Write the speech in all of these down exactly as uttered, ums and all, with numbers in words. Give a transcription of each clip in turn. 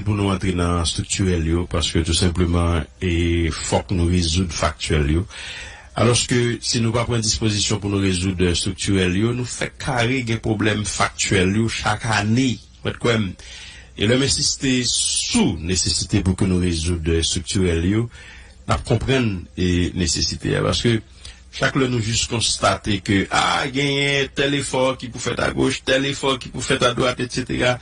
pou nou antre nan estriktirèl yo, paske tou senpleman, e fòk nou rezoud faktyèl yo. Alòske, si nou pa pran dispozisyon pou nou rezoud, e, estriktirèl yo, nou fèk kare gen pwoblèm faktyèl yo chak ane. Mwen kwè m. E lè m ensiste sou nesesite pou ke nou rezoud, e, estriktirèl yo, n ap konprann, e, nesesite a. Paske chak lè nou jis konstate ke, a, genyen tèl efò ki pou fèt agoch, tèl efò ki pou fèt adwat, etsetera,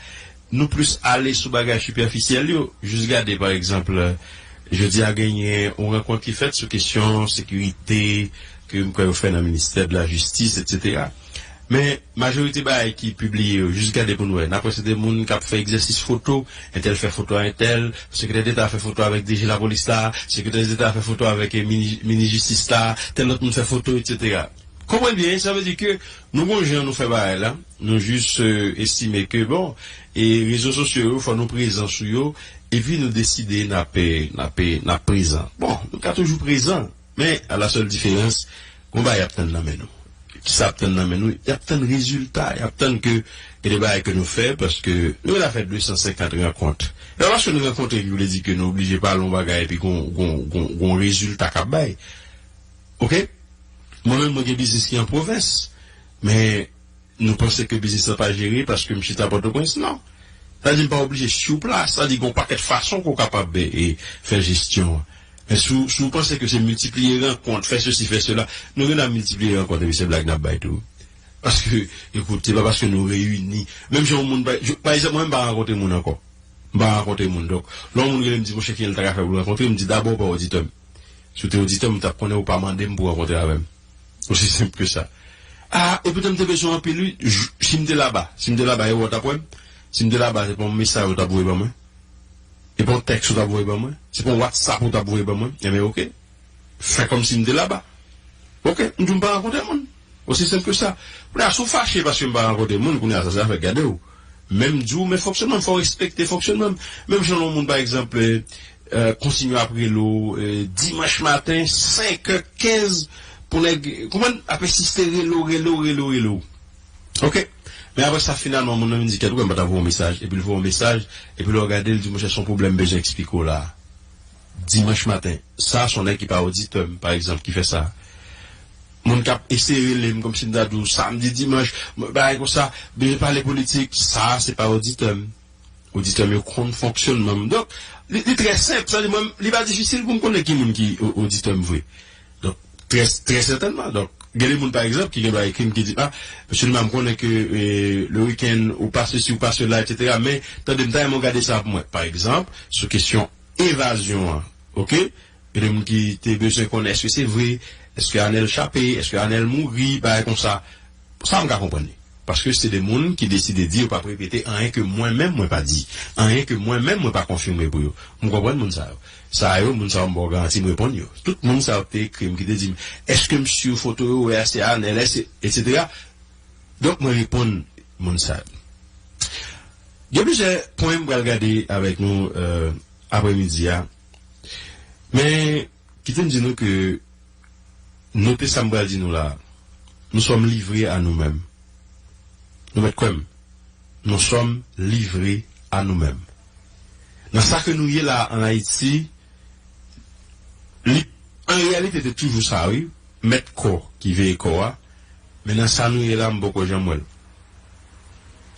nou plis ale sou bagay sipèfisyèl yo. Jis gade, pa egzanp, jodi a genyen yon rankont ki fèt sou kesyon sekirite ke m kwè yo fè nan ministè de la jistis, etsetera. Men, majorite bagay ki pibliye yo, jis gade pou n wè. N ap wè se de moun k ap fè egzèsis foto, entèl fè foto a entèl, sekretè deta fè foto avèk D G lapolis la, sekretè deta fè foto avèk, eh, mini-, minis jistis la, tèl lòt moun fè foto, etsetera. Konprann byen, sa vle di ke nou gon jan nou fè bagay la, nou jis, eh, estime ke, bon, e rezo sosyo yo, fò nou prezan sou yo, epi nou deside n ap, eh, n ap, eh, n ap prezan. Bon, nou ka toujou prezan, men, a la sèl diferans, gon bagay y ap tann nan men nou. Kisa y ap tann nan men nou? Y ap tann rezilta, y ap tann ke gen de bagay ke nou fè, paske nou gentan fè de san senkant rankont. E pa paske nou rankontre ki vle di ke nou oblije pale yon bagay epi gon, gon, gon, gon rezilta k ap bay. Oke? Mwen menm, mwen gen biznis ki an pwovens, men nou panse ke biznis la pa jere paske m chita Pòtoprens? Non. Sa di m pa oblije sou plas, sa di gon pakèt fason ke w kapab, e, e, fè jesyon an. Men si w, si w panse ke se miltipliye rankont, fè sesi, fè sela, nou gentan miltipliye rankont epi se blag n ap bay tou. Paske, ekout, se pa paske nou reyini. Menm jan yon moun, pa, pa egzanp, mwen, m pa rankontre moun ankò. M pa rankontre moun. Donk, lè yon moun rele m di, monchè, kijan l ta ka fè pou l rankontre m, m di, dabò, w pa oditè m. Si w te oditè m, ou t ap konnen ou pa mande m pou w rankontre avè m. Osi senp ke sa. A, e poutan m te bezwen anpil, wi. J-, si m te laba, si m te laba, e ou t ap wè m? Si m te laba, se pa yon mesaj ou t ap voye ban mwen? Se pa yon tèks ou t ap voye ban mwen? Se pa yon WhatsApp ou t ap voye ban mwen? Enben, oke. Fè kòmsi m te laba. Oke, m di w m pa rankontre moun. Osi senp ke sa. Kounye a, si w fache paske m pa rankontre moun, kounye a, sa se afè gade w. Men m di w, men fonksyònman m, fò w respekte fonksyònman m. Menm jan yon moun, pa egzanp, eh, eh, kontinye ap rele w, eh, dimanch maten, senk è kenz, pou nèg, konprann, ap ensiste rele w, rele w, rele w, rele w. Oke? Men apre sa, finalman, moun nan vin di, kèt, ou kwè m pa t ap voye yon mesaj, epi l voye yon mesaj, epi lè w gade, l di, monchè, se yon pwoblèm m bezwen eksplike w la. Dimanch maten. Sa, se yon nèg ki pa oditè m, pa egzanp, ki fè sa. Moun k ap eseye rele m kòmsi m ta di w samdi, dimanch, m, bagay konsa, bezwen pale politik, sa, se pa oditè m. Oditè m yo konn fonksyònman m. Donk, li, li trè senp, sa di mwen, li pa difisil pou m konnen ki moun ki o-, oditè m vre. Donk, trè, trè sètènman. Donk, gen de moun, pa egzanp, ki gen dwa ekri m, ki di, a, mesye Numa, m konnen ke, eh, le weekend, ou pa sesi, ou pa sela, etsetera, men, tande, m ta renmen w gade sa pou mwen. Pa egzanp, sou kesyon evazyon an, oke? Gen de moun ki te bezwen konnen èske se vre, èske Anèl chape, èske Anèl mouri, bagay konsa. Sa m ka konprann li. Paske se de moun ki deside di yo p ap repete anyen ke mwen menm mwen pa di, anyen ke mwen menm mwen pa konfime pou yo. M konprann moun sa yo. Sa yo, moun sa yo m ba w garanti m reponn yo. Tout moun sa yo ki te ekri m, ki te di m, èske m si foto yo, wè a se Anèl, èske, etsetera. Donk mwen reponn moun sa yo. Gen plizyè pwen m pral gade avèk nou, eh, aprèmidi a. Men, kite m di nou ke, note sa m pral di nou la. Nous sommes livrés à nous-mêmes. Nou mèt kwè m. Nous sommes livrés à nous-mêmes. Nan sa ke nou ye la an Ayiti, li, an reyalite, te toujou sa, wi. Mèt kò ki veye kò a. Men nan sa nou ye la, m poko janm wè l.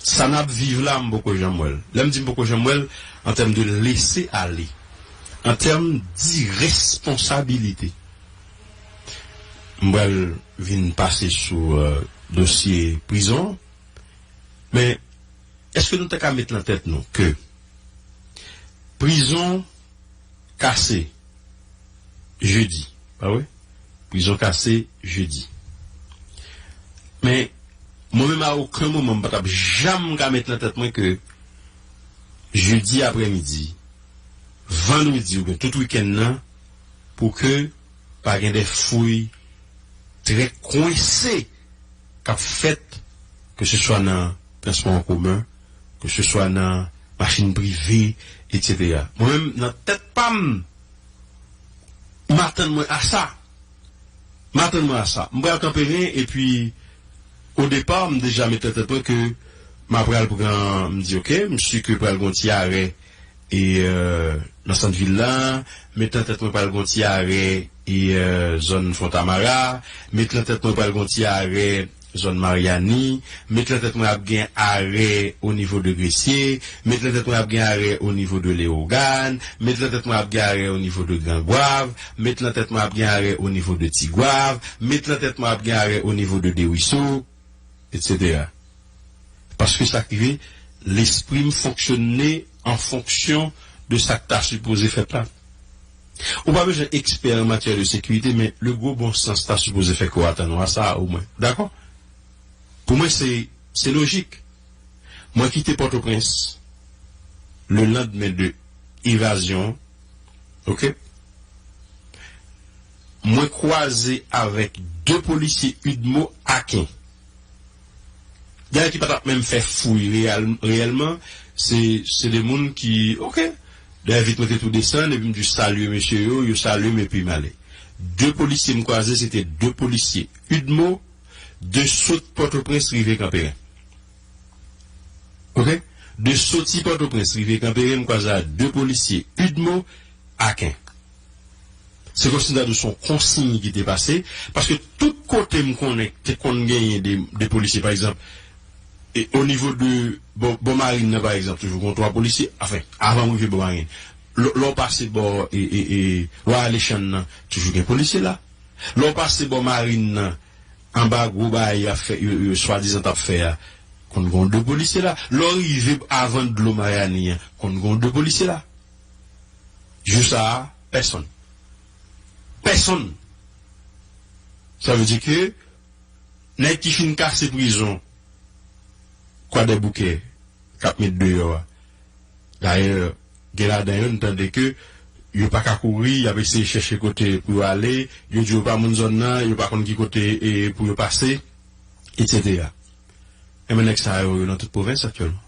Sa n ap viv la, m poko janm wè l. Lè m di m poko janm wè l, an tèm de lese ale, an tèm diresponsabilite. M pral vin pase sou, eh, dosye prizon. Men, èske nou ta ka met nan tèt nou ke prizon kase jedi, pa vre? Prizon kase jedi. Men, mwen menm, a okenn moman, m pa t ap janm ka met nan tèt mwen ke jedi aprèmidi, vandredi oubyen tout wikenn nan, pou ke pa gen de fouy trè kwense k ap fèt, ke se swa nan transpò an komen, ke se swa nan machin prive, etsetera. Mwen menm, nan tèt pa m, m atann mwen a sa. M atann mwen a sa. M pral kanpe ren, epi, o depa, m deja mete nan tèt mwen ke m a pral pran, m di, oke, m si ke pral gon ti arè e, euh, nan sant vil la, met nan tèt mwen pral gon ti arè e, euh, zòn Fontamara, met nan tèt mwen pral gon ti arè zòn Maryani, met nan tèt mwen ap gen arè o nivo de Gresye, met nan tèt mwen ap gen arè o nivo de Leyogàn, met nan tèt mwen ap gen arè o nivo de Gran Gwav, met nan tèt mwen ap gen arè o nivo de Tigwav, met nan tèt mwen ap gen arè o nivo de Dewiso, etsetera. Paske sa k rive, lespri m fonksyone an fonksyon de sa k ta sipoze fèt la. Ou pa bezwen ekspè an matyè de sekirite, men le gwo bon sans ta sipoze fè ke w atann ou a sa, omwen. Dakò? Pou mwen, se, se lojik. Mwen kite Pòtoprens le landmen de evazyon, oke? Mwen kwaze avèk de polisye UDMO Aken. Dayè ki pa t ap menm fè fouy reyèl-, reyèlman, se, se de moun ki, oke. Dayè vit mwen te tou desann, epi m di salye mesye yo, yo salye m epi m ale. De polisye m kwaze, se te de polisye UDMO, de sot Pòtoprens rive Kanperen. Oke? De soti Pòtoprens rive Kanperen, m kwaze a de polisye UDMO Aken. Se kòmsi m ta di w se yon konsiy ki te pase, paske tout kote m konnen te konn genyen de, de polisye, pa egzanp, e, o nivo de bò, bò marin nan, pa egzanp, toujou gen twa polisye, anfen, avan m rive bò marin. Lè, lè w pase bò, e, e, e, Wa Alechann nan, toujou gen polisye la. Lè w pase bò marin nan, anba gwo bagay y ap fè, yo, yo swadizan t ap fè a, konn gen de polisye la. Lè w rive avan dlo Maryani an, konn gen de polisye la. Jou sa a, pèsonn. Pèsonn. Sa vle di ke nèg ki fin kase prizon Kwadèboukè k ap met deyò a. Dayè, gen ladan yo, n tande ke yo pa ka kouri, y ap eseye chèche kote pou yo ale, yo di yo pa moun zòn nan, yo pa konn ki kote, e, pou yo pase, etsetera. Enben, nèg sa yo, yo nan tout pwovens aktyèlman.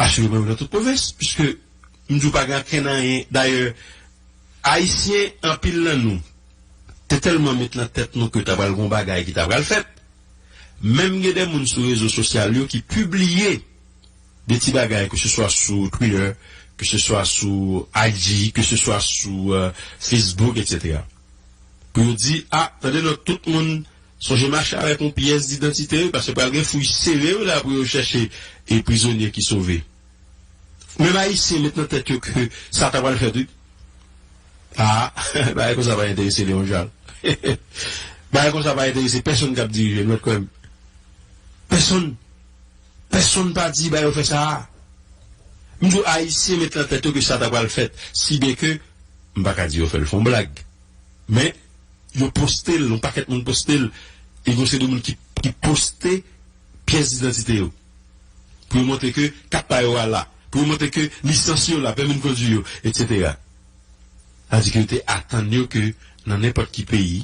Asireman, yo nan tout pwovens, piske m di w pa gen ankenn anyen. Dayè, Ayisyen, anpil nan nou, te tèlman met nan tèt nou ke ta pral gon bagay ki ta pral fèt. Menm gen de moun sou rezo sosyal yo ki pibliye de ti bagay, ke se swa sou Twitter, ke se swa sou I G, ke se swa sou, euh, Facebook, etsetera. Pou yo di, a, tande non, tout moun sonje mache avèk yon pyès didantite, wi, paske pral gen fouy sere, wi, la, pou yo chèche e prizonye ki sove. Menm Ayisyen met nan tèt yo ke sa ta pral fèt, wi. A, bagay konsa pa enterese Leon Jal. Bagay konsa pa enterese pèsonn k ap dirije, nou mèt kwè m. Pèsonn. Pèsonn pa di ba yo fè sa a. M di w, Ayisyen met nan tèt yo ke sa ta pral fèt, si byen ke, m pa ka di yo fè l fè yon blag. Men, yo poste l, yon pakèt moun poste l, e gon seri de moun ki, ki poste pyès didantite yo. Pou yo montre ke kat pa yo a la. Pou yo montre ke lisans yo la, pèmi de kondwi yo, etsetera. Sa di ke yo te atann yo ke nan nenpòt ki peyi,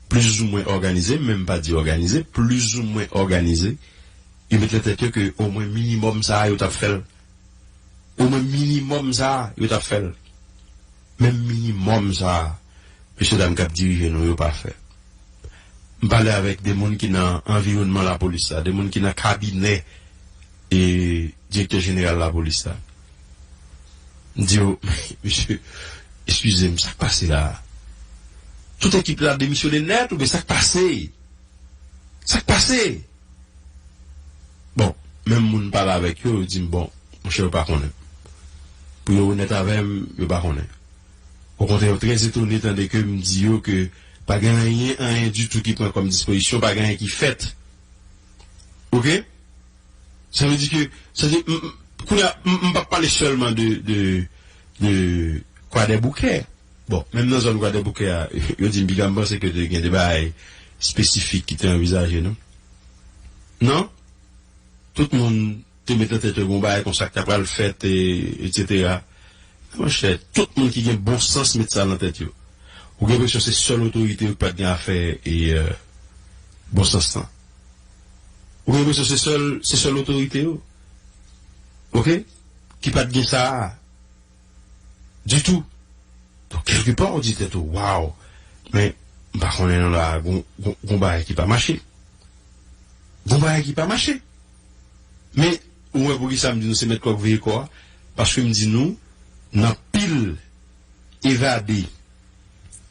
plizoumwen òganize, m menm pa di òganize, plizoumwen òganize, yo met nan tèt yo ke omwen minimòm sa a, yo t ap fè l. Omwen minimòm sa a, yo t ap fè l. Menm minimòm sa a, mesye dam k ap dirije nou yo pa fè. M pale avèk de moun ki nan anviwònman lapolis la, de moun ki nan kabinè e direktè jeneral lapolis la. M di yo, mesye, eskize m, sa k pase la a? Tout ekip la demisyone nèt oubyen sa k pase? Sa k pase? Bon, menm moun m pale avèk yo, yo di m, bon, monchè, yo pa konnen. Pou yo onèt avè m, yo pa konnen. Okontrè, yo trè etone tande ke m di yo ke pa gen anyen, anyen ditou ki pran kòm dispozisyon, pa gen anyen ki fèt. Oke? Sa vle di ke, sa vle di, m, m, kounye a, m, m p ap pale sèlman de, de, de Kwadèboukè. Bon, menm nan zòn Kwadèboukè a, yo di m piga, m panse ke te gen de bagay espesifik ki te anvizaje, non? Non? Tout moun te met nan tèt yo gon bagay konsa ki ta pral fèt, e, etsetera. Monchè, tout moun ki gen bon sans met sa nan tèt yo. Ou gen enpresyon se sèl otorite yo ki pa t gen afè e, euh, bon sans lan. Ou gen enpresyon se sèl, se sèl otorite yo. Oke? Ki pa t gen sa a. Ditou. Donk, kèlkepa, ou di tèt ou, waw, men, m pa konnen non la, gon, gon, gon bagay ki pa mache. Gon bagay ki pa mache. Men, ou wè poukisa m di nou se mèt kòk veye kò a? Paske m di nou, nan pil evade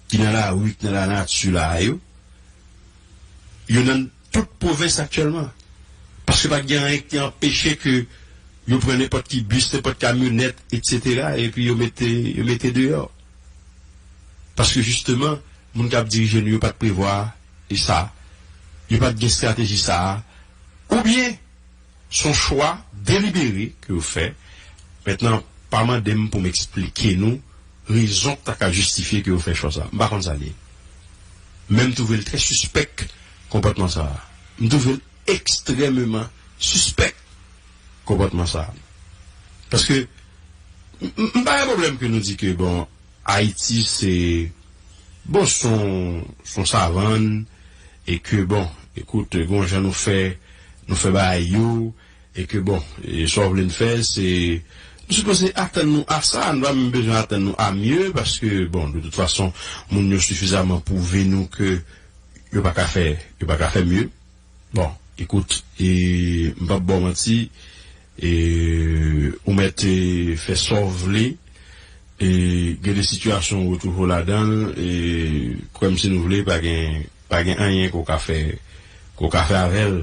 ki nan lari, ki nan lanati la a yo, yo nan tout pwovens aktyèlman. Paske pa gen anyen ki anpeche ke yo pran nenpòt ki bis, nenpòt kamyonèt, etsetera, epi yo mete, yo mete deyò. Paske jisteman, moun k ap dirije nou yo pa t prevwa e sa. Yo pa t gen estrateji sa a. Oubyen, se yon chwa delibere ke yo fè. Mentnan, pa mande m pou m eksplike nou rezon k ta ka jistifye ke yo fè chwa sa a. M pa konn sa l ye. Men m twouve l trè sispèk, konpòtman sa a. M twouve l ekstrèmeman sispèk, konpòtman sa a. Paske m, m, m pa gen pwoblèm ke nou di ke, bon, Ayiti se, bon, se yon, se yon savann, e ke, bon, ekout, gon jan nou fè, nou fè bagay yo, e ke, bon, e sa w vle n fè, se, nou sipoze atann nou a sa, nou pa menm bezwen atann nou a mye, paske, bon, de tout fason, moun yo sifizaman pwouve nou ke yo pa ka fè, yo pa ka fè mye. Bon, ekout, e, m p ap ba w manti, e, ou mèt, e, fè sa w vle, e, gen de sitiyasyon ou retwouve w ladan l, e, kwè m si nou vle, pa gen, pa gen anyen ke w ka fè, ke w ka fè avè l,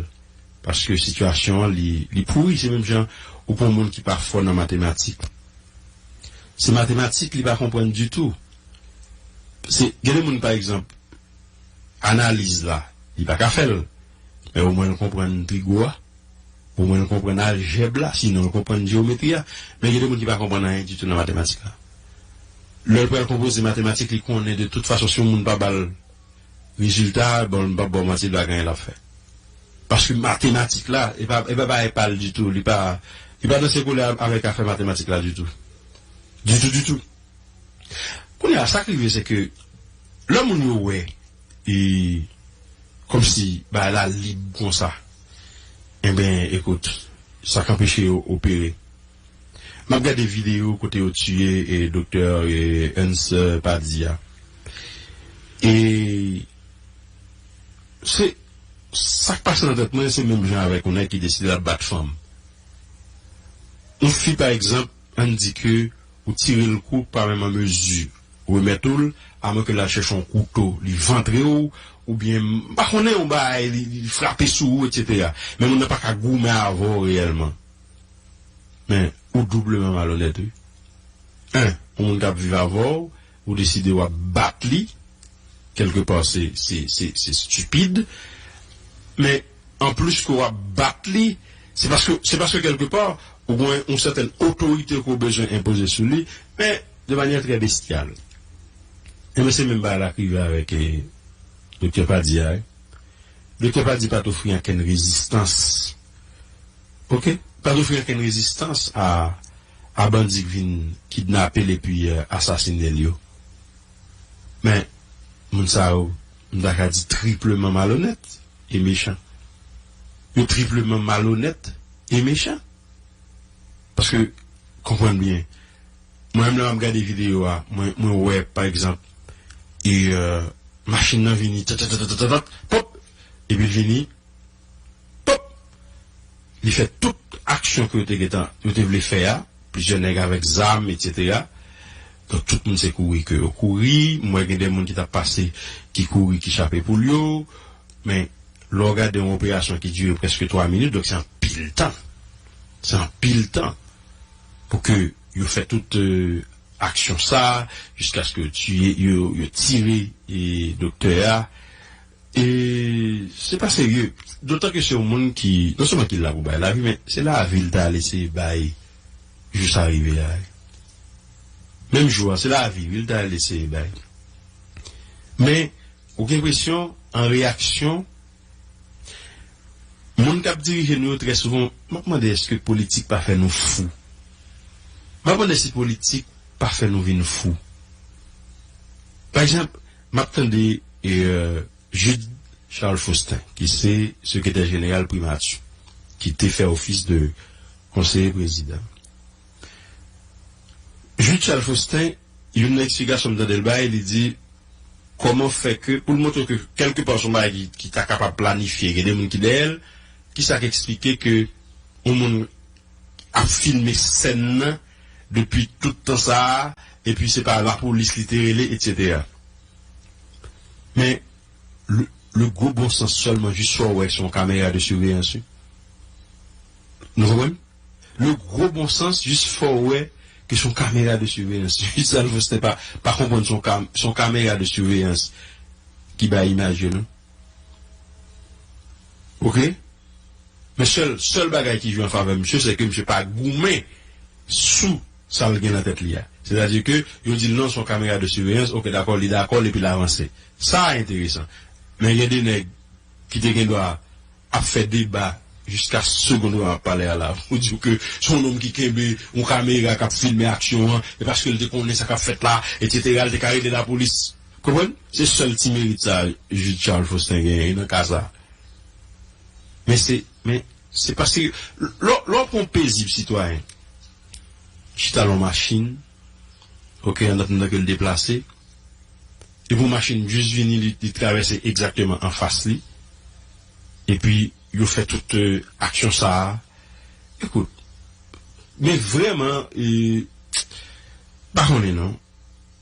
paske sitiyasyon an, li, li pouri, se menm jan ou pran yon moun ki pa fò nan matematik. Se matematik, li pa konprann ditou. Se, gen de moun, pa egzanp, analiz la, li pa ka fè l, men omwen l konprann trigo a, omwen l konprann aljèb la, sinon l konprann jewometri a. Men gen de moun ki pa konprann anyen ditou nan matematik la. Lè l pral konpoze matematik, li konnen de tout fason, si yon moun pa ba l rezilta, bon, m p ap ba w manti, li pa gen anyen l ap fè. Paske matematik la, e pa, e pa bagay pa l ditou, li pa, li pa nan sen kolè avèk afè matematik la ditou. Ditou, ditou. Kounye a, sa k rive, se ke lè moun yo wè, e, kòmsi bagay la lib konsa, enben, ekout, sa k anpeche yo opere. M ap gade videyo kote yo tiye, e, doktè, e, Hans, e, Padilla. E se, sa k pase nan tèt mwen, se menm jan avèk yon nèg ki deside l ap bat fanm. Yon fi, pa egzanp, ann di ke ou tire l kou pa menm an mezi remèt ou l, amwen ke l al chèche yon kouto, li vantre w, oubyen, m pa konnen, yon bagay, li, li frape sou ou, etsetera. Men moun nan pa ka goumen avè w reyèlman. Men, ou doubleman malonèt, wi. En, yon moun k ap viv avè w, ou deside w ap bat li, kèlkepa, se, se, se, se estipid. Men, anplis ke w ap bat li, se paske, se paske kèlkepa, ou gen yon sètèn otorite ke w bezwen enpoze sou li, men de manyè trè bestyal. Enben, se menm bagay la k rive avèk, eh, Doktè Padilla, wi. Doktè Padilla pa t ofri ankenn rezistans. Oke? Pa t ofri ankenn rezistans a, a bandi k vin kidnape l epi, eh, asasinen l yo. Men, moun sa yo, m ta ka di tripleman malonèt e mechan. Yo tripleman malonèt e mechan. Paske, konprann byen, mwen menm lè m ap gade videyo a, mwen, mwen wè, pa egzanp, e, eh, machin nan vini, tat, tat, tat, tat, tat, pòp, epi l vini, pòp, li fè tout aksyon ke yo te gentan, yo te vle fè a, plizyè nèg avèk zam, etsetera. Donk, tout moun se kouri ke yo kouri. M wè gen de moun ki t ap pase, ki kouri, ki chape poul yo. Men, lè w gade yon operasyon ki dire prèske twa minit, donk se anpil tan. Se anpil tan pou ke yo fè tout, eh, aksyon sa, jiskaske yo tiye, yo, yo tire, eh, doktè a. E se pa serye. Dotan ke se yon moun ki, non sèlman ki la pou bay lavi, men se lavi l ta al eseye bay jou sa rive a. Menm jou a, se lavi, wi, l ta al eseye bay. Men, ou gen enpresyon, an reyaksyon, moun k ap dirije nou yo, trè souvan, m ap mande, èske politik pa fè nou fou? M ap mande si politik pa fè nou vin fou. Pa egzanp, m ap tande, eh, Jude Charles Faustin, ki se sekretè jeneral primati, ki te fè ofis de konseye prezidan. Jude Charles Faustin, youn nan eksplikasyon m tande l bay, li di, kòman fè ke, pou l montre ke kèlkepa se yon bagay ki, ki ta kapab planifye, gen de moun ki dèyè l, kisa k eksplike ke yon moun ap filme sèn nan, depi tout tan sa a, epi se pa lapolis li te rele, etsetera. Men, le, le gwo bon sans sèlman, jis fè w wè se yon kamera de siveyans, wi. Nou konprann? Le gwo bon sans, jis fè w wè ke se yon kamera de siveyans. Jis sa l fè, se pa, pa konprann se yon kam-, se yon kamera de siveyans ki bay imaj yo, non? Oke? Men sèl, sèl bagay ki jwe an favè misye, se ke misye pa goumen sou sa l gen nan tèt li a. Sètadi ke yo di l non, se yon kamera de siveyans, oke, dakò, li dakò l epi l avanse. Sa a enteresan. Men gen de nèg ki te gen dwa ap fè deba jiska segonn w ap pale a la. Pou di w ke se yon nonm ki kenbe yon kamera k ap filme aksyon an, e paske l te konnen sa k ap fèt la, etsetera, l te ka rele lapolis. Konprann? Se sèl ti merit sa Jude Charles Faustin genyen nan ka sa. Men se, men se paske lè, lè w pran pezib sitwayen, chita nan yon machin, oke, an atandan ke l deplase, epi yon machin jis vini, li, li travèse egzakteman anfas li, epi yo fè tout, euh, aksyon sa a. Ekout, men vrèman, e, pa konnen non.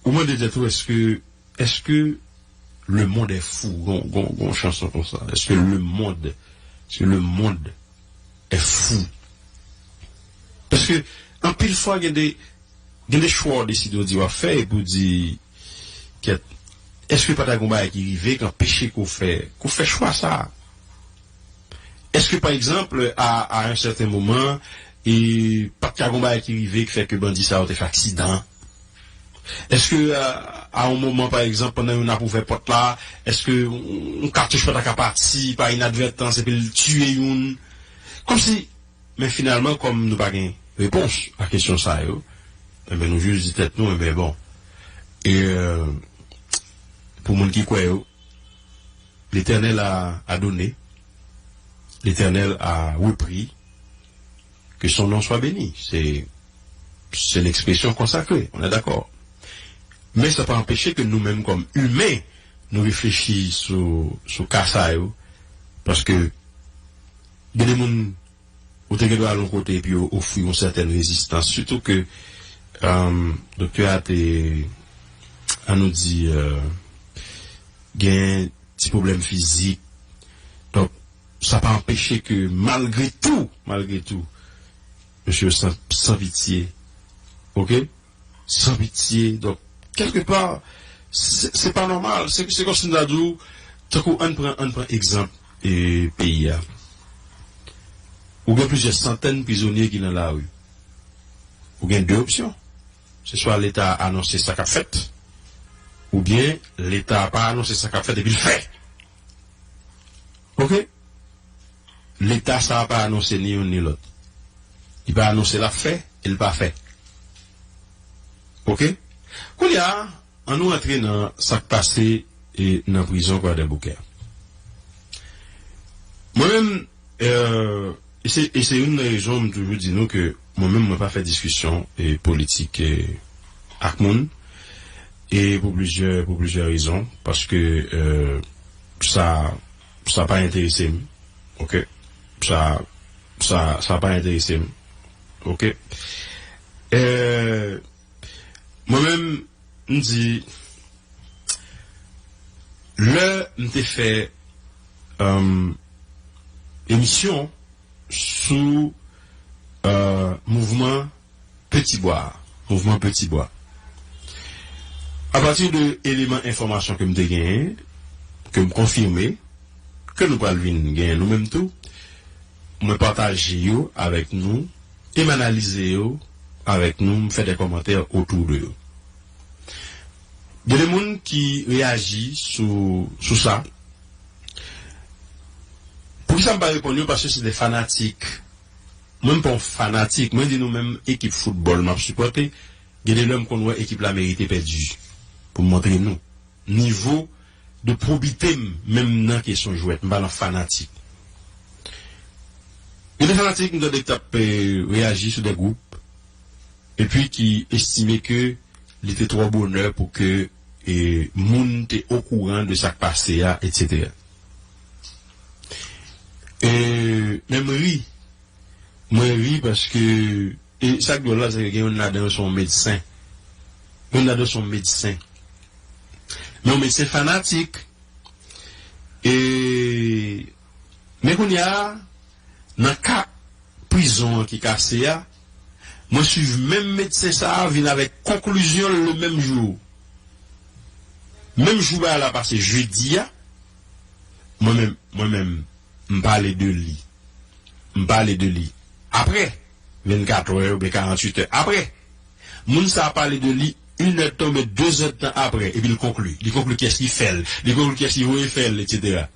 Ou mande tèt ou, èske, èske le monde est fou? Gon, gon, gon chanson konsa. Èske le monde, èske le monde est fou? Paske, anpil fwa, gen de, gen de chwa w deside w di w ap fè, epi w di, kèt, èske pa ta gon bagay ki rive, k anpeche ke w fè, ke w fè chwa sa a? Èske, pa egzanp, a, a yon sèten moman, e pa t ka gon bagay ki rive ki fè ke bandi sa yo te fè aksidan? Èske, a, a yon moman, pa egzanp, pandan youn ap ouvè pòt la, èske yon, yon katouch pa ta ka pati pa inadvètans epi l tiye youn? Kòmsi, men finalman, kòm nou pa gen repons a kesyon sa yo, enben, nou jis di tèt nou, enben, bon. E, euh, pou moun ki kwè yo, L'Éternel a, a donné, l'Éternel a repris, que son nom soit béni. C'est, c'est l'expression consacrée, on est d'accord. Men sa pa anpeche ke nou menm kòm imen, nou reflechi sou, sou ka sa yo. Paske gen de moun ou te gen dwa al yon kote epi yo ofri yon sètèn rezistans. Sitou ke, um, doktè a te, an nou di, euh, gen ti pwoblèm fizik. Donk, sa pa anpeche ke malgre tou, malgre tou, mesye san, san pitye. Oke? San pitye. Donk, kèlkepa, se, se pa nòmal. Se, se kòmsi m ta di w, tankou ann pran, ann pran egzanp, e, peyi a. Ou gen plizyè santèn prizonye ki nan lari. Ou gen de opsyon. Se swa Leta a anonse sa k ap fèt, oubyen Leta a pa anonse sa k ap fèt epi l fè. Oke? Leta sa a pa anonse ni youn ni lòt. Li pa anonse l ap fè, e l pa fè. Oke? Kounye a, ann nou rantre nan sa k pase, e, nan prizon Kwadèboukè. Mwen menm, euh, e se, e se youn nan rezon m toujou di nou ke mwen menm, mwen pa fè diskisyon, e, politik, e, ak moun, e pou plizyè, pou plizyè rezon, paske, euh, sa, sa pa enterese m, oke? Sa, sa, sa pa enterese m, oke? Euh, mwen menm, m di, lè m te fè, um, emisyon sou, euh, mouvman Peti Bwa, mouvman Peti Bwa. Apati de eleman enfòmasyon ke m te genyen, ke m konfime, ke nou pral vin genyen nou menm tou, mwen pataje yo avèk nou, e m analize yo avèk nou, m fè de kòmantè otou de yo. Gen de moun ki reyaji sou, sou sa. Poukisa m pa reponn yo? Paske se de fanatik. Mwen, m pa yon fanatik. Mwen di nou, menm ekip foutbòl m ap sipòte, gen de lè m konn wè ekip la merite pèdi. Pou m montre nou nivo de pwobite m, menm nan kesyon jwèt, m pa nan fanatik. Gen de fanatik m tande ki t ap, eh, reyaji sou de gwoup, epi ki estime ke li te twò bonè pou ke, eh, moun te okouran de sa k pase a, etsetera. E menm ri, mwen ri paske e sa k dwòl la, se ke gen youn ladan yo se yon medsen. Youn ladan yo se yon medsen. Men yon medsen fanatik. E, men kounye a, nan ka prizon an ki kase a, mwen swiv menm medsen sa a vin avèk konklizyon l le menm jou. Menm jou bagay la pase jedi a, mwen menm, mwen menm, m pale de li. M pale de li. Apre vennkat è oubyen karanntuit è. Apre, moun sa a pale de li inèdtan oubyen dezèdtan apre, epi l konkli. Li konkli kiyès ki fè l, li konkli kiyès ki voye fè l, etsetera.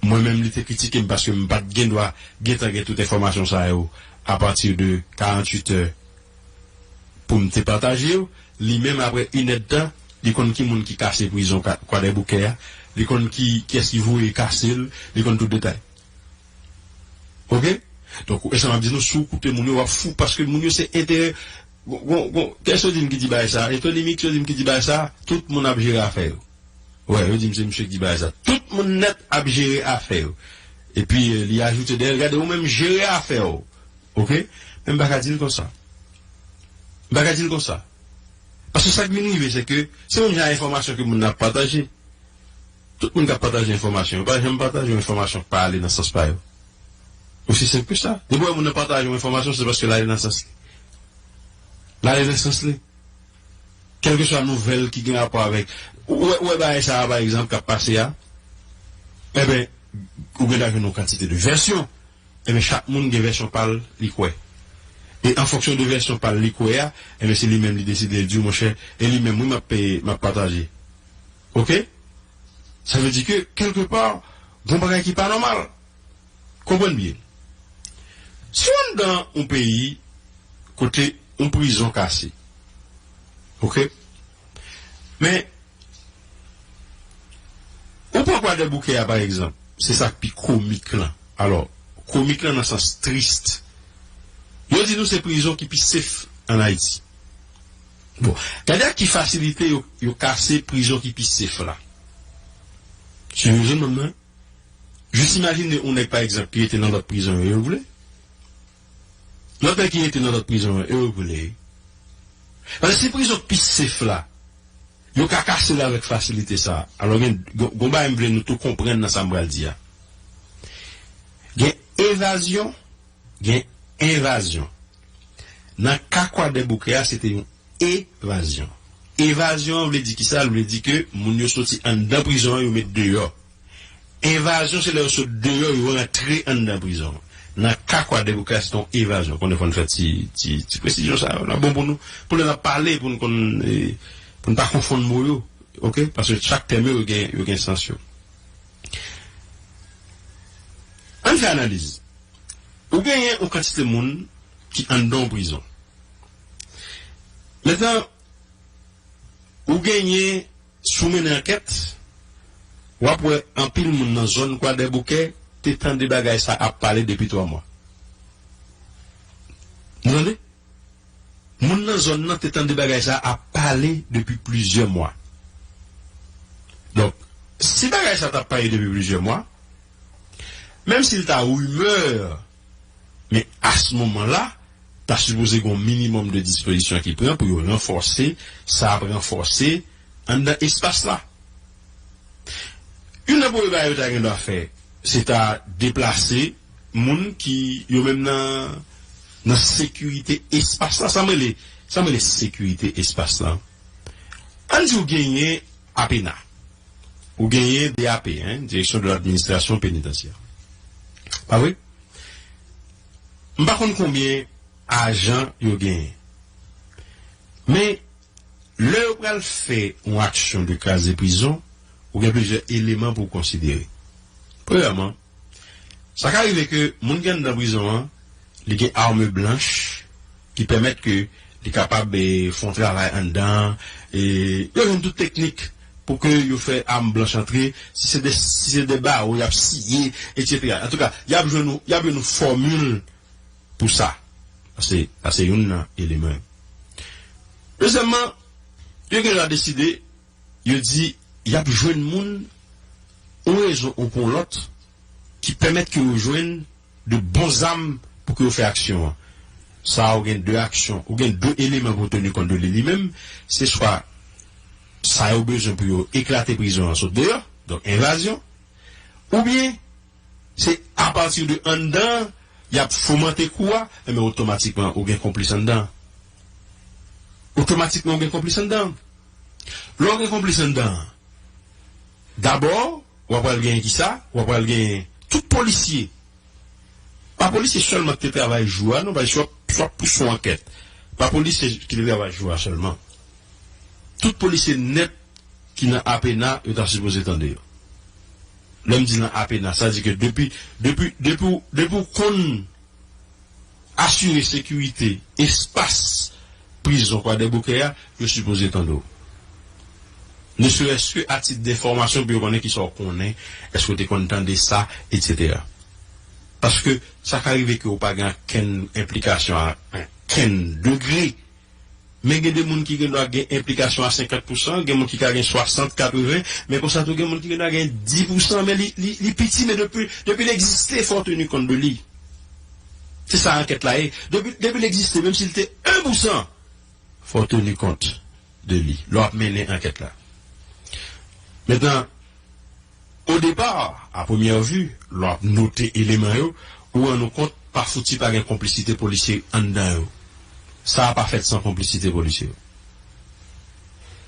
Mwen menm, li te kritike m paske m pa t gen dwa gentan gen tout enfòmasyon sa yo apati de karanntuit è pou m te pataje yo. Li menm, apre inèdtan, li konn ki moun ki kase prizon Kwadèboukè a, li konn ki, kiyès ki voye kase l, li konn tout detay. Oke? Donk, e sa m ap di nou, si w koute moun yo, w ap fou, paske moun yo se enterè. Gon, gon, gon, kiyès yo di m ki di bagay sa? Etoni Mix yo di m ki di bagay sa? Tout moun ap jere afè yo. Wè, yo di m se misye ki di bagay sa. Tout moun nèt ap jere afè yo. Epi, eh, li ajoute dèyè l, gade, ou menm jere afè w. Oke? Men m pa ka di l konsa. M pa ka di l konsa. Paske sa k vin rive, se ke se menm jan enfòmasyon ke moun nan ap pataje. Tout moun k ap pataje enfòmasyon yo pa janm pataje yon enfòmasyon k pa ale nan sans pa yo. Osi senp ke sa. Depi w wè moun nan pataje yon enfòmasyon, se paske l ale nan sans li. L ale nan sans li. Kèlkeswa nouvèl ki gen rapò avèk, ou wè, ou wè bagay sa a, pa egzanp, k ap pase a, enben, ou gen dwa jwenn yon kantite de vèsyon. Enben, chak moun gen vèsyon pa l li kwè. E an fonksyon de vèsyon pa l li kwè a, enben, se li menm li deside, li di w, monchè, e li menm, wi, m ap peye, m ap pataje. Oke? Sa vle di ke, kèlkepa, gon bagay ki pa nòmal. Konprann byen. Si w anndan yon peyi kote yon prizon kase, oke? Men, ou pran Kwadèboukè a, pa egzanp, se sa k pi komik lan. Alò, komik lan nan sans tris. Yo di nou se prizon ki pi sef ann Ayiti. Bon, gade ak ki fasilite yo, yo kase prizon ki pi sef la. Si nou jwenn manm nan, jis imajine yon nèg, pa egzanp, ki rete nan lòt prizon yo, yo vle. Lòt nèg ki rete nan lòt prizon yo, yo vle. Paske si prizon pi sef la, yo ka kase l avèk fasilite sa a. Alò, gen, gon, gon bagay m vle nou tou konprann nan sa m pral di a. Gen evazyon, gen envazyon. Nan ka Kwadèboukè a, se te yon evazyon. Evazyon an vle di kisa? L vle di ke moun yo soti anndan prizon an, yo met deyò. Envazyon, se lè yo sot deyò, yo rantre anndan prizon an. Nan ka Kwadèboukè a, se te yon evazyon. Konnen fò n fè ti, ti, ti presizyon sa yo. L ap bon pou nou, pou lè n ap pale, pou n konn, eh, pou n pa konfonn mo yo. Oke? Paske chak tèm yo, yo gen, yo gen sans yo. Ann fè analiz. Ou genyen yon kantite moun ki anndan yon prizon. Mentnan, ou genyen, si w mennen ankèt, w ap wè anpil moun nan zòn Kwadèboukè te tande bagay sa ap pale depi twa mwa. Nou tande? Moun nan zòn nan te tande bagay sa ap pale depi plizyè mwa. Donk, si bagay sa t ap pale depi plizyè mwa, menm si l ta rimè, men a s moman la, ta sipoze gen yon minimòm de dispozisyon ki pran pou yo ranfòse sa ap ranfòse anndan espas la. Youn nan premye bagay yo ta gen dwa fè, se ta deplase moun ki yo menm nan, nan sekirite espas la. Sa m rele, sa m rele sekirite espas la. Ann di w genyen apena. Ou genyen D A P, hein, Direction de l'Administration Pénitentiaire. Pa vre? M pa konn konbyen ajan yo genyen. Men, lè yo pral fè yon aksyon de kraze prizon, ou gen plizyè eleman pou w konsidere. Premyèman, sa ka rive ke moun ki anndan prizon an, li gen arme blanch ki pèmèt ke li kapab, eh, fè yon travay anndan. E yo jwenn tout teknik pou ke yo fè arm blanch antre. Si se de, si se de bawo, y ap siye, etsetera. Antouka, y ap jwenn, y ap jwenn yon fòmil pou sa. Sa se, sa se youn nan eleman yo. Dezyèmman, yo gen dwa deside, yo di, y ap jwenn moun, yon rezon ou pou yon lòt, ki pèmèt ke yo jwenn de bon zam pou ke yo fè aksyon an. Sa ou gen de aksyon, ou gen de eleman pou teni kont de li li menm, se swa sa yo bezwen pou yo eklate prizon an sot deyò, donk envazyon, oubyen se apati de anndan y ap fomante kou a, enben otomatikman ou gen konplis anndan. Otomatikman ou gen konplis anndan. Lè w gen konplis anndan, dabò, w ap pral genyen kisa? W ap pral genyen tout polisye. Pa polisye sèlman ki te travay jou a, non, pa swa, swa pou sou ankèt. Pa polisye ki te travay jou a sèlman. Tout polisye nèt ki nan apena, yo ta sipoze tande yo. Lè m di nan apena, sa di ke depi, depi, depi, w- depi w konn asire sekirite espas prizon Kwadèboukè a, yo sipoze tande w. Ne serait-ce que à titre d'information, pou yo konnen kisa w konnen, èske w te konn tande sa, etsetera. Paske sa ka rive ke w pa gen okenn enplikasyon a okenn degre. Men gen de moun ki gen dwa gen enplikasyon a senkant pousan, gen moun ki ka gen swasant, katreven, men konsa tou gen moun ki gen dwa gen dis pousan, men li, li, li piti, men depi, depi l egziste, fò w teni kont de li. Se sa ankèt la ye. Depi, depi l egziste, menm si l te en pousan, fò w teni kont de li lè w ap mennen ankèt la. Mentnan, o depa, a premyè vi, lè w ap note eleman yo, ou rann ou kont pa fouti pa gen konplisite polisye anndan yo. Sa a pa fèt san konplisite polisye yo.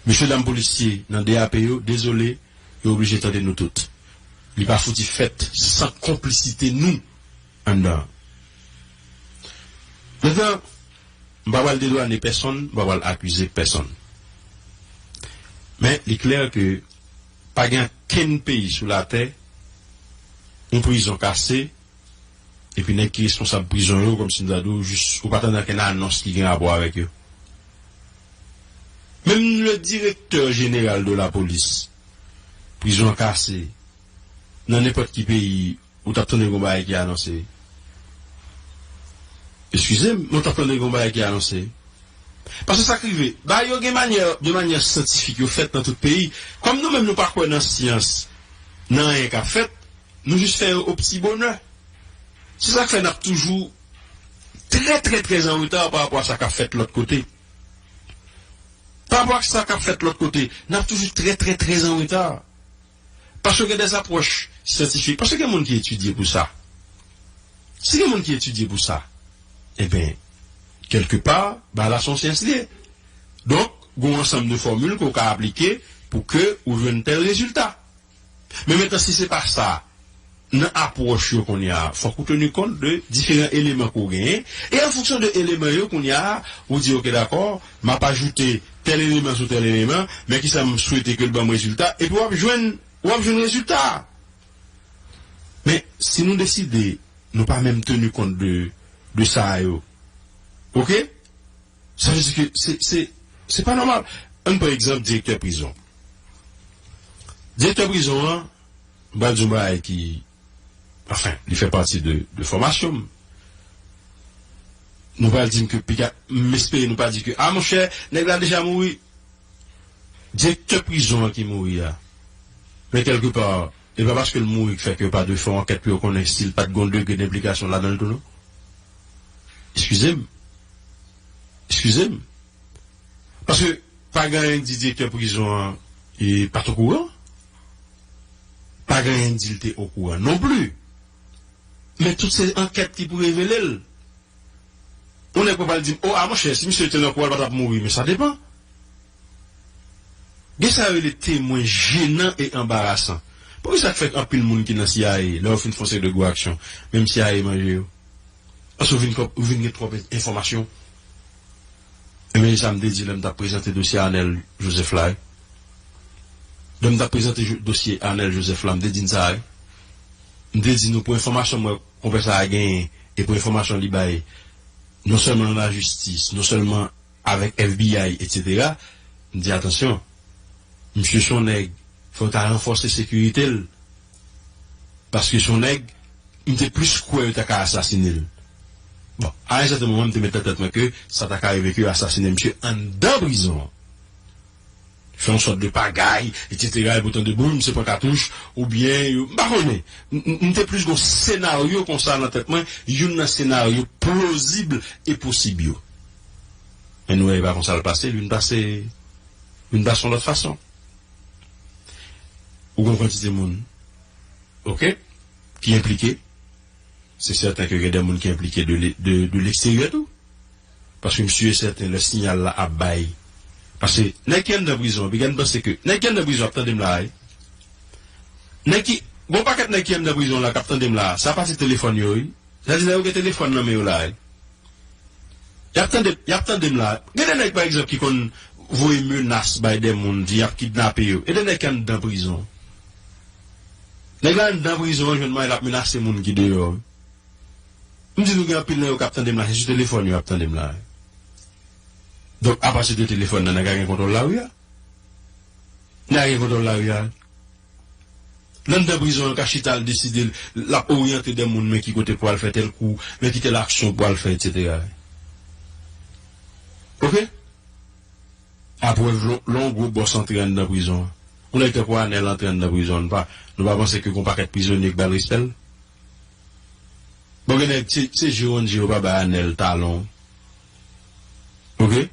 Mesye dam polisye nan D A P yo, dezole, yo oblije tande nou tout. Li pa fouti fèt san konplisite nou anndan. Mentnan, m pa pral dedwane pèsonn, m pa pral akize pèsonn. Men, li klè ke pa gen okenn peyi sou latè, yon prizon kase, epi nèg ki responsab prizon yo, kòmsi m ta di w, jis, ou pa tande okenn anons ki gen rapò avèk yo. Menm le directeur général de la police, prizon an kase, nan nenpòt ki peyi, ou t ap tande gon bagay ki anonse. Eskize m, men ou t ap tande gon bagay ki anonse. Paske sa k rive, bagay yo gen manyè, de manyè syantifik, yo fèt nan tout peyi. Kòm nou menm nou pa kwè nan syans, nan anyen k ap fèt, nou jis fè yo o pti bonè. Se sa k fè n ap toujou trè, trè, trè an reta pa rapò a sa k ap fèt lòt kote. Pa rapò a sa k ap fèt lòt kote, n ap toujou trè, trè, trè an reta. Paske gen de apwòch syantifik, paske gen moun ki etidye pou sa. Si gen moun ki etidye pou sa, enben, kèlkepa, bagay la se yon syans li ye. Donk, gen yon ansanm de fòmil ke w ka aplike pou ke ou jwenn tèl rezilta. Men mentnan, si se pa sa, nan apwòch yo kounye a, fòk ou teni kont de diferan eleman ke w genyen. E an fonksyon de eleman yo kounye a, ou di, oke, dakò, m ap ajoute tèl eleman sou tèl eleman, men kisa m swete ke l ban m rezilta, epi w ap jwenn, w ap jwenn rezilta a. Men, si nou deside, nou pa menm teni kont de, de sa yo, oke? Sa vle di ke se, se, se pa nòmal. Ann pran egzanp direktè prizon. Direktè prizon an, m pral di yon bagay ki, anfen, li fè pati de, de fòmasyon m. Nou pral di m ke piga, m espere nou pa di ke, a monchè, nèg la deja mouri. Direktè prizon an ki mouri a. Men kèlkepa, e pa paske l mouri k fè ke yo pa dwe fè yon ankèt pou yo konnen si l pa t gen yon degre d enplikasyon ladan l tou non. Eskize m. Eskize m. Paske pa gen anyen k di direktè prizon an e pa t okouran. Pa gen anyen k di l te okouran non pli. Men tout se ankèt ki pou revele l. Yon nèg pa pral di m, o, a monchè, si misye te nan kou a, l pa t ap mouri, men sa depan. Gen sa yo rele temwen jenan e anbarasan. Poukisa k fè anpil moun ki nan C I A, lè yo fin fè yon seri de gwo aksyon, menm C I A manje yo? Paske ou vin, ou vin gen twòp enfòmasyon. E men sa m te di lè m t ap prezante dosye Arnel Joseph la, wi. Lè m t ap prezante jo- dosye Arnel Joseph la, m te di n sa, wi. M te di nou, pou enfòmasyon mwen konpè sa a genyen, e pou enfòmasyon li bay, non sèlman nan lajistis, non sèlman avèk F B I, etsetera, m di, atansyon, misye se yon nèg, fò w ta ranfòse sekirite l, paske se yon nèg, m te plis kwè yo ta ka asasinen l. Bon, a yon sèten moman, m te met nan tèt mwen ke sa ta ka rive ke yo asasinen misye anndan prizon an. fè yon sòt de pagay, etsetera, epi w tande boum, se pran katouch, oubyen, yo, m pa konnen. M, m, m te plis gon senaryo konsa nan tèt mwen, youn nan senaryo plozib e posib yo. Men nou wè, e pa konsa l pase, li vin pase, vin pase yon lòt fason. Ou gon kantite moun, oke, ki enplike. Se sèten ke gen de moun ki enplike de, de, de leksteryè tou. Paske m si e sèten lè siyal la ap bay. Paske nèg ki anndan prizon, pi gen panse ke nèg ki anndan prizon ap tande m la, wi. Nèg ki, gon pakèt nèg ki anndan prizon la k ap tande m la, sa pati telefòn yo, wi. Sa di yo gen telefòn nan men yo la, wi. Y ap tande, y ap tande m la. Gen de nèg, pa egzanp, ki konn voye menas bay de moun, di y ap kidnape yo. E de nèg ki anndan prizon. Nèg la anndan prizon an, jwenn mwayen l ap menase moun ki deyò. M di nou gen anpil nan yo k ap tande m la, se sou telefòn yo ap tande m la. Donk, apati de telefòn nan, nèg la gen kontwòl lari a. Nèg la gen kontwòl lari a. L anndan prizon an ka chita, l deside l, l ap oryante de moun, men ki kote pou al fè tèl kou, men ki tèl aksyon pou al fè, etsetera. Oke? Aprèv lè, lè yon gwo bòs antre anndan prizon an. Yon nèg tankou Anèl antre anndan prizon an, nou pa, nou pa panse ke gon pakèt prizonye k ba l respè l? Bon, gen nèg, se, se je w ap je, yo pa bay Anèl talon. Oke?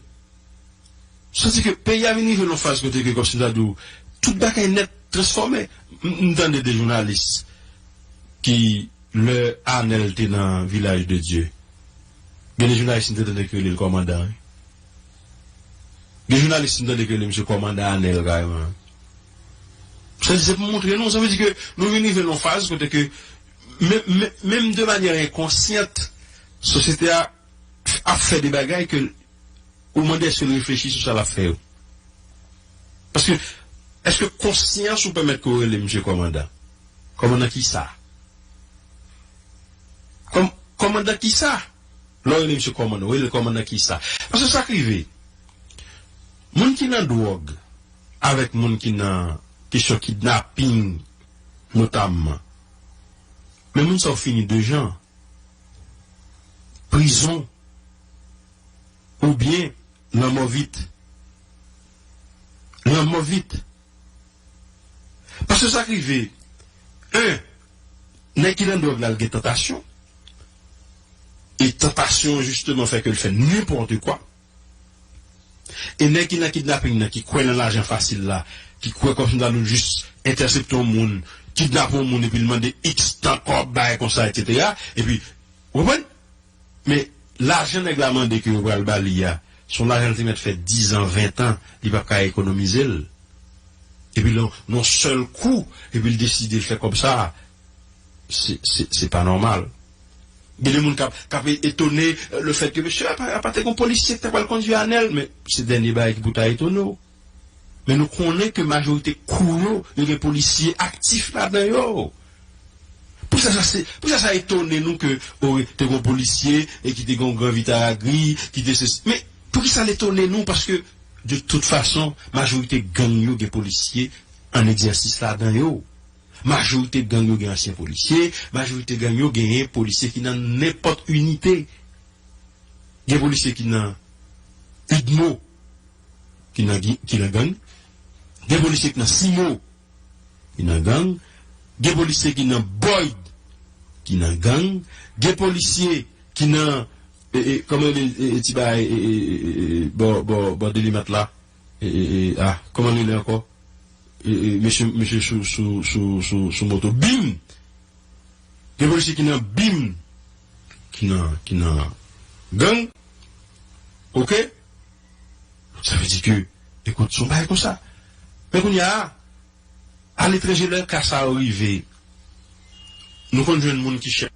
Sa di ke peyi a vin rive nan yon faz kote ke, kòmsi m ta di w, tout bagay nèt transfòme. M, m tande de jounalis ki, lè Anèl te nan Vilaj de Dye, gen de jounalis m te tande ki rele l kòmandan, wi. Gen jounalis m tande ki rele misye kòmandan Anèl kareman. Sa di, se pou montre nou, sa vle di ke nou vin rive nan yon faz kote ke, men, men, menm de manyè enkonsyant, sosyete a ap fè de bagay ke ou mande èske l reflechi sou sa l ap fè yo. Paske, èske konsyans ou pèmèt ke w rele misye kòmandan? Kòmandan kisa? Kòm-, kòmandan kisa? Lè w rele misye kòmandan, w rele l kòmandan kisa? Paske sa k rive, moun ki nan dwòg avèk moun ki nan kesyon kidnaping, notamman, men moun sa yo fini de jan. Prizon, oubyen lanmò vit. Lanmò vit. Paske sa k rive, en, nèg ki nan dwòg la, l gen tantasyon. E tantasyon an, jisteman, fè ke l fè nenpòt kwa. E nèg ki nan kidnaping nan, ki kwè nan lajan fasil la, ki kwè kòmsi ta nou jis entèsepte yon moun, kidnape yon moun, epi l mande iks tan kòb, bagay konsa, etsetera. Epi, ou konprann? Men, lajan nèg la mande ke yo pral ba li a, se yon lajan l te mèt fè dizan, ventan, li p ap ka ekonomize l. Epi non, non sèl kou, epi l deside l fè kòb sa, se, se, se pa nòmal. Gen de moun k ap, k ap etone, euh, le fait que, mesye, apa, apa te gon polisye ki ta pral kondui Anèl, men se dènye bagay ki pou ta etone w. Men nou konnen ke majorite kou yo, yo gen polisye aktif ladan yo. Poukisa sa se, poukisa sa etone nou ke, o, te gen yon polisye e ki te gen yon gran Vitaragri, ki te se, men poukisa l etone nou? Paske, de tout fason, majorite gang yo gen polisye an egzèsis ladan yo. Majorite gang yo gen ansyen polisye, majorite gang yo genyen polisye ki nan nenpòt inite. Gen polisye ki nan idmo, ki nan, ki nan gang. Gen polisye ki nan simo, ki nan gang. Gen polisye ki nan boyd, ki nan gang. Gen polisye ki nan, e, e, kòman rele, e, e, ti bagay, e, e, e, e, bò, bò, bò delimat la? E, e, e, a, kòman rele ankò? E, e, mesye, mesye sou, sou, sou, sou, sou moto. Bim! Gen polisye ki nan bim, ki nan, ki nan gang. Oke? Sa vle di ke, ekout, se yon bagay konsa. Men kounye a, aletranje, lè ka sa yo rive, nou konn jwenn moun ki chèche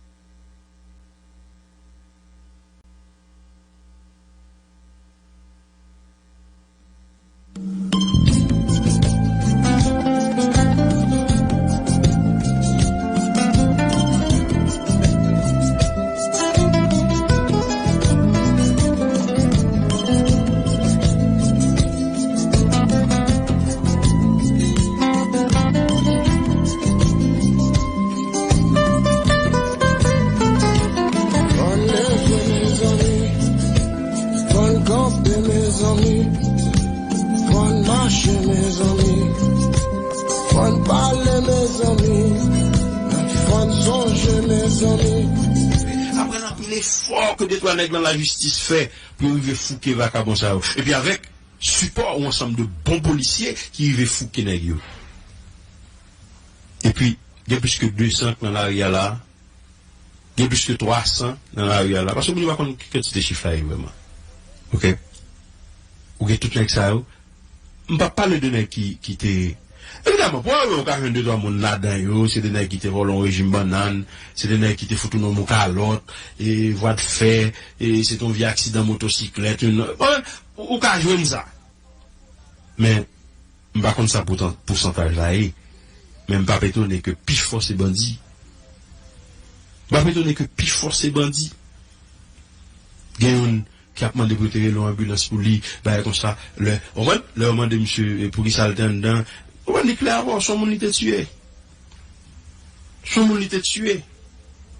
Fò n leve, mezanmi. Fò n kanpe, mezanmi. Fò n mache. Sonje, mezanmi. Fò n pale, mezanmi. Fò n sonje, mezanmi. Apre l anpil efò ke de twa nèg nan lajistis fè pou yo rive fouke vakabon sa yo. Epi avèk sipò yon ansanm de bon polisye ki rive fouke nèg yo. Epi, gen plis ke de san k nan lari a la. Gen plis ke twa san nan lari a la. Paske moun yo pa konn ki kantite chif la ye vrèman. Oke? Ou gen tout nèg sa yo. M p ap pale de nèg ki, ki te. Evidaman, pwobableman, ou ka jwenn de twa moun ladan yo, se de nèg ki te vòlè yon rejim bannann, se de nèg ki te fout ou nan yon kalòt, e vwa de fè, e se te yon vye aksidan motosiklèt, yon, bon, ou, ou ka jwenn sa. Men, m pa konn sa poutan-, pousantaj la ye, men m p ap etone ke pifò se bandi. M p ap etone ke pifò se bandi. Gen youn ki ap mande pou yo te rele yon anbilans pou li, bagay konsa. Lè, w konprann? Lè yo mande misye, e, pou ki sa l te anndan, w konprann, li klè avè w, se yon moun li te tiye. Se yon moun li te tiye.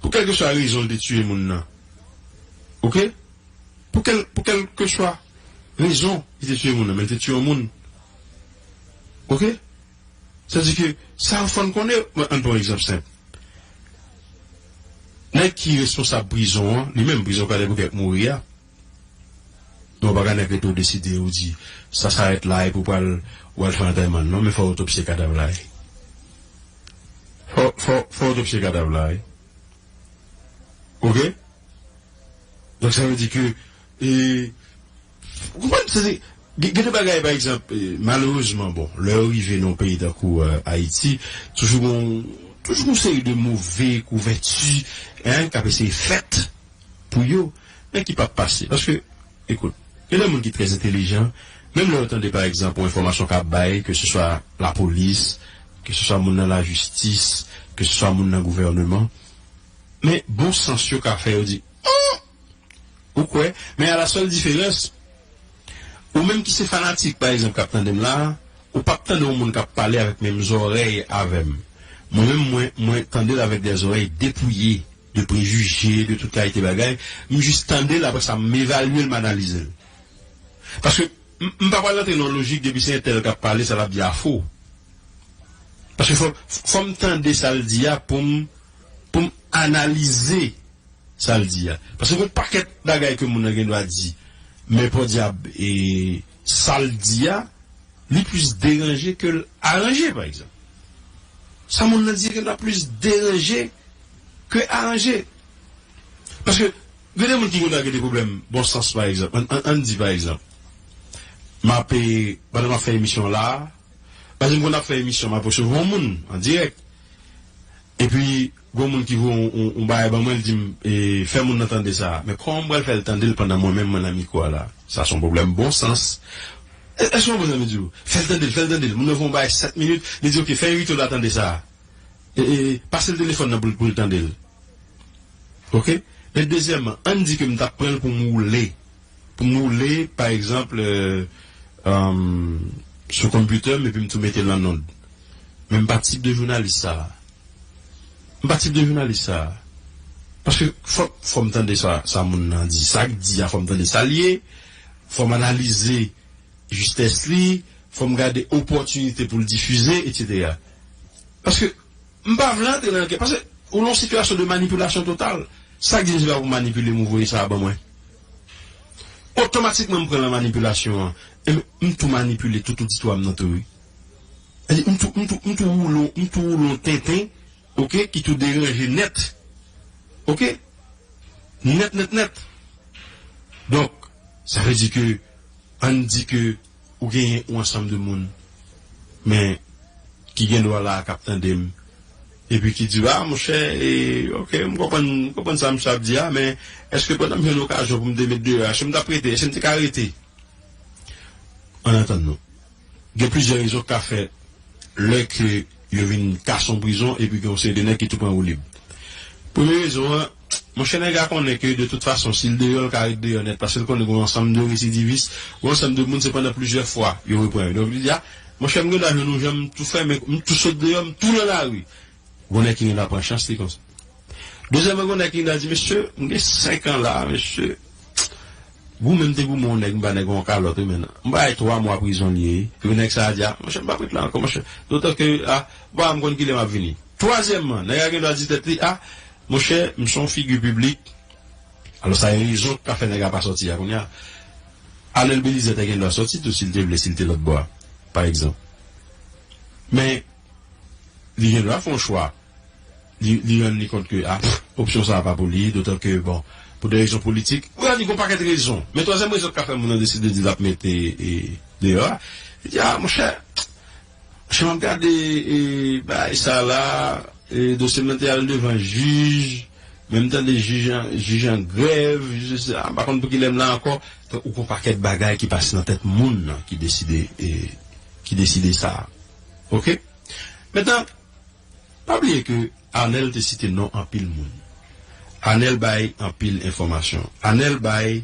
Pou kèlkeswa rezon li te tiye moun nan. Oke? Pou kèl-, pou kèlkeswa rezon li te tiye moun nan, men li te tiye yon moun. Oke? Sa di ke sa yo fò n konnen, mwen, ann pran yon egzanp senp. Nèg ki responsab prizon an, li menm prizon Kwadèboukè k mouri a, non, w pa ka nèg rete w deside, ou di, sa sa rèt la, epi w pral, w pral fè antèman l, non, men fò w otopsiye kadav la, wi. Fò, fò, fò w otopsiye kadav la, wi. Oke? Donk, sa vle di ke, e, ou konprann, se, se, gen, gen de bagay, pa egzanp, e, malerezman, bon, lè yo rive nan yon peyi tankou, e, Ayiti, toujou gon, toujou gon seri de move kouvèti, en, k ap eseye fèt pou yo, men ki p ap pase. Paske, ekout, gen de moun ki trè entelijan, menm lè yo tande, pa egzanp, yon enfòmasyon k ap bay, ke se swa lapolis, ke se swa moun nan lajistis, ke se swa moun nan gouvèneman, men bon sans yo ka fè yo di, ou kwè, men a la sèl diferans, ou menm ki se fanatik, pa egzanp, k ap tande m la, ou p ap tande yon moun k ap pale avèk menm zòrèy avè m. Mwen menm, mwen, mwen tande l avèk de zòrèy depouye de prejije, de tout kalite bagay. M jis tande l, apre sa, m evalye l, m analize l. Paske m, m pa pral rantre nan yon lojik depi se entèl k ap pale, sa l ap di a fo. Paske fò, fò m tande sa l di a pou m, pou m analize sa l di a. Paske gen yon pakèt bagay ke moun nan gen dwa di, men podyab, e sa l di a, li plis deranje ke l aranje, pa egzanp. Sa moun nan di a gen dwa plis deranje ke aranje. Paske gen de moun ki gen dwa gen de pwoblèm bon sans, pa egzanp. Ann, ann, ann di, pa egzanp, m ap, e, pandan m ap fè emisyon la, pa egzanp, m konn ap fè emisyon, m ap resevwa yon moun an dirèk. Epi, gon moun ki voye yon, yon, yon bagay ban mwen, li di m, e, fè moun nan tande sa. Men kòman m pral fè l tande l pandan mwen menm mwen nan mikwo a la? Sa se yon pwoblèm bon sans. E, èske w konprann sa m di w? Fè l tande l, fè l tande l. Moun nan voye yon bagay sèt minit, li di, oke, fè envite w la tande sa. E, e, pase l telefòn nan pou l, pou l tande l. Oke? Men dezyèmman, ann di ke m t ap pran l pou m woule. Pou m woule, pa egzanp, e, e, sou konpitè m epi m tou mete l an nond. Men m pa tip de jounalis sa a. M pa tip de jounalis sa a. Paske fò, fò m tande sa, sa moun nan di. Sa k di a, fò m tande sa l ye. Fò m analize jistès li. Fò m gade opòtinite pou l difize, etsetera. Paske m pa vle antre nan kè. Paske ou nan yon sitiyasyon de manipilasyon total. Sa k di m se pa pou manipile m ou voye sa a ban mwen? Otomatikman, m pran nan manipilasyon an. E m, m tou manipile tout oditwa m nan tou, wi. Sa di, m tou, m tou, m tou woule, m tou woule yon tenten, oke, ki tou deranje nèt. Oke? Nèt, nèt, nèt. Donk, sa vle di ke, ann di ke ou genyen yon ansanm de moun, men ki gen dwa la k ap tande m, epi ki di, a, monchè, e, oke, m konprann, m konprann sa misye ap di a, men èske pandan m jwenn okazyon pou m te met deyò a, èske m t ap rete, èske m te ka rete? Ann antann nou. Gen plizyè rezon k ka fè lè ke yo vin kase yon prizon epi gen yon seri de nèg ki tou pran woulib. Premye rezon an, monchè, nèg la konnen ke de tout fason, si l deyò, l ka ret deyò nèt, paske l konnen gen yon ansanm de residivis, yon ansanm de moun, se pandan plizyè fwa yo repran yo. Donk, li di, a, monchè, m gen dwa jwenn yon jan, m tou fèmen, m tou sot deyò, m tou nan lari. Gon nèg ki gen dwa pran chans li konsa. Dezyèmman, gon nèg ki gen dwa di, mesye, m gen senk an la, mesye. Goumen m te goumen yon nèg, m ba nèg yon kalòt, wi, men m bay twa mwa prizon li ye, wi. Epi nèg sa a di, a, monchè, m p ap ret la ankò, monchè. Dotan ke, a, bon, m konn kilè m ap vini. Twazyèmman, nèg la gen dwa di tèt li, a, monchè, m se yon figi piblik. Alò, sa e rezon k ka fè nèg la pa sòti a kounye a. Arnel Belizaire te gen dwa sòti tou si l te vle, si l te lòt bò a, pa egzanp. Men, li gen dwa fè yon chwa. Li, li rann li kont ke, a, pff, opsyon sa a pa pou li, dotan ke, bon, pou de rezon politik, ou ka di gon pakèt rezon. Men twazyèm rezon k ka fè moun nan deside di l ap mete, e, deyò a, li di, a, monchè, monchè, m ap gade, e, bagay sa la, e, dosye m nan te al devan jij, men m tande jij an, jij an grèv, jij se, a, m pa konn pou kilè m la ankò. Donk, ou gon pakèt bagay ki pase nan tèt moun nan ki deside, e, ki deside sa a. Oke? Mentnan, pa bliye ke Arnel te site non anpil moun. Arnel bay anpil enfòmasyon. Arnel bay,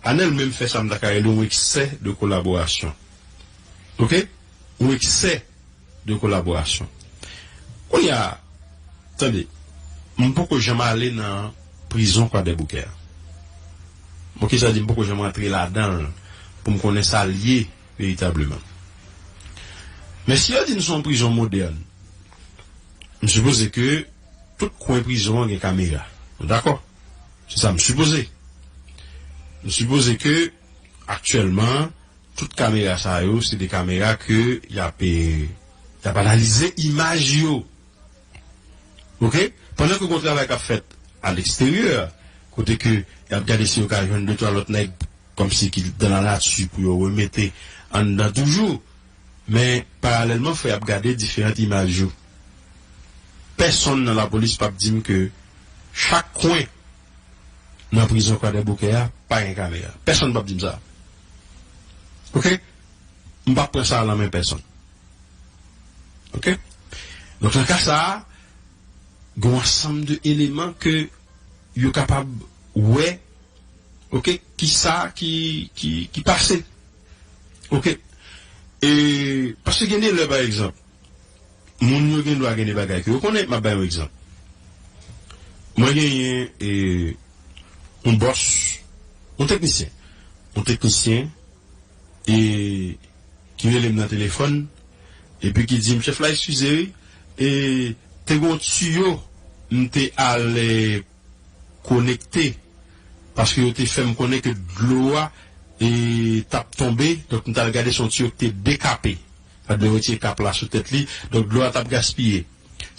Arnel menm fè sa m ta ka rele yon eksè de kolaborasyon. Oke? Yon eksè de kolaborasyon. Kounye a, tande, m poko janm ale nan prizon Kwadèboukè a. Bon, kisa di m poko janm antre ladan l pou m konnen sa l ye veritableman. Men si yo di n se yon prizon modèn, m sipoze ke tout kwen prizon an gen kamera. Nou dakò? Se sa m sipoze. M sipoze ke aktyèlman, tout kamera sa yo, se de kamera ke y ap, e, y ap analize imaj yo. Oke? Pandan ke gon travay k ap fèt a leksteryè, kote ke y ap gade si yo ka jwenn de twa lòt nèg kòmsi ki dan la nati pou yo remete anndan toujou. Men, paralèlman, fò y ap gade diferan imaj yo. Pèsonn nan lapolis p ap di m ke chak kwen nan prizon Kwadèboukè a pa gen kamera. Pèsonn p ap di m sa. Oke? M p ap pran sa nan men pèsonn. Oke? Donk, nan ka sa a, gen yon ansanm de eleman ke yo kapab wè, oke, kisa ki, ki, ki pase. Oke? E, paske gen de lè, pa egzanp, moun yo gen dwa gen de bagay ke yo konnen, m ap bay yon egzanp. Mwen genyen, e, yon bòs, yon teknisyen, yon teknisyen, e, ki rele m nan telefòn, epi ki di m, "Chèf la, eskize, wi, e, te gen yon tiyo m te al, e, konekte, paske yo te fè m konnen ke dlo a, e, t ap tonbe, donk m t al gade se yon tiyo ki te dekape. Sa te retire kap la sou tèt li, donk dlo a t ap gaspiye.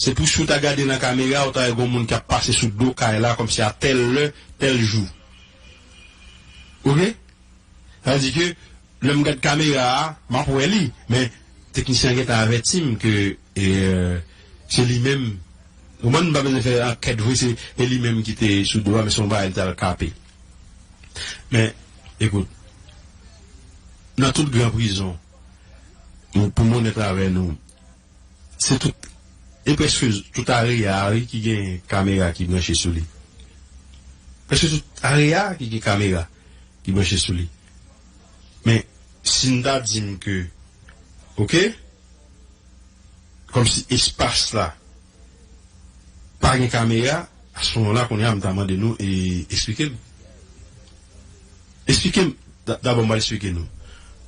Se pou si w ta gade nan kamera, ou ta wè gon moun k ap pase sou do kay la, kòmsi a tèl lè, tèl jou." Oke? Sa vle di ke lè m gad kamera a, m ap wè li, men teknisyen an gentan avèti m ke, e, se li menm. Ou konprann, m pa bezwen fè ankèt vre, se, se li menm ki te sou do a, men se yon bagay li t al kape. Men, ekout, nan tout gran prizon, pou m onèt avè nou, se tout, e prèske tout area a, wi, ki gen kamera ki branche sou li. Prèske tout area ki gen kamera ki branche sou li. Men, si n ta di m ke, oke, kòmsi espas la pa gen kamera, a se moman la, kounye a, m ta mande nou, e, esplike m. Esplike m. Da-, dabò, m pral esplike nou.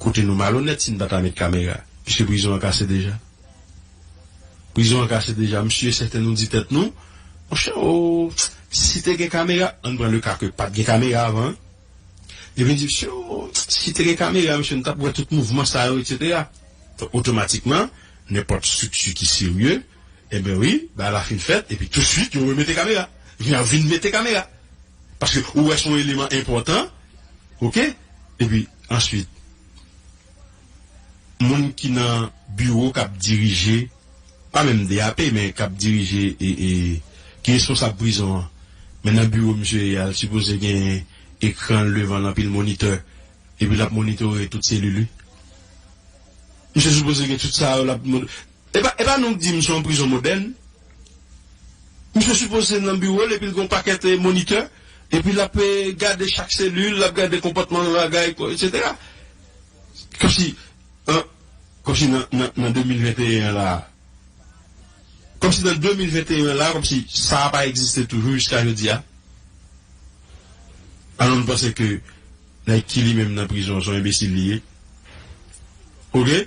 Kote nou malonèt si n pa ta met kamera. Piske prizon an kase deja. Prizon an kase deja. M si e sèten nou di tèt nou, monchè, o, si te gen kamera, ann pran le ka ke pa t gen kamera avan, wi. Epi di, "Mesye, o, si te gen kamera, mesye, nou t ap wè tout mouvman sa yo, etsetera." Donk, otomatikman, nenpòt estrikti ki serye, enben wi, bagay la fin fèt, epi tousuit, yo remete kamera. Yo vin mete kamera. Paske ou wè se yon eleman enpòtan, oke? Epi, answit, moun ki nan biwo k ap dirije, pa menm D A P, men k ap dirije e, e ki responsab prizon an. Men nan biwo misye ye a, l sipoze gen ekran devan l, anpil monitè, epi l ap monitore tout selil li. Misye sipoze gen tout sa yo, l ap mon-, e pa, e pa nou k di m se yon prizon modèn. Misye sipoze nan biwo l, epi l gen yon pakèt, e, monitè, epi l ap, e, gade chak selil, l ap gade konpòtman bagay, etsetera. Kòmsi, an, kòmsi nan, nan, nan de mil venteyen an la, kòmsi nan de mil venteyen an la, kòmsi sa a pa egziste toujou jiska jodi a. Alò, m panse ke Nèg ki li menm nan prizon se yon enbesil li ye. Oke?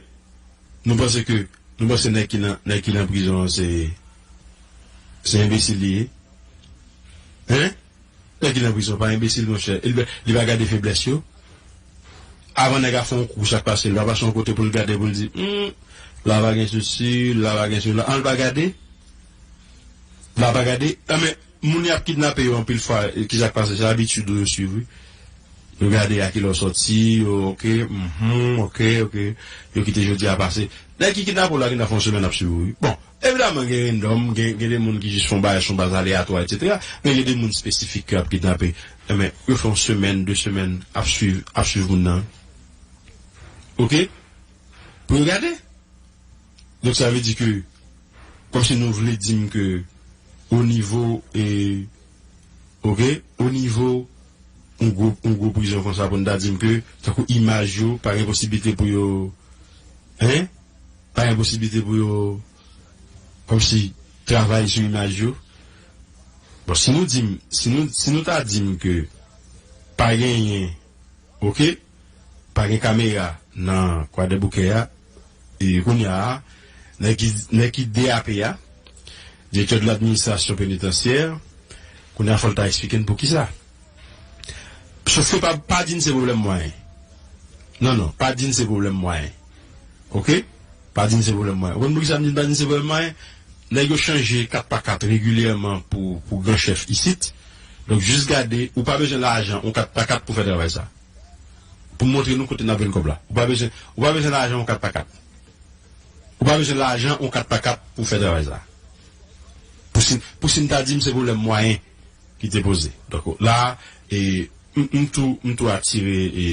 Nou panse ke, nou panse nèg ki nan, nèg ki nan prizon an se, se enbesil li ye? Hein? Nèg ki nan prizon pa enbesil, monchè. Li, li pa gade feblès yo. Avan nèg a fè yon kou, sa k pase, li pa pase yon kote pou l gade, pou l di, hmm, la pa gen sesi, la pa gen sela. An l pa gade? La pa gade? Anben, moun y ap kidnape yo anpil fwa, e, ki sa k pase? Se abitid yo yo swiv, wi. Yo gade a kilè w sòti, yo, oke, mhm, oke, oke. Yo kite jodi a pase. Nèg ki kidnape w la, kidnape w yon semèn ap swiv ou, wi. Bon, evidaman, gen random, gen, gen de moun ki jis fè yon bagay sou baz aleyatwa, etsetera. Men gen de moun espesifik ke ap kidnape. Enben, yo fè yon semèn, de semèn, ap swiv, ap swiv moun nan. Oke? Pou yo gade. Donk, sa vle di ke, kòmsi nou vle di m ke, o nivo, e, oke, o nivo, yon gwo, yon gwo prizon konsa pou n ta di m ke, tankou imaj yo, pa gen posiblite pou yo, hein? Pa gen posiblite pou yo, kòmsi, travay sou imaj yo. Bon, si nou di m, si nou, si nou ta di m ke, pa genyen, oke? Pa gen kamera nan Kwadèboukè a. E kounye a, nèg ki, nèg ki D A P a, Directeur de l'Administration Pénitentiaire, kounye a fò l ta eksplike n poukisa. Sof ke pa, pa di n se pwoblèm mwayen. Non, non, pa di n se pwoblèm mwayen. Oke? Pa di n se pwoblèm mwayen. Ou konn poukisa m di n pa di n se pwoblèm mwayen? Nèg yo chanje kat pa kat regilyèman pou, pou gran chèf isit. Donk, jis gade, ou pa bezwen lajan, yon kat pa kat pou fè travay sa. Pou montre nou kote n ap jwenn kòb la. Ou pa bezwen, ou pa bezwen lajan yon kat pa kat. Ou pa bezwen lajan yon kat pa kat pou fè travay sa. Pou si, pou si n ta di m se pwoblèm mwayen ki te poze. Donk, la, e, m, m tou, m tou atire, e,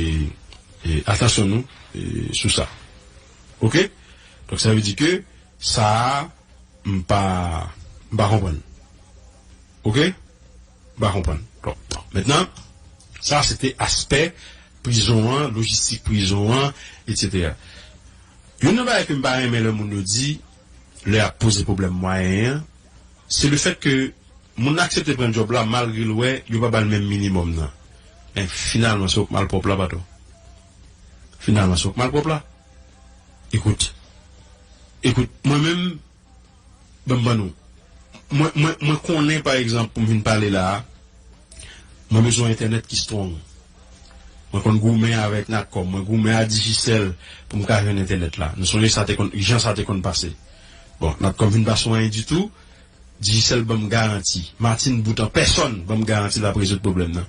e, atansyon nou, e, sou sa. Oke? Donk, sa vle di ke sa a, m pa, m pa konprann. Oke? M pa konprann. Bon, bon. Mentnan, sa se te aspè prizon an, lojistik prizon an, etsetera. Youn nan bagay ke m pa renmen lè moun yo di, lè y ap poze pwoblèm mwayen an, se lefèt ke moun nan aksepte pran djòb la malgre l wè yo pa ba l menm minimòm nan. Men finalman, se ou k malpwòp la, patwon. Finalman, se ou k malpwòp la. Ekout. Ekout, mwen menm, Ban m ban nou. Mwen, mwen, mwen konnen, pa egzanp, pou m vin pale la a, mwen bezwen entènèt ki strong. Mwen konn goumen avèk Natcom, mwen goumen ak Digicel pou m ka jwenn entènèt la. Nou sonje sa te konn, jan sa te konn pase. Bon, Natcom vin pa sou anyen ditou, Digicel ban m garanti. Martine Bout an pèsòn ban m garanti l ap rezoud pwoblèm nan.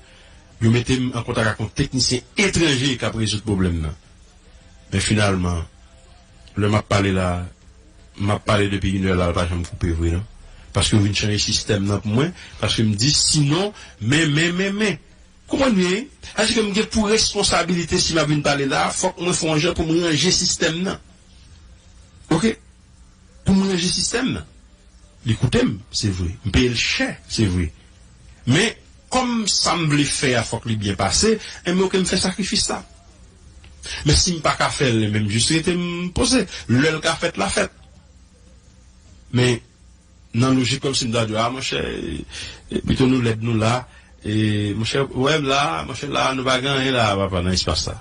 Yo mete m an kontak ak yon teknisyen etranje k ap rezoud pwoblèm nan. Men finalman, lè m ap pale la, m ap pale depi inè la, l pa janm koupe vre, non. Paske yo vin chanje sistèm nan pou mwen, paske m di, sinon, men, men, men, men. Konprann byen, wi? Paske m gen pou responsabilite, si m ap vin pale la, fòk mwen fè yon jan pou m ranje sistèm nan. Oke? Pou m ranje sistèm nan. Li koute m, se vre. M peye l chè, se vre. Men, kòm sa m vle fè a, fòk li byen pase, enben, oke, m fè sakrifis sa. Men si m pa ka fè l, menm jis rete m poze. Lè l ka fèt, l a fèt. Men, nan lojik kòmsi m ta di, a, monchè, e, pito nou lèd nou la, e, monchè, ou wè m la, monchè, la, nou pa gen anyen la, papa, nan espas sa.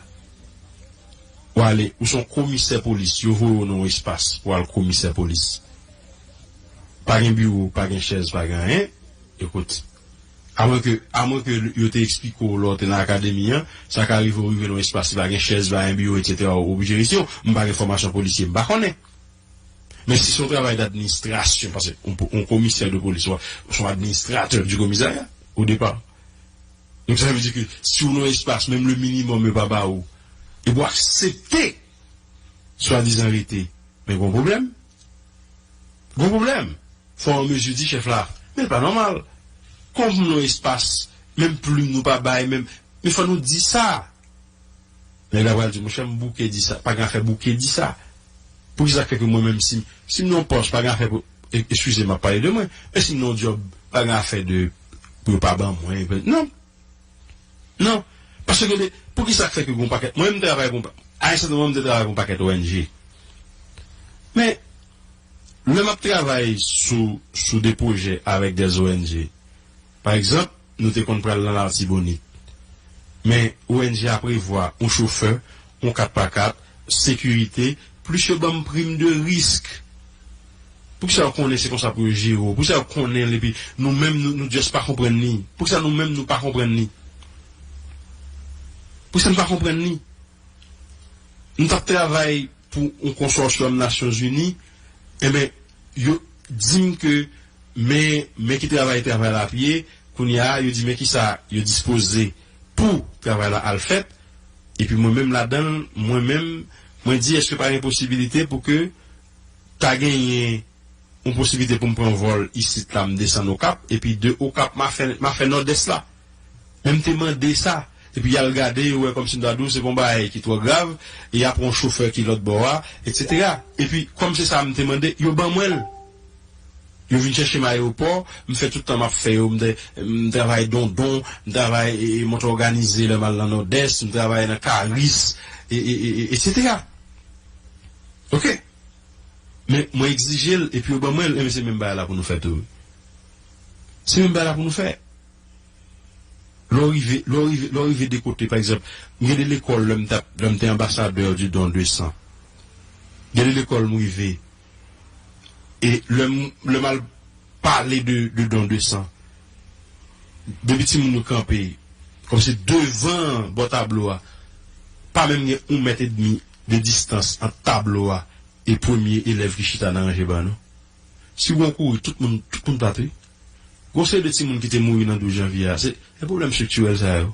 Ou ale, ou se yon komisè polis, yo voye w nan yon espas pou al komisè polis. Pa gen biwo, pa gen chèz, pa gen anyen. Ekout, amwen ke, amwen ke yo te eksplike w lè w te nan akademi an, sa ka rive w rive nan yon espas, si pa gen chèz, pa gen biwo, etsetera, ou oblije rete. M pa gen fòmasyon polisye, m pa konnen. Men si se yon travay d'administrasyon, paske yon, yon komisè de polis, ou se yon administratè du komisarya, o depa. Donk, sa vle di ke si w nan yon espas, menm le minimòm yo pa ba ou, epi w aksepte swadizan rete, men gon pwoblèm. Gon pwoblèm. Fò w an mezi di chèf la, men l pa nòmal. Kòm nou espas, menm plim nou pa bay, menm, men fò nou di sa. Nèg la pral di, monchè, m bouke di sa. Pa gen afè bouke di sa. Poukisa k fè ke mwen menm, si, si m nan yon pòs, pa gen afè pou, e, eskize m, m ap pale de mwen, men si m nan yon djòb, pa gen afè de, pou yo pa ban mwen, non. Non. Paske de, poukisa k fè ke gon pakèt, mwen menm m travay pou, a yon sèten moman m te travay pou yon pakèt O N G. Men, lè m ap travay sou, sou de pwojè avèk de O N G, pa egzanp, nou te konn pral nan Latibonit. Men O N G a prevwa yon chofè, yon kat pa kat, sekirite, plis yo ban m prim de risk. Poukisa yo konnen se konsa pou yo jere w? Poukisa yo konnen l epi nou menm nou, nou just pa konprann li? Poukisa nou menm nou pa konprann li? Poukisa n pa konprann li? M t ap travay pou yon konsòsyòm Nasyonzini, enben, yo di m ke men, men ki travay, travay la ap ye, kounye a, yo di men kisa yo dispoze pou travay la al fèt, epi mwen menm ladan l, mwen menm, mwen di èske pa gen posibilite pou ke ta genyen yon posibilite pou m pran vòl isit la, m desann Okap, epi de Okap, m a fè, m a fè Nòdès la. Men m te mande sa. Epi y al gade, yo wè kòmsi m ta di w, se pa yon bagay ki twò grav, e y a pran yon chofè ki lòt bò a, etsetera. Epi, kòm se sa m te mande, yo ban mwen l. Yo vin chèche m ayewopò, m fè tout tan m ap fè yo, m, te, m travay dondon, m travay e, e, motò òganize lè m al nan Nòdès, m travay nan Karis, e, e, e, e, etsetera. Oke? Men mwen egzije l, epi yo ban mwen l, enben se menm bagay la pou nou fè tou. Se menm bagay la pou nou fè. Lè w rive, lè w rive, lè w rive de kote, pa egzanp, m gen de lekòl lè m t ap, lè m te anbasadè du don de sang. Gen de lekòl m rive, e lè m, lè m al pale de, de don de sang, depi timoun yo kanpe, kòmsi devan bò tablo a, pa menm gen yon mèt edmi de distans ant tablo a e premye elèv ki chita nan ranje ba nou. Si w gen yon kouri, tout moun, tout moun pati. Gon seri de timoun ki te mouri nan douz janvye a, se, se pwoblèm estriktirèl sa yo.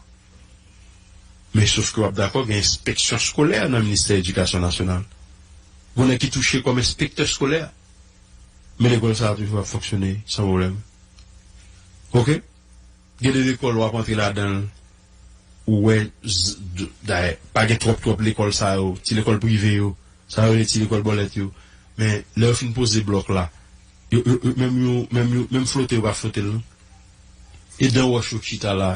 Men sof ke w ap dakò, gen enspeksyon eskolè nan ministè edikasyon nasyonal. Gon nèg ki touche kòm enspektè eskolè. Men lekòl sa a toujou ap fonksyone san pwoblèm. Oke? Gen de lekòl w ap antre ladan l, ou wè, z- d- dayè, pa gen twòp twòp lekòl sa yo, ti lekòl prive yo, sa yo rele ti lekòl bòlèt yo. Men lè yo fin poze blòk la, yo, yo, yo, menm yo, menm yo, menm flote yo pa flote l non. E dan wòch yo chita la.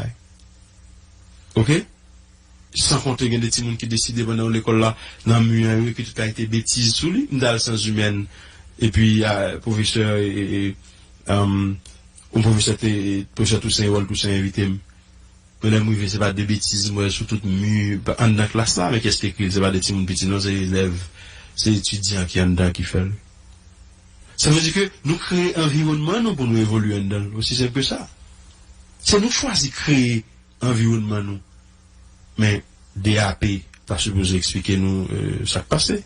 Oke? San konte gen de timoun ki deside pandan yo lekòl la, nan mi an yo, ki tout kalite betiz sou li. M t al Syans Imèn, epi a, pwofesè, e, e, e, um, yon pwofesè te, pwofesè Toussaint, Erol Toussaint envite m. Men lè m rive, se pa de betiz m wè sou tout mi anndan klas la, men kiyès ki ekri l? Se pa de timoun piti non, se elèv, se etidyan ki anndan ki fè l. Sa vle di ke nou kreye anviwònman nou pou nou evolye anndan l. Osi senp ke sa. Se nou chwazi kreye anviwònman nou. Men D A P ta sipoze eksplike nou, euh, sa k pase.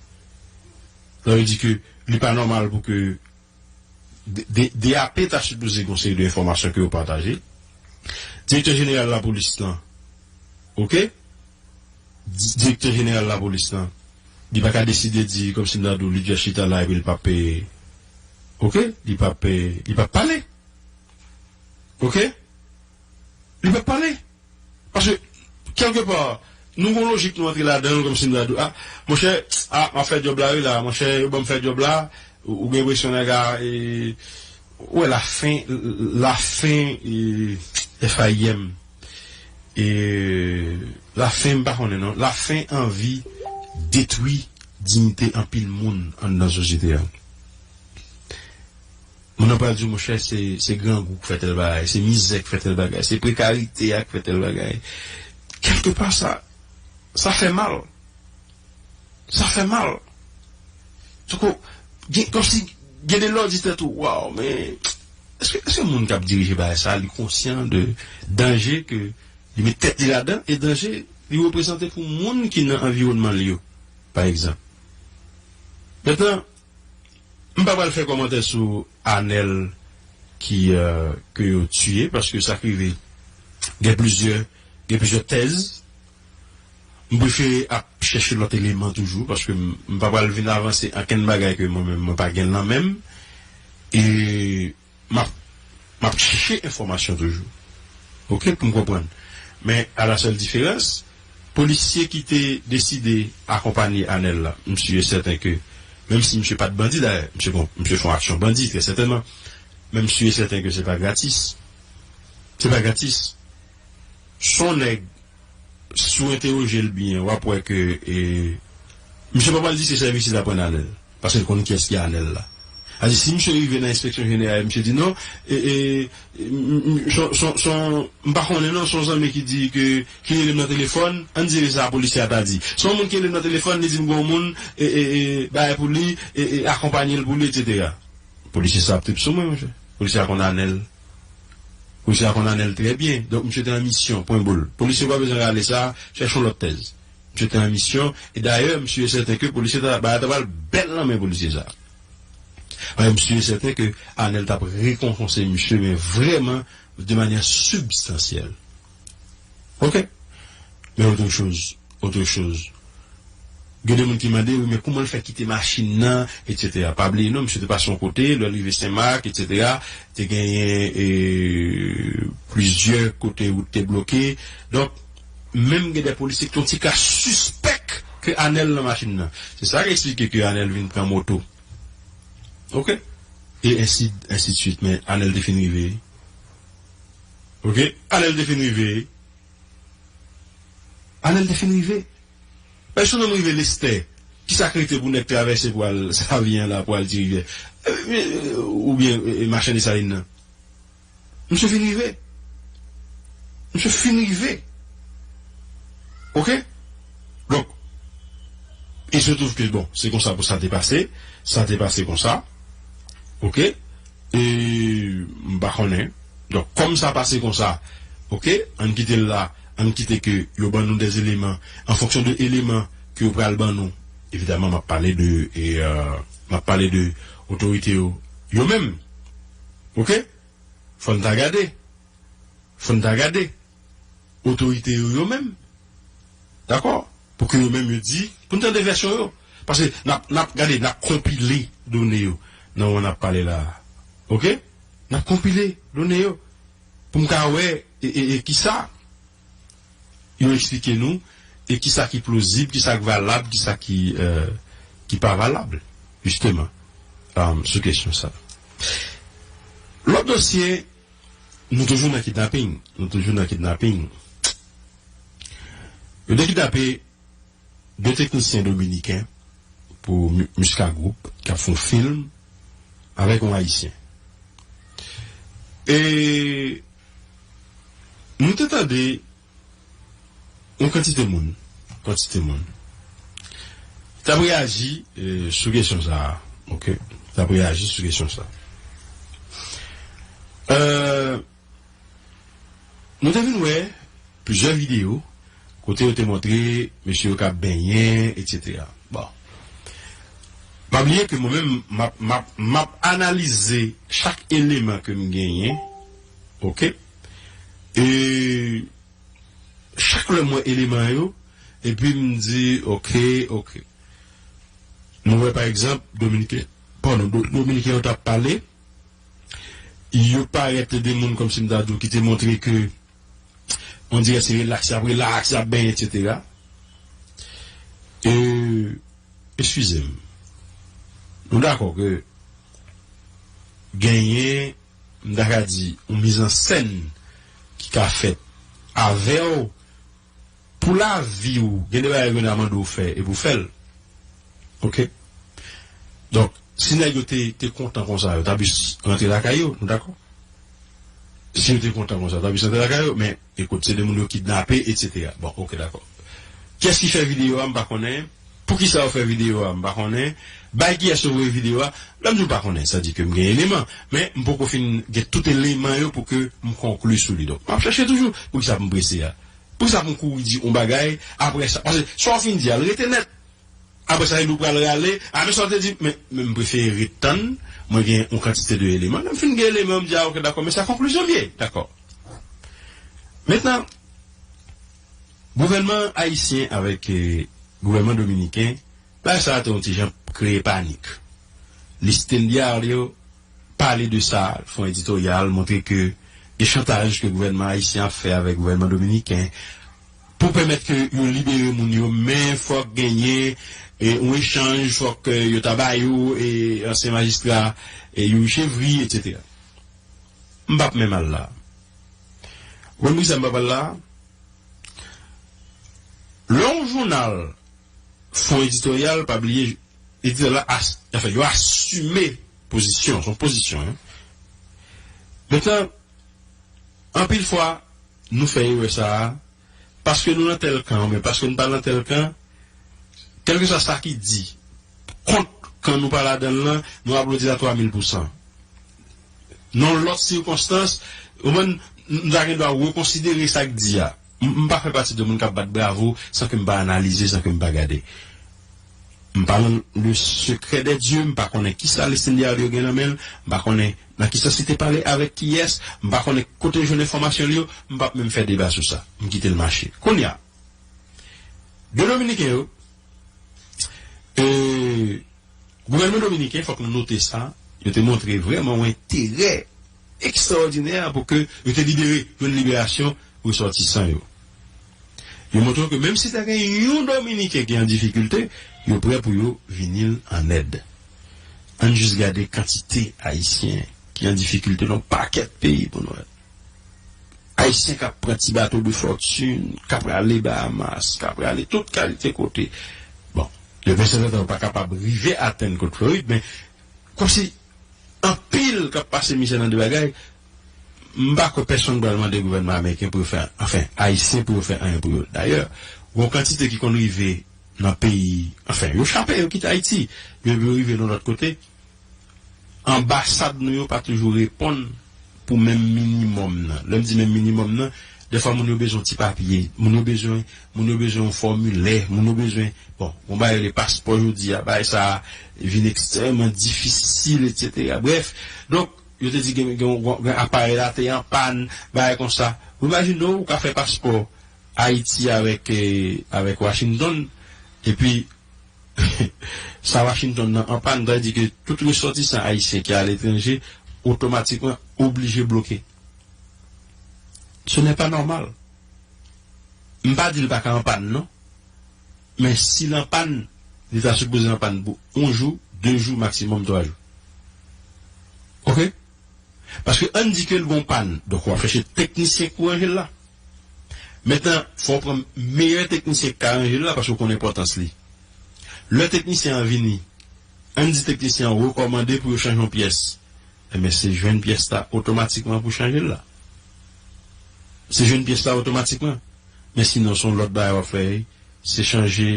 Sa vle di ke li pa nòmal pou ke D- D- D A P ta sipoze gen yon seri de enfòmasyon ke yo pataje. Direktè jeneral lapolis lan, oke? Di- Direktè jeneral lapolis lan, li pa ka deside di, kòmsi m ta di w, li dwe chita la epi li p ap, oke? Li p ap, li p ap pale. Oke? Li p ap pale. Paske, kèlkepa, nou gon lojik nou antre ladan l, kòmsi m ta di w, a, monchè, a, m ap fè djòb la wi la, monchè, yo ban m fè djòb la, ou, ou gen enpresyon nèg a, e, ou wè lafen, lafen, e, F A I M, e, lafen, m pa konnen non, lafen anvi detwi diyite anpil moun anndan sosyete a. Moun nan pral di w, monchè, se, se grangou k fè tèl bagay, se mizè k fè tèl bagay, se prekarite a k fè tèl bagay. Kèlkepa, sa, sa fè mal. Sa fè mal. Tankou, gen, kòmsi, gen de lè w di tèt ou, waw, men, èske, èske moun k ap dirije bagay sa, li konsyan de danje ke li met tèt li ladan, e danje li reprezante pou moun ki nan anviwònman l yo, pa egzanp? Mentnan, M pa pral fè kòmantè sou Anèl ki, euh, ke yo tiye, paske sa k rive, gen plizyè, gen plizyè tèz. M prefere ap chèche lòt eleman toujou, paske m, m pa pral vin avanse ankenn bagay ke mwen menm, mwen pa gen l nan men m. E m ap, m ap chèche enfòmasyon toujou. Oke, pou m konprann. Men, à la seule différence, polisye ki te deside akonpanye Anèl la, m si e sèten ke, menm si misye pa t bandi dayè, misye gon, misye fè yon aksyon bandi, trè sètènman, men m si e sèten ke se pa gratis. Se pa gratis. Se yon nèg, si w entèwoje l byen, w ap wè ke, e, misye pa pral di se sèvis li t ap rann Anèl, paske l konn kiyès ki Anèl la. Sa di, si misye rive nan enspeksyon jeneral, misye di non, e, e, m, m, son, son, son, m pa konnen non, son zanmi ki di ke, ki rele m nan telefòn, ann di se sa polisye a ta di. Son moun ki rele m nan telefòn, li di m gon moun, e, e, e, bagay pou li, e, e, akonpanye l pou li, etsetera. Polisye sa ap trip sou mwen, monchè. Polisye a konn Anèl. Polisye a konn Anèl trè byen. Donk, misye te an misyon, pwen boul. Polisye pa bezwen rale sa, chèche yon lòt tèz. Misye te an misyon, e dayè, m si e sèten ke polisye ta, bagay ta pral bèl nan men polisye sa. Mwen, m si e sèten ke Anèl t ap rekonpanse misye, men vrèman, de manyè sibstansyèl. Oke? Men otre choz, otre choz. Gen de moun ki mande, wi, men kouman l fè kite machin nan, etsetera. Pa bliye non, misye te pase yon kote, lè l rive Senmak, etsetera, te genyen, e, plizyè kote wout te bloke. Donk, menm gen de polisye ki te yon ti ka sispèk ke Anèl nan machin nan. Se sa k eksplike ke Anèl vin pran moto. Oke? E ensi, ensi de swit, men Anèl te fin rive. Oke? Anèl te fin rive. Anèl te fin rive. Èske w rive Lestè? Kisa k rete pou nèg travèse pou al Savyen la, pou al Ti Rivyè? E, e, oubyen, e, e, Machann Desalin nan? Misye fin rive. Misye fin rive. Oke? Donk, il se trouve que, bon, se konsa pou sa te pase. Sa te pase konsa. Oke? E m pa konnen. Donk, kòm sa pase konsa, oke, ann kite l la, ann kite ke yo ban nou des éléments. An fonksyon de eleman ke yo pral ban nou, evidaman, m ap pale de, e, euh, m ap pale de otorite yo, yo menm. Oke? Fò n ta gade. Fò n ta gade. Otorite yo, yo menm. Dakò? Pou ke yo menm yo di, pou n tande vèsyon yo. Paske n ap, n ap gade, n ap konpile done yo nan moman n ap pale la a. Oke? N ap konpile done yo. Pou m ka wè, e, e, e kisa yo eksplike nou, e kisa ki plozib, kisa ki valab, kisa ki, euh, ki pa valab, jisteman, euh, sou kesyon sa. Lòt dosye, nou toujou nan kidnaping. Nou toujou nan kidnaping. Yo te kidnape de teknisyen dominiken pou Mi-, Musca Group, k ap fè yon fim avèk yon Ayisyen. E nou te tande yon kantite moun, kantite moun, t ap reyaji, e, sou kesyon sa a, oke? T ap reyaji sou kesyon sa a. E, nou te vin wè plizyè videyo kote yo te montre mesye yo k ap benyen, etsetera. Bon. Pa bliye ke mwen menm, m ap, m ap, m ap analize chak eleman ke m genyen, oke? E chak lè m wè eleman yo, epi m di, oke, oke. Nou wè, pa egzanp, Dominiken, padon, Do-, Dominiken yo t ap pale, yo parèt de moun kòmsi m ta di w ki te montre ke, on dirè se relaks, y ap relaks, y ap benyen, etsetera. E, eskize m. Nou dakò ke genyen, m ta ka di, yon mizansèn ki ka fèt avè w pou lavi w. Gen de bagay yo ta mande w fè, epi w fè l. Oke? Donk, si nèg yo te, te kontan konsa, yo ta plis rantre lakay yo, nou dakò? Si yo te kontan konsa, yo ta plis rantre lakay yo, men, ekout, se de moun yo kidnape, etsetera. Bon, oke, dakò. Kiyès ki fè videyo a, m pa konnen. Poukisa yo fè videyo a, m pa konnen. Bay kiyès yo voye videyo a, lè m di m pa konnen, sa di ke m gen eleman. Men, m poko fin gen tout eleman yo pou ke m konkli sou li. Donk, m ap chèche toujou. Poukisa pou m prese a? Poukisa pou m kouri di yon bagay, apre sa, paske sa w fin di a, l rete nèt. Apre sa, epi w pral rale, a, men sa w te di, men, men m prefere ret tann, mwen gen yon kantite de eleman. Lè m fin gen eleman, m di, a, oke, dakò, men sa konklizyon m ye, dakò. Mentnan, gouvènman ayisyen avèk, eh, gouvènman dominiken, bagay sa a te yon ti jan kreye panik. Listín Diario pale de sa, fè yon editoryal, montre ke gen chantaj ke gouvènman ayisyen ap fè avèk gouvènman dominiken pou pèmèt ke yo libere moun yo, men fòk genyen, eh, yon echanj, fòk, eh, yo ta ba yo, eh, ansyen majistra, eh, Youri Chevry, etsetera. M p ap menm al la. Ou konn poukisa m p ap al la? Lè yon jounal fè yon editoryal, pa bliye, editè la as-, anfen, yo asime Pozisyon, se yon pozisyon, hein. Mentnan, anpil fwa, nou fè erè sa a, paske nou nan tèl kan, oubyen paske nou pa nan tèl kan, kèlkeswa sa ki di, kont kan nou pa ladan l lan, nou aplodi l a twa mil pousan. Nan lòt sikonstans, ou konprann, m ta gen dwa rekonsidere sa k di a. M, m pa fè pati de moun k ap bat bravo san ke m pa analize, san ke m pa gade. M pa nan le secret des dieux, m pa konnen kisa Leslie Diario gen nan men l, m pa konnen nan ki sans li te pale avèk kiyès, m pa konnen kote l jwenn enfòmasyon li yo, m p ap menm fè deba sou sa. M kite l mache. Kounye a, de Dominiken yo, e, gouvènman dominiken, fòk nou note sa, yo te montre vrèman yon enterè ekstraòdinè pou ke yo te libere, jwenn liberasyon resòtisan yo. Yo montre ke menm si ta gen yon Dominiken ki an difikilte, yo prè pou yo vini l an èd. Ann jis gade kantite Ayisyen ki an difikilte nan yon pakèt peyi pou nou wè. Ayisyen k ap pran ti bato de fòtin, k ap prale Bahamas, k ap prale tout kalite kote. Bon, de tanzantan yo pa kapab rive atenn kot Florid, men kòmsi anpil k ap pase mizè nan de bagay, m pa kwè pèsonn pral mande gouvènman ameriken pou yo fè, anfen, ayisyen pou yo fè anyen pou yo. Dayè, gon kantite ki konn rive nan peyi, anfen, yo chape, yo kite Ayiti, men pou yo rive nan lòt kote, anbasad nou yo pa toujou reponn pou menm minimòm nan. Lè m di menm minimòm nan, dèfwa moun yo bezwen ti papye, moun yo bezwen, moun yo bezwen yon fòmilè, moun yo bezwen, bon, yon bagay rele paspò jodi a, bagay sa a vin ekstrèmman difisil, etsetera. Brèf, donk, yo te di gen, gen, gen, gen aparèy la te an pàn, bagay konsa. Ou imajine w, ou ka fè paspò Ayiti avèk, eh, avèk Washington, epi sa Washington nan an pàn, sa vle di ke tout resòtisan ayisyen ki aletranje otomatikman oblije bloke. Ce n'est pas normal. M pa di l pa ka an pàn, non. Men si l an pàn, li ta sipoze an pàn pou yon jou, de jou, maksimòm twa jou. Oke? Paske ann di ke l gon pàn, donk w ap chèche teknisyen k pou ranje l la. Mentnan, fò w pran meyè teknisyen k ka ranje l la, paske w konn enpòtans li. Lè teknisyen an vini, ann di teknisyen an rekòmande pou yo chanje yon pyès. Enben, se jwenn pyès la otomatikman pou chanje l la. Se jwenn pyès la otomatikman. Men sinon, se yon lòt bagay w ap fè, se chanje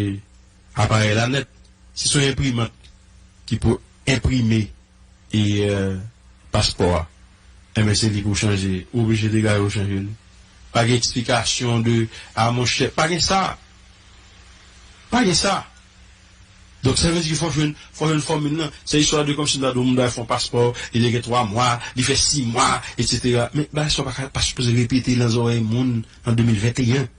aparèy la nèt. Si se yon enprimant ki pou enprime e, eh, paspò a, enben, se li pou chanje. Ou oblije degaje w chanje li. Pa gen eksplikasyon de, a, monchè, pa gen sa. Pa gen sa. Donk, sa vle di fò jwenn, fò jwenn fòmil nan. Se istwa de kòmsi m ta di w, moun dwe fè yon paspò, li dwe gen twa mwa, li fè sis mwa, etsetera. Men, bagay sa w pa ka, pa sipoze repete nan zòrèy moun an de mil venteyen.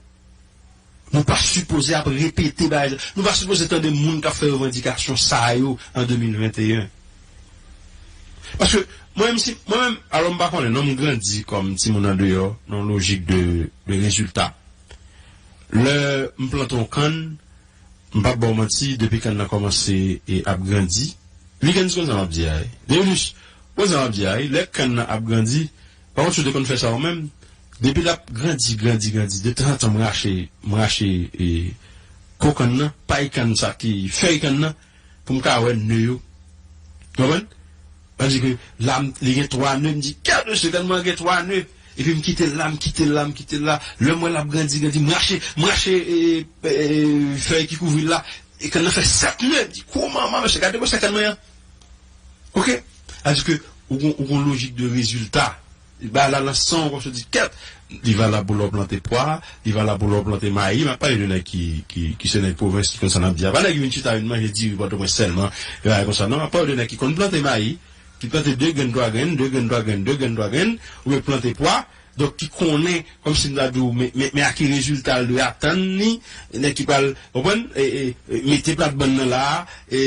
Nou pa sipoze ap repete bagay sa. Nou pa sipoze tande moun k ap fè revandikasyon sa yo an de mil venteyen. Paske mwen menm, si, mwen menm, alò m pa konnen, non, m grandi kòm timoun andeyò, nan yon lojik de, de rezilta. Lè m plante yon kann, m p ap ba w manti, depi kann nan kòmanse e ap grandi, Likens konn sa m ap di a, wi. Devilus, konn sa m ap di a, wi. Lè kann nan ap grandi, pa kont si w te konn fè sa ou menm, depi l ap grandi, grandi, grandi, de tanzantan m rache, m rache, e, po kann nan, pay kann sa ki, fèy kann nan, pou m ka wè ne yo. Konprann? Sa vle di ke la, m, li gen twa ne, m di, "Gade mesye, kann mwen gen twa ne." Epi m kite l la, m kite l la, m kite l la. Lè m wè l ap grandi, grandi, m rache, m rache, e, e, e, fèy ki kouvri l la. E kann nan fè sèt ne. M di, "Gwo manman, mesye, gade gwosè kann mwen an." Oke? Sa vle di ke ou gon, ou gon lojik de rezilta. Bagay la nan san w, kòmsi w di, "Kèt, li valab pou lè w plante pwa, li valab pou lè w plante mayi." M ap pale de nèg ki, ki, ki se nèg pwovens, ki konn sa n ap di a. Pa nèg ki vin chita, vin manje diri Pòtoprens sèlman, e bagay konsa. Non, m ap pale de nèg ki konn plante mayi, ki plante de grenn, twa grenn, de grenn, twa grenn, de grenn, twa grenn, oubyen plante pwa, donk ki konnen, kòmsi m ta di w, men, men, men a ki rezilta l dwe atann li, nèg ki pral, w konprann, e, e, e, mete platbann nan la, e,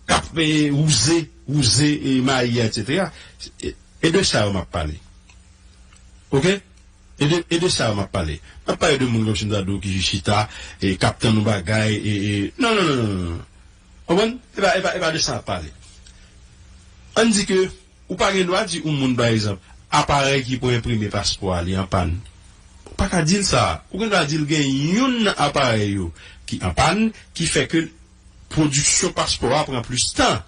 k ap, e, wouze, wouze, e, mayi a, etsetera. E, e de sa yo m ap pale. Oke? E de, e de sa yo m ap pale. M ap pale de moun kòmsi m ta di w ki jis chita, e, k ap tann yon bagay, e, e, non, non, non, non, non. Konprann? E pa, e pa, e pa de sa m ap pale. Ann di ke ou pa gen dwa di yon moun, pa egzanp, aparèy ki pou enprime paspò a, li an pàn. Ou pa ka di l sa. Ou gen dwa di l gen youn nan aparèy yo ki an pàn, ki fè ke pwodiksyon paspò a pran plis tan.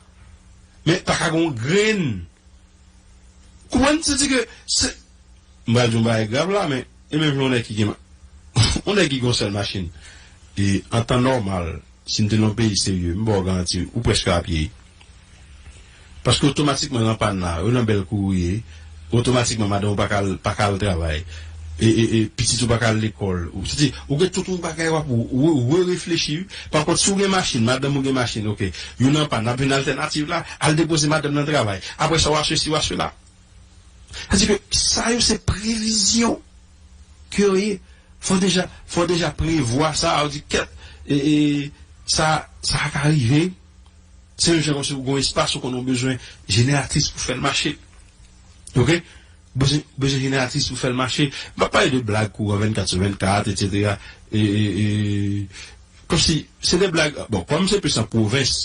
Men pa ka gen yon grenn. Konprann? Se di ke se, m pral di yon bagay grav la, men e menm jan yon nèg ki gen ma- yon nèg ki gen yon sèl machin, e an tan nòmal, si n te nan yon peyi serye, m ba w garanti, ou prèske apye. Paske otomatikman nan pann la, ou nan bèl kouri, otomatikman madanm ou pa ka al, pa ka al travay. E, e, e pitit ou pa ka al lekòl. Ou, se di, ou gen tout yon bagay w ap ou, ou, ou reflechi. Pa kont, si w gen machin, madanm ou gen machin, oke. Youn nan pann, n ap jwenn altènativ la, al depoze madanm nan travay. Apre sa, w a sesi, w a sela. Sa di ke sa yo se previzyon ke yo ye. Fò deja, fò deja prevwa sa, ou di kèt, e, e, sa, sa ka rive. Se yon jan kòmsi ou gon espas ou konnen ou bezwen jeneratris pou fè l mache. Oke? Bezwen, bezwen jeneratris pou fè l mache. M pa pale de blag kouran vennkat sou vennkat, etsetera. E, e, e, kòmsi, se de blag, bon, kòm se plis an pwovens,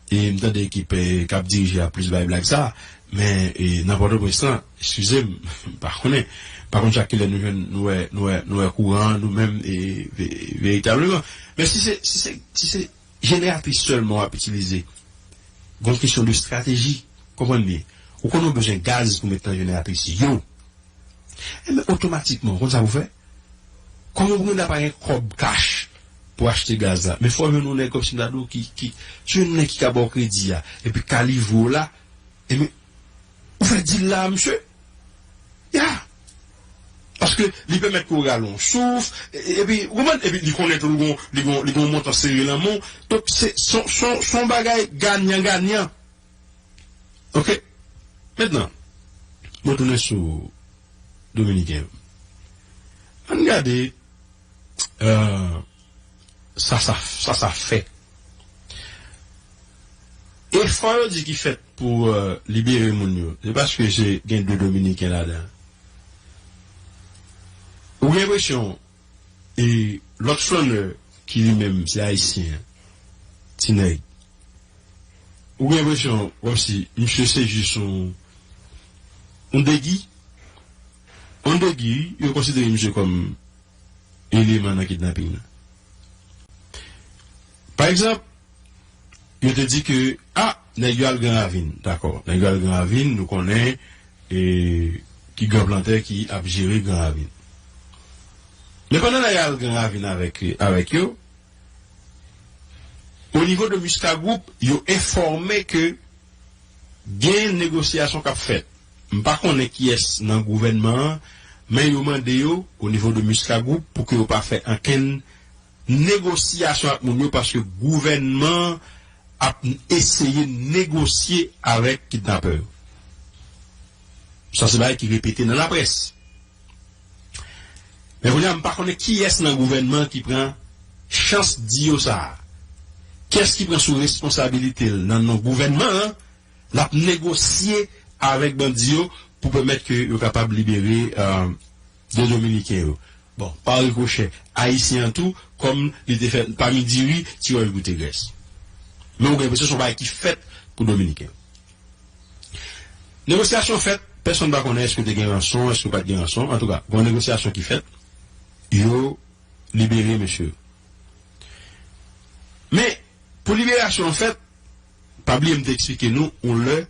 e m tande ekip, e, k ap dirije a plis bay blag sa, men, e, nan Pòtoprens lan, eskize m, m pa konnen. M pa konn chak kilè nou jwenn, nou wè, nou wè, nou wè kouran, nou menm, e, ve- veritableman. Men si se, si se, si se jeneratris sèlman w ap itilize, gon kesyon de estrateji, konprann byen. Ou konnen w bezwen gaz pou met nan jeneratris yo. Enben, otomatikman, ou konn sa pou fè? Kòm ou genlè pa gen kòb kach pou achte gaz la, men fò w jwenn yon nèg kòmsi m ta di w ki, ki, si yon nèg ki ka ba w kredi a, epi ka livre w la, enben, ou fè dil la a misye. Ya. Paske li pèmèt ke w rale yon souf, e- e- epi, ou konprann, epi li konnen tou li gon, li gon, li gon montan sere lan men w. Donk, se, se, se, se yon bagay ganyan ganyan. Oke? Mentnan, mwen tounen sou Dominiken yo. Ann gade, e, sa, sa, sa, sa fè. Efò yo di ki fèt pou, e, libere moun yo, se paske se gen de Dominiken ladan. Ou gen enpresyon, e, lòt flannè ki li menm se ayisyen, ti nèg, ou gen enpresyon kòmsi misye se jis yon, yon degi. Yon degi, yo konsidere misye kòm eleman nan kidnaping nan. Pa egzanp, yo te di ke, a, nèg yo al Gran Ravin. Dakò, nèg yo al Gran Ravin, nou konnen, e, ki Gran Plantè ki ap jere Gran Ravin. Men pandan nèg yo al Gran Ravin avèk, avèk yo, o nivo de Musca Group, yo enfòme ke gen negosyasyon k ap fèt. M pa konnen kiyès nan gouvènman an, men yo mande yo, o nivo de Musca Group, pou ke yo pa fè ankenn negosyasyon ak moun yo, paske gouvènman an ap eseye negosye avèk kidnapè yo. Sa se bagay ki repete nan laprès. Men kounye a, m pa konnen kiyès nan gouvènman ki pran chans di yo sa a. Kiyès ki pran sou responsabilite l nan non gouvènman an, l ap negosye avèk bandi yo pou pèmèt ke yo kapab libere, e, de Dominiken yo. Bon, pa rikochè, Ayisyen an tou, kòm li te fè pami diri, ti wòl goute grès. Men ou gen enpresyon se yon bagay ki fèt pou Dominiken. Negosyasyon fèt, pèsonn pa konnen èske te gen ranson, èske pa t gen ranson. Antouka, gen yon negosyasyon ki fèt, yo libere mesye yo. Men, pou liberasyon an fèt, pa bliye m te eksplike nou yon lè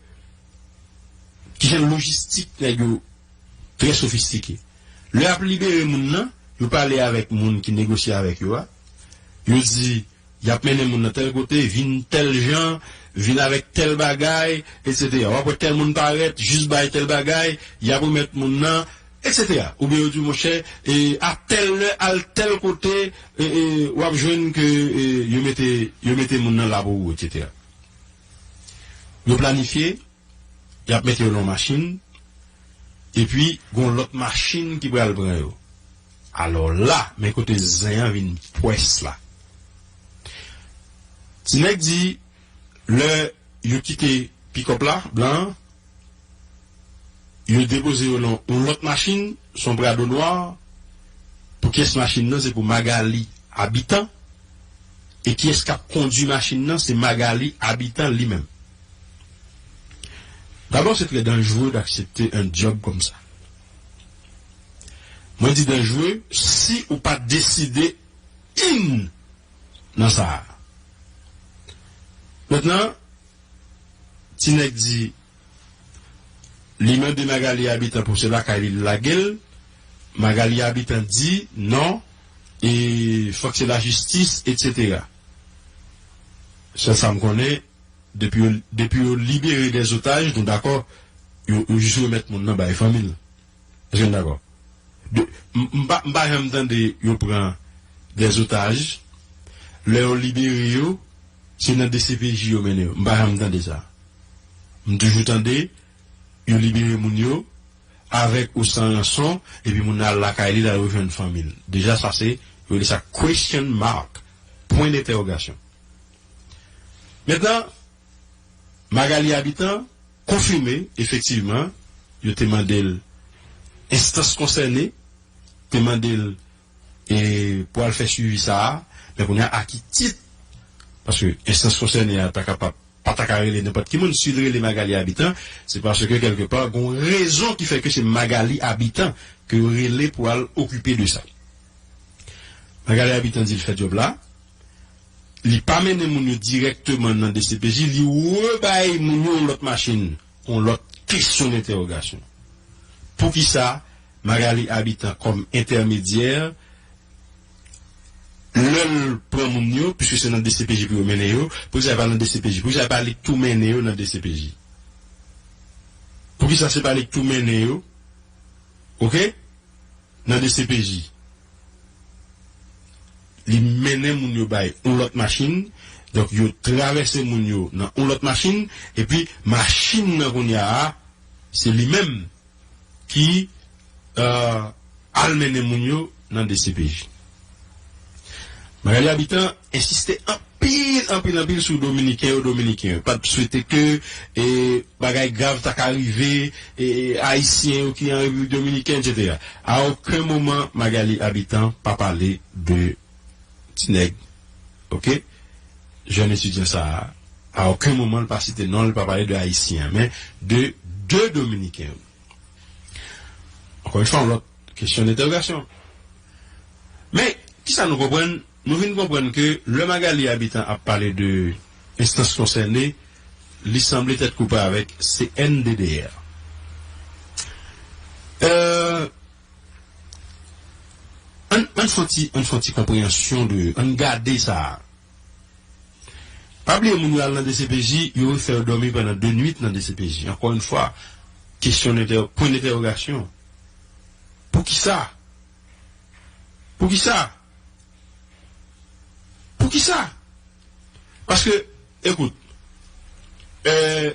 kijan lojistik nèg yo trè sofistike. Lè y ap libere moun nan, yo pale avèk moun ki negosye avèk yo a. Yo di, y ap mennen moun nan tèl kote, vin tèl jan, vin avèk tèl bagay, etsetera. W ap wè tèl moun parèt, jis bay tèl bagay, y ap remèt moun nan, etsetera. Oubyen yo di w, monchè, e, a tèl lè, al tèl kote, e, e, w ap jwenn ke, e, yo mete, yo mete moun nan la pou ou, etsetera. Yo planifye, y ap mete yo nan yon machin, epi gon lòt machin ki pral pran yo. Alò la, men kote zen an vin pwès la. Ti nèg di, lè yo kite pikòp la, blan an, yo depoze yo nan yon lòt machin, se yon Prado nwa, pou kiyès machin nan, se pou Magali Abitan, e kiyès k ap kondwi machin nan, se Magali Abitan li menm. Dabò, se trè danjere d'aksepte un djòb kòmsa. Mwen di danjere si ou pa deside in nan sa a. Mentnan, Ti nèg di, li mande Magalie Habitant pou se lakay li li lage l. Magalie Habitant di non, e fòk se lajistis, etsetera. Sèl sa m konnen, depi yo, depi yo libere dè zotaj, nou dakò, yo, yo jis remèt moun nan bay fanmi l. Èske n dakò? De, m, m pa, m pa janm tande yo pran dè zotaj, lè yo libere yo, se nan D C P J yo mennen yo. M pa janm tande sa. M toujou tande, yo libere moun yo, avèk ou san ranson, epi moun nan al lakay li, l al rejwenn fanmi l. Deja, sa se, yo rele sa question mark, pwen dentèwogasyon. Mentnan, Magalie Habitant konfime, efektivman, yo te mande l, enstans konsène te mande l, e, pou al fè swivi sa a, men kounye a, a ki tit? Paske enstans konsène a ta kapab, pa ta ka rele nenpòt ki moun. Si l rele Magalie Habitant, se paske kèlkepa, gen yon rezon ki fè ke se Magalie Habitant ke yo rele pou al okipe de sa. Magalie Habitant di l fè djòb la, li pa mennen moun yo dirèkteman nan D C P J, li rebay moun yo yon lòt machin, yon lòt kesyon dentèwogasyon. Poukisa Magalie Habitant kòm entèmedyè, lè l pran moun yo, piske se nan D C P J pou yo mennen yo, poukisa e pa nan D C P J? Poukisa e pa li k tou mennen yo nan D C P J? Poukisa se pa li k tou mennen yo? Oke? Nan D C P J. Li mennen moun yo bay yon lòt machin. Donk, yo travèse moun yo nan yon lòt machin. Epi, machin nan kounye a, se li menm ki, euh, al mennen moun yo nan D C P J. Magalie Habitant ensiste anpil, anpil, anpil sou Dominiken yo, Dominiken yo. Pa t swete ke, e, bagay grav ta ka rive, e, Ayisyen yo ki an Repiblik Dominikèn, etsetera. A okenn moman, Magalie Habitant pa pale de ti nèg, oke? Jèn etidyan sa a, a okenn moman, l pa site non l, l pa pale de Ayisyen an, men de de Dominiken yo. Ankò yon fwa, yon lòt kesyon dentèwogasyon. Men, kisa nou konprann? Nou vin konprann ke lè Magalie Habitant ap pale de enstans konsène, li sanble tèt koupe avèk C N D D R. Euh, ann, ann fè yon ti, ann fè yon ti konpreyansyon de, ann gade sa a. Pa bliye, moun yo al nan D C P J, yo fè yo dòmi pandan de nwit nan D C P J. Ankò yon fwa, kesyon dentè-, pwen dentèwogasyon. Poukisa? Poukisa? Poukisa? Paske, ekout, euh,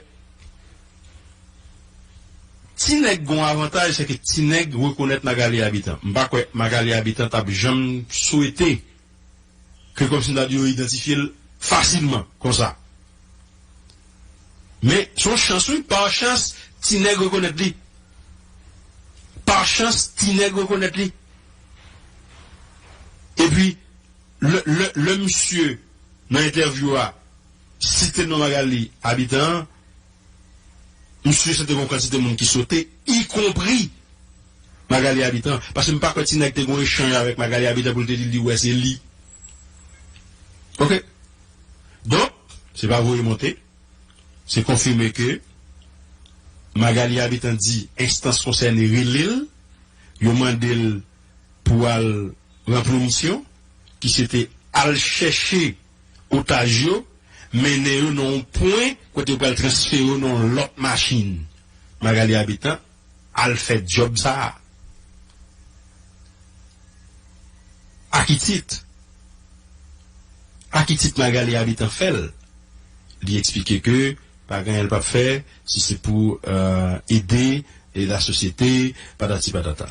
ti nèg gon avantaj, se ke ti nèg rekonèt Magalie Habitant. M pa kwè Magalie Habitant t ap janm swete ke kòmsi m ta di yo idantifye l fasilman konsa. Men, se yon chans, wi, pa chans, ti nèg rekonèt li. Pa chans, ti nèg rekonèt li. Epi, lè, lè, lè misye, nan entèvyou a, site non Magalie Habitant an, misye site gon kantite moun ki sote, ikonpri Magalie Habitant. Paske m pa kwè ti nèg te gon echanj avèk Magalie Habitant pou l te di li wè se li. Oke? Donk, se pa voye monte. Se konfime ke Magalie Habitant di enstans konsène rele l, yo mande l pou al ranpli yon misyon, ki se te al chèche otaj yo, mennen yo nan yon pwen kote yo pral transfere yo nan yon lòt machin. Magalie Habitant al fè djòb sa a. A ki tit? A ki tit Magalie Habitant fè l? Li eksplike ke pa gen anyen l p ap fè, si se pou, euh, ede, e lasosyete, patati patata.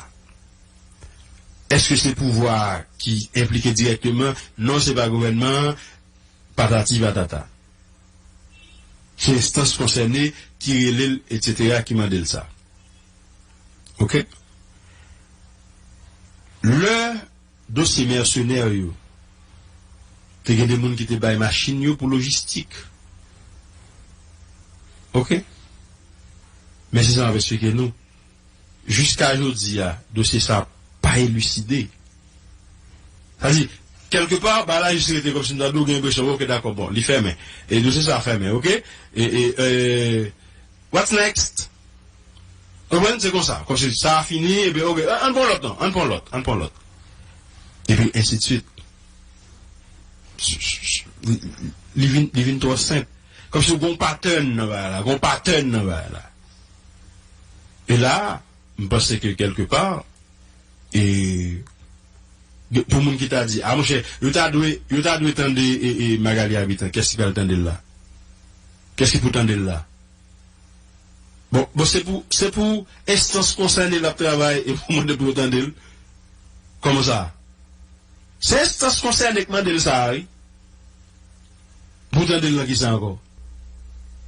Èske se pouvwa a ki enplike dirèkteman? Non, se pa gouvènman an, patati patata. Se enstans konsène ki rele l, etsetera, ki mande l sa. Oke? Lè dosye mèsenè yo, te gen de moun ki te bay machin yo pou lojistik. Oke? Men se sa m ap eksplike nou. Jiska jodi a, dosye sa a pa eliside. Sa di, kèlkepa, bagay la jis rete kòmsi m ta di w gen enpresyon, ok, dakò, bon, li fèmen. E dosye sa a fèmen, ok? E, e, e, what's next? Konprann? Se konsa. Kòmsi sa a fini, epi, ok, ann pran lòt, non, ann pran lòt, ann pran lòt. Epi ensidswit. Li, li vin, li vin twò senp. Kòmsi w gen yon pattern nan bagay la, gen yon pattern nan bagay la. E la, m panse ke kèlkepa, e, pou moun ki ta di, a monchè, yo ta dwe, yo ta dwe tande e, e Magalie Habitant, kiyès ki pral tande l la? Kiyès ki pou tande l la? Bon, bon, se pou, se pou enstans konsène l ap travay e pou mande pou yo tande l. Kòman sa? Se enstans konsène k mande l sa a, wi. Pou tande l nan kisa ankò?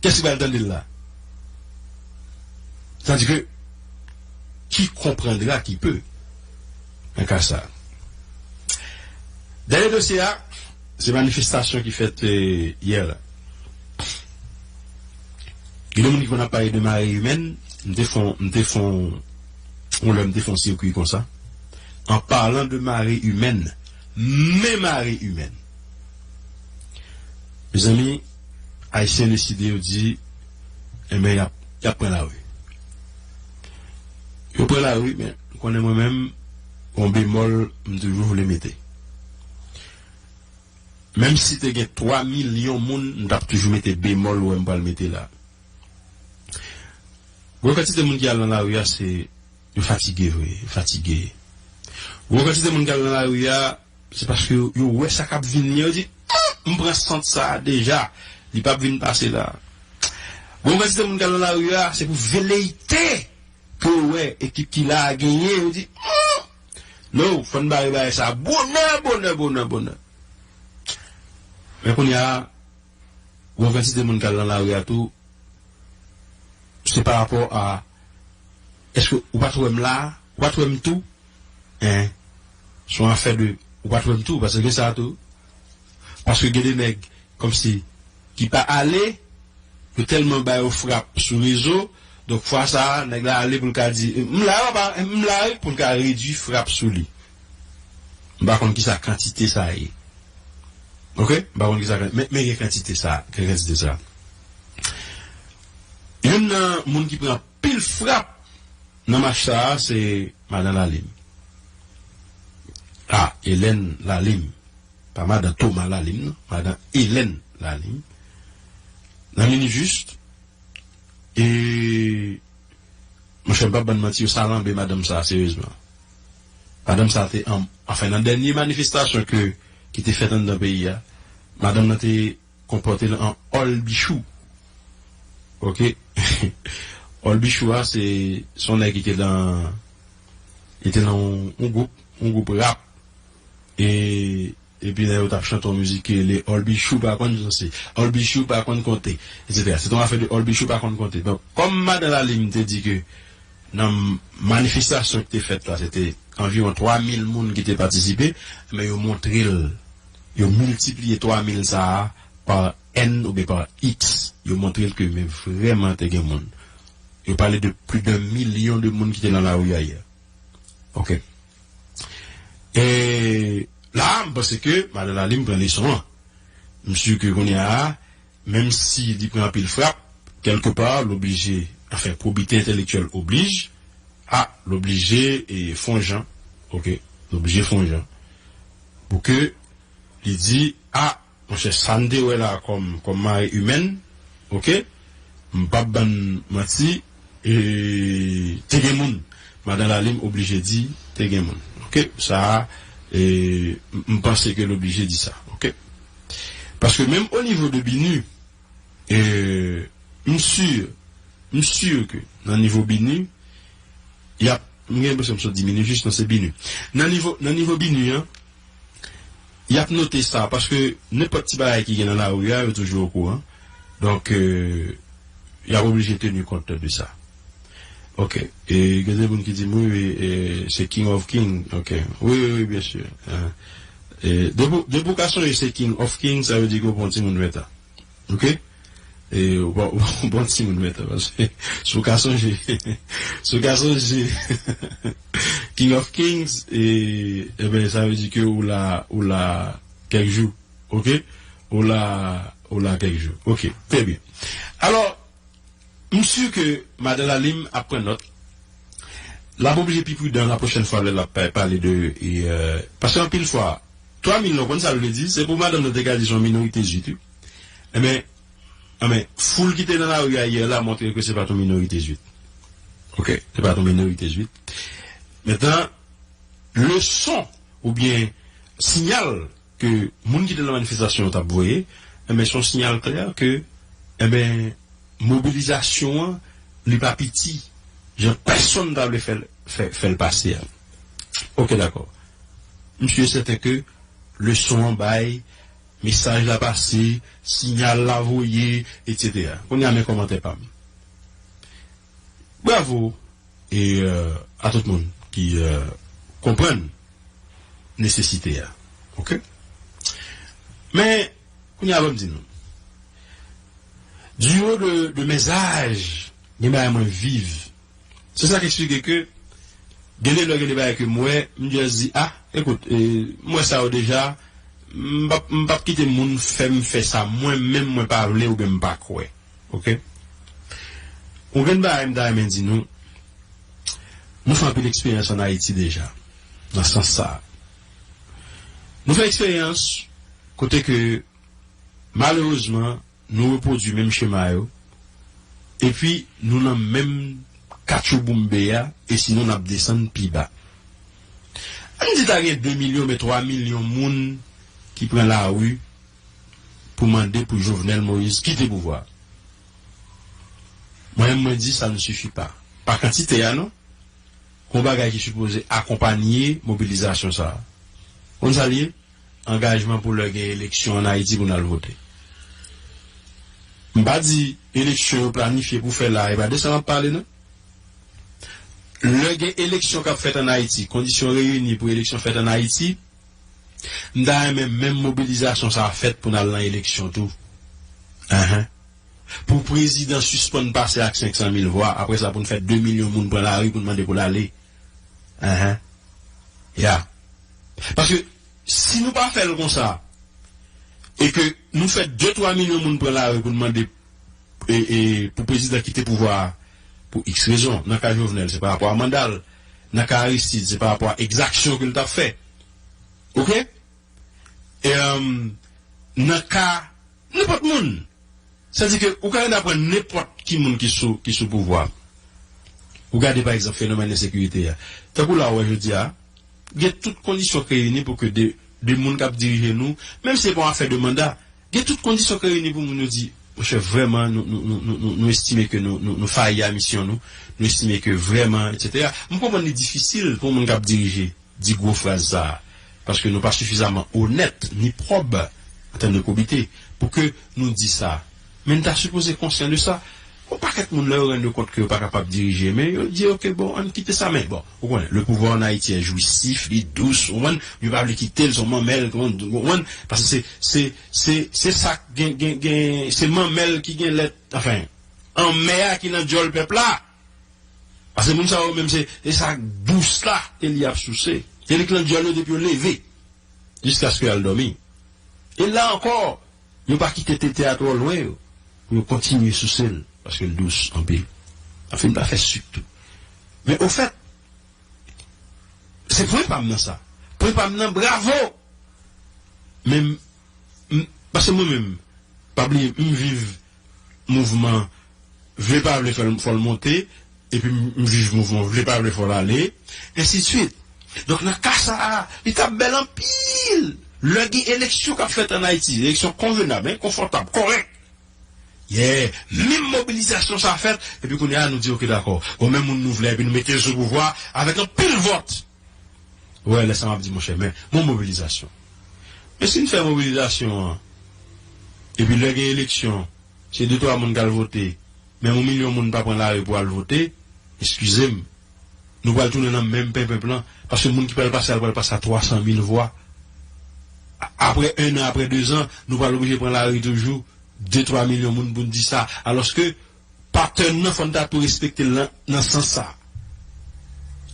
Kiyès ki pral tande l la? Tandis que, qui comprendra qui peut, nan ka sa. Dènye dosye a, se manifestasyon ki fèt, eh, yè la. Gen de moun ki konn ap pale de marée humaine, m te fon, m te fon, yon lè m te fon sikwi konsa. En parlant de marée humaine, men marée humaine. Mezanmi, Ayisyen deside yo di, enben, y ap, y ap pran lari. Yo pran lari, men, ou konnen mwen menm, yon bemòl, m toujou vle mete. Menm si te gen twa milyon moun, m t ap toujou mete bemòl ou wè m pral mete la. Gwo kantite moun ki al nan lari a, se yo fatige vre, yo fatige. Gwo kantite moun ki al nan lari a, se paske yo, yo wè sa k ap vini an, yo di, "Hmm, m pran sant sa a deja, li p ap vin pase la." Gwo kantite moun ki al nan lari a, se pou veleyite ke yo wè ekip ki la a genyen, yo di, "Hmm, non, fò n bare bagay sa a bonè, bonè, bonè, bonè." Men kounye a, gwo kantite moun k al nan lari a tou, se pa rapò a, èske ou pa t wè m la? Ou pa t wè m tou? Hein? Se yon afè de, ou pa t wè m tou, paske gen sa tou. Paske gen de nèg, kòmsi, ki pa ale, yo tèlman ba yo frap sou rezo, donk fwa sa a, nèg la ale pou l ka di, "M la, papa, m la," wi, pou l ka redui frap sou li. M pa konn kisa kantite sa a ye. Ok? M pa konn kisa kan-, men, men gen kantite sa, gen kantite sa. Youn nan moun ki pran pil frap nan mach sa a, se madan Lalim. Ah, Hélène Lalim. Pa madan Thomas Lalim, non. Madan Hélène Lalim. Nan Minijis, e, monchè, m p ap bann manti, yo salanbe madanm sa a, seryezman. Madanm sa a te an, anfen, nan dènye manifestasyon ke, ki te fèt anndan peyi a, madanm nan te konpòte l an òlbichou. Ok? Òlbichou a, se, se yon nèg ki te nan, li te nan yon, yon gwoup, yon gwoup rap. E, epi lè yo t ap chante yon mizik ki rele Òlbichou pa konn danse, Òlbichou pa konn konte, etsetera. Se te yon afè de Òlbichou pa konn konte. Donk, kòm madan Lalim te di ke nan manifestasyon ki te fèt la, se te anviwon twa mil moun ki te patisipe, men yo montre l, yo miltipliye twa mil sa a pa N oubyen pa X, yo montre l ke men vrèman te gen moun. Yo pale de plis de milyon de moun ki te nan lari a yè. Ok. E la, m panse ke madan Lalim pran leson an. M si ke kounye a, menm si li pran anpil frap, kèlkepa, l oblije, anfen, pwobite entèlektyèl oblij, a, l oblije, e, fè yon jan, ok, l oblije fè yon jan. Pou ke li di, a, monchè, sa n te wè la kòm, kòm marée humaine, ok, m p ap bann manti, e, te gen moun. Madan Lalim oblije di, te gen moun. Ok, sa a, e, m, m panse ke l oblije di sa, ok. Paske menm o nivo de BINUH, e, m si, m si ke nan nivo BINUH, y ap, m gen enpresyon m sot di Minijis, non, se BINUH. Nan nivo, nan nivo BINUH an, y ap note sa, paske nenpòt ti bagay ki gen nan lari a, yo toujou okouran. Donk, e, y ap oblije teni kont de sa. Ok. E gen de moun ki di m, wi, wi, e, se King of King. Ok. Wi, wi, wi, byen si. E, depi, depi w ka sonje se King of King, sa vle di ke w pa yon timoun ventan. Ok? E, w pa, w pa yon timoun ventan, paske si w ka sonje, si w ka sonje, King of Kings, e, e ben, sa vle di ke ou la, ou la kèk jou. Ok? Ou la, ou la kèk jou. Ok, trè byen. Alò, m si ke Madan Lalim ap pran nòt. L ap oblije pi pridan la pwochèn fwa lè l ap pa- pale de, e, euh, paske anpil fwa, twa milyon, konn sa l vle di, se pou madanm nan te ka di se yon minorite zwit, wi. Enben, enben, foul ki te nan lari a yè la montre ke se pa t yon minorite zwit. Ok? Se pa t yon minorite zwit. Mentnan, leson oubyen siyal ke moun ki te nan manifestasyon yo t ap voye, enben, se yon siyal klè ke, enben, mobilizasyon an, li pa piti, jan pèsonn ta vle fè l, fè, fè l pase a. Ok, dakò. M si e sèten ke leson an bay, mesaj la pase, siyal la voye, etsetera. Kounye a, men kòmantè pa m. Bravo e, euh, a tout moun ki, euh, konprann nesesite a. Ok? Men, kounye a, ban m di nou. Du haut de, de mes âges, gen bagay mwen viv. Se sa k eksplike ke gen de lè, gen de bagay ke m wè, m just di, ah, ekout, e, m wè sa yo deja, m p ap, m p ap kite moun fè m fè sa mwen menm mwen pa vle oubyen m pa kwè. Ok? Yon grenn bagay m ta renmen di nou, nou fè anpil eksperyans ann Ayiti deja, nan sans sa a. Nou fè eksperyans kote ke, malerezman, nou repwodui menm chema yo, epi nou nan menm katchouboumbe a, e sinon n ap desann pi ba. Ann di ta gen de milyon, men twa milyon moun ki pran lari pou mande pou Jovenel Moïse kite pouvwa a. Mwen menm, mwen di, sa ne sifi pa. Pa kantite a, non. Gon bagay ki sipoze akonpanye mobilizasyon sa a. Konn sa l ye? Angajman pou lè gen eleksyon ann Ayiti pou n al vote. M pa di eleksyon yo planifye pou fè la, e pa de sa m ap pale, non. Lè gen eleksyon k ap fèt ann Ayiti, kondisyon reyini pou eleksyon fèt ann Ayiti, m ta renmen menm mobilizasyon sa a fèt pou n al nan eleksyon tou. Enhen. Pou prezidan sispann pase ak senk san mil vwa, apre sa pou n fè de milyon moun pran lari pou n mande pou l ale. Enhen. Ya. Paske si nou pa fè l konsa, e ke nou fè de, twa milyon moun pran lari pou n mande, e, e, pou prezidan kite pouvwa a, pou iks rezon. Nan ka Jovenel, se pa rapò a manda l. Nan ka Aristide, se pa rapò a egzaksyon ke l t ap fè. Ok? E, um, nan ka nenpòt moun, sètadi ke ou ka ann aprann nenpòt ki moun ki sou, ki sou pouvwa. Ou gade, pa egzanp, fenomèn ensekirite a. Tankou la, ou wè jodi a, gen tout kondisyon k reyini pou ke de, de moun k ap dirije nou, menm si se pa yon afè de manda, gen tout kondisyon k reyini pou moun yo di, monchè, vrèman, nou, nou, nou, nou, nou, nou estime ke nou, nou, nou fayi a misyon nou, nou estime ke vrèman, etsetera. M konprann li difisil pou moun k ap dirije di gwo fraz sa a, paske nou pa sifizaman onèt ni pwòb an tèm de pwobite pou ke nou di sa. Men n ta sipoze konsyan de sa. Yon pakèt moun, lè yo rann yo kont ke yo pa kapab dirije, men yo di, ok, bon, ann kite sa, men bon, ou konnen, le pouvoir en Haïti est jouissif, li dous, ou konprann, yo pa vle kite l, se yon manmèl, ou konprann, paske se, se, se, se sa k gen, gen, gen, se manmèl ki gen lèt, anfen, anmè a ki nan djòl pèp la. Paske moun sa yo menm se, se sa dous la, se li y ap souse. Se li k nan djòl yo depi yo leve, jiskaske y al dòmi. E la ankò, yo pa kite tete a twò lwen yo, pou yo kontinye souse l, paske l dous anpil. Anfen, m ta fè sik tou. Men ofèt, se pwen pa m nan sa. Pwen pa m nan, bravo! Men, m, paske mwen menm, pa bliye, m viv mouvman, vle pa vle, fò l, fò l monte, epi m, m viv mouvman, vle pa vle, fò l ale, ensidswit. Donk, nan ka sa a, li t ap bèl anpil lè gen eleksyon k ap fèt ann Ayiti, eleksyon konvenab, en, konfòtab, kòrèk. Yeah, menm mobilizasyon sa fèt, epi kounye a, nou di, ok, dakò, bon, men moun nou vle, epi nou mete l sou pouvwa avèk anpil vòt. Ou wè, lè sa m ap di, monchè, men, bon mobilizasyon. Men si n fè mobilizasyon an, epi lè gen eleksyon, se de twa moun k al vote, menm yon milyon moun pa pran lari pou al vote, eskize m, nou pral tounen nan menm penpenp lan, paske moun ki pral pase a, l pral pase a twa san mil vwa. A-, apre en an, apre de zan, nou pral oblije pran lari toujou, de twa milyon moun pou n di sa. Alòske, patèn nan, fò n ta tou respekte l nan, nan sans sa.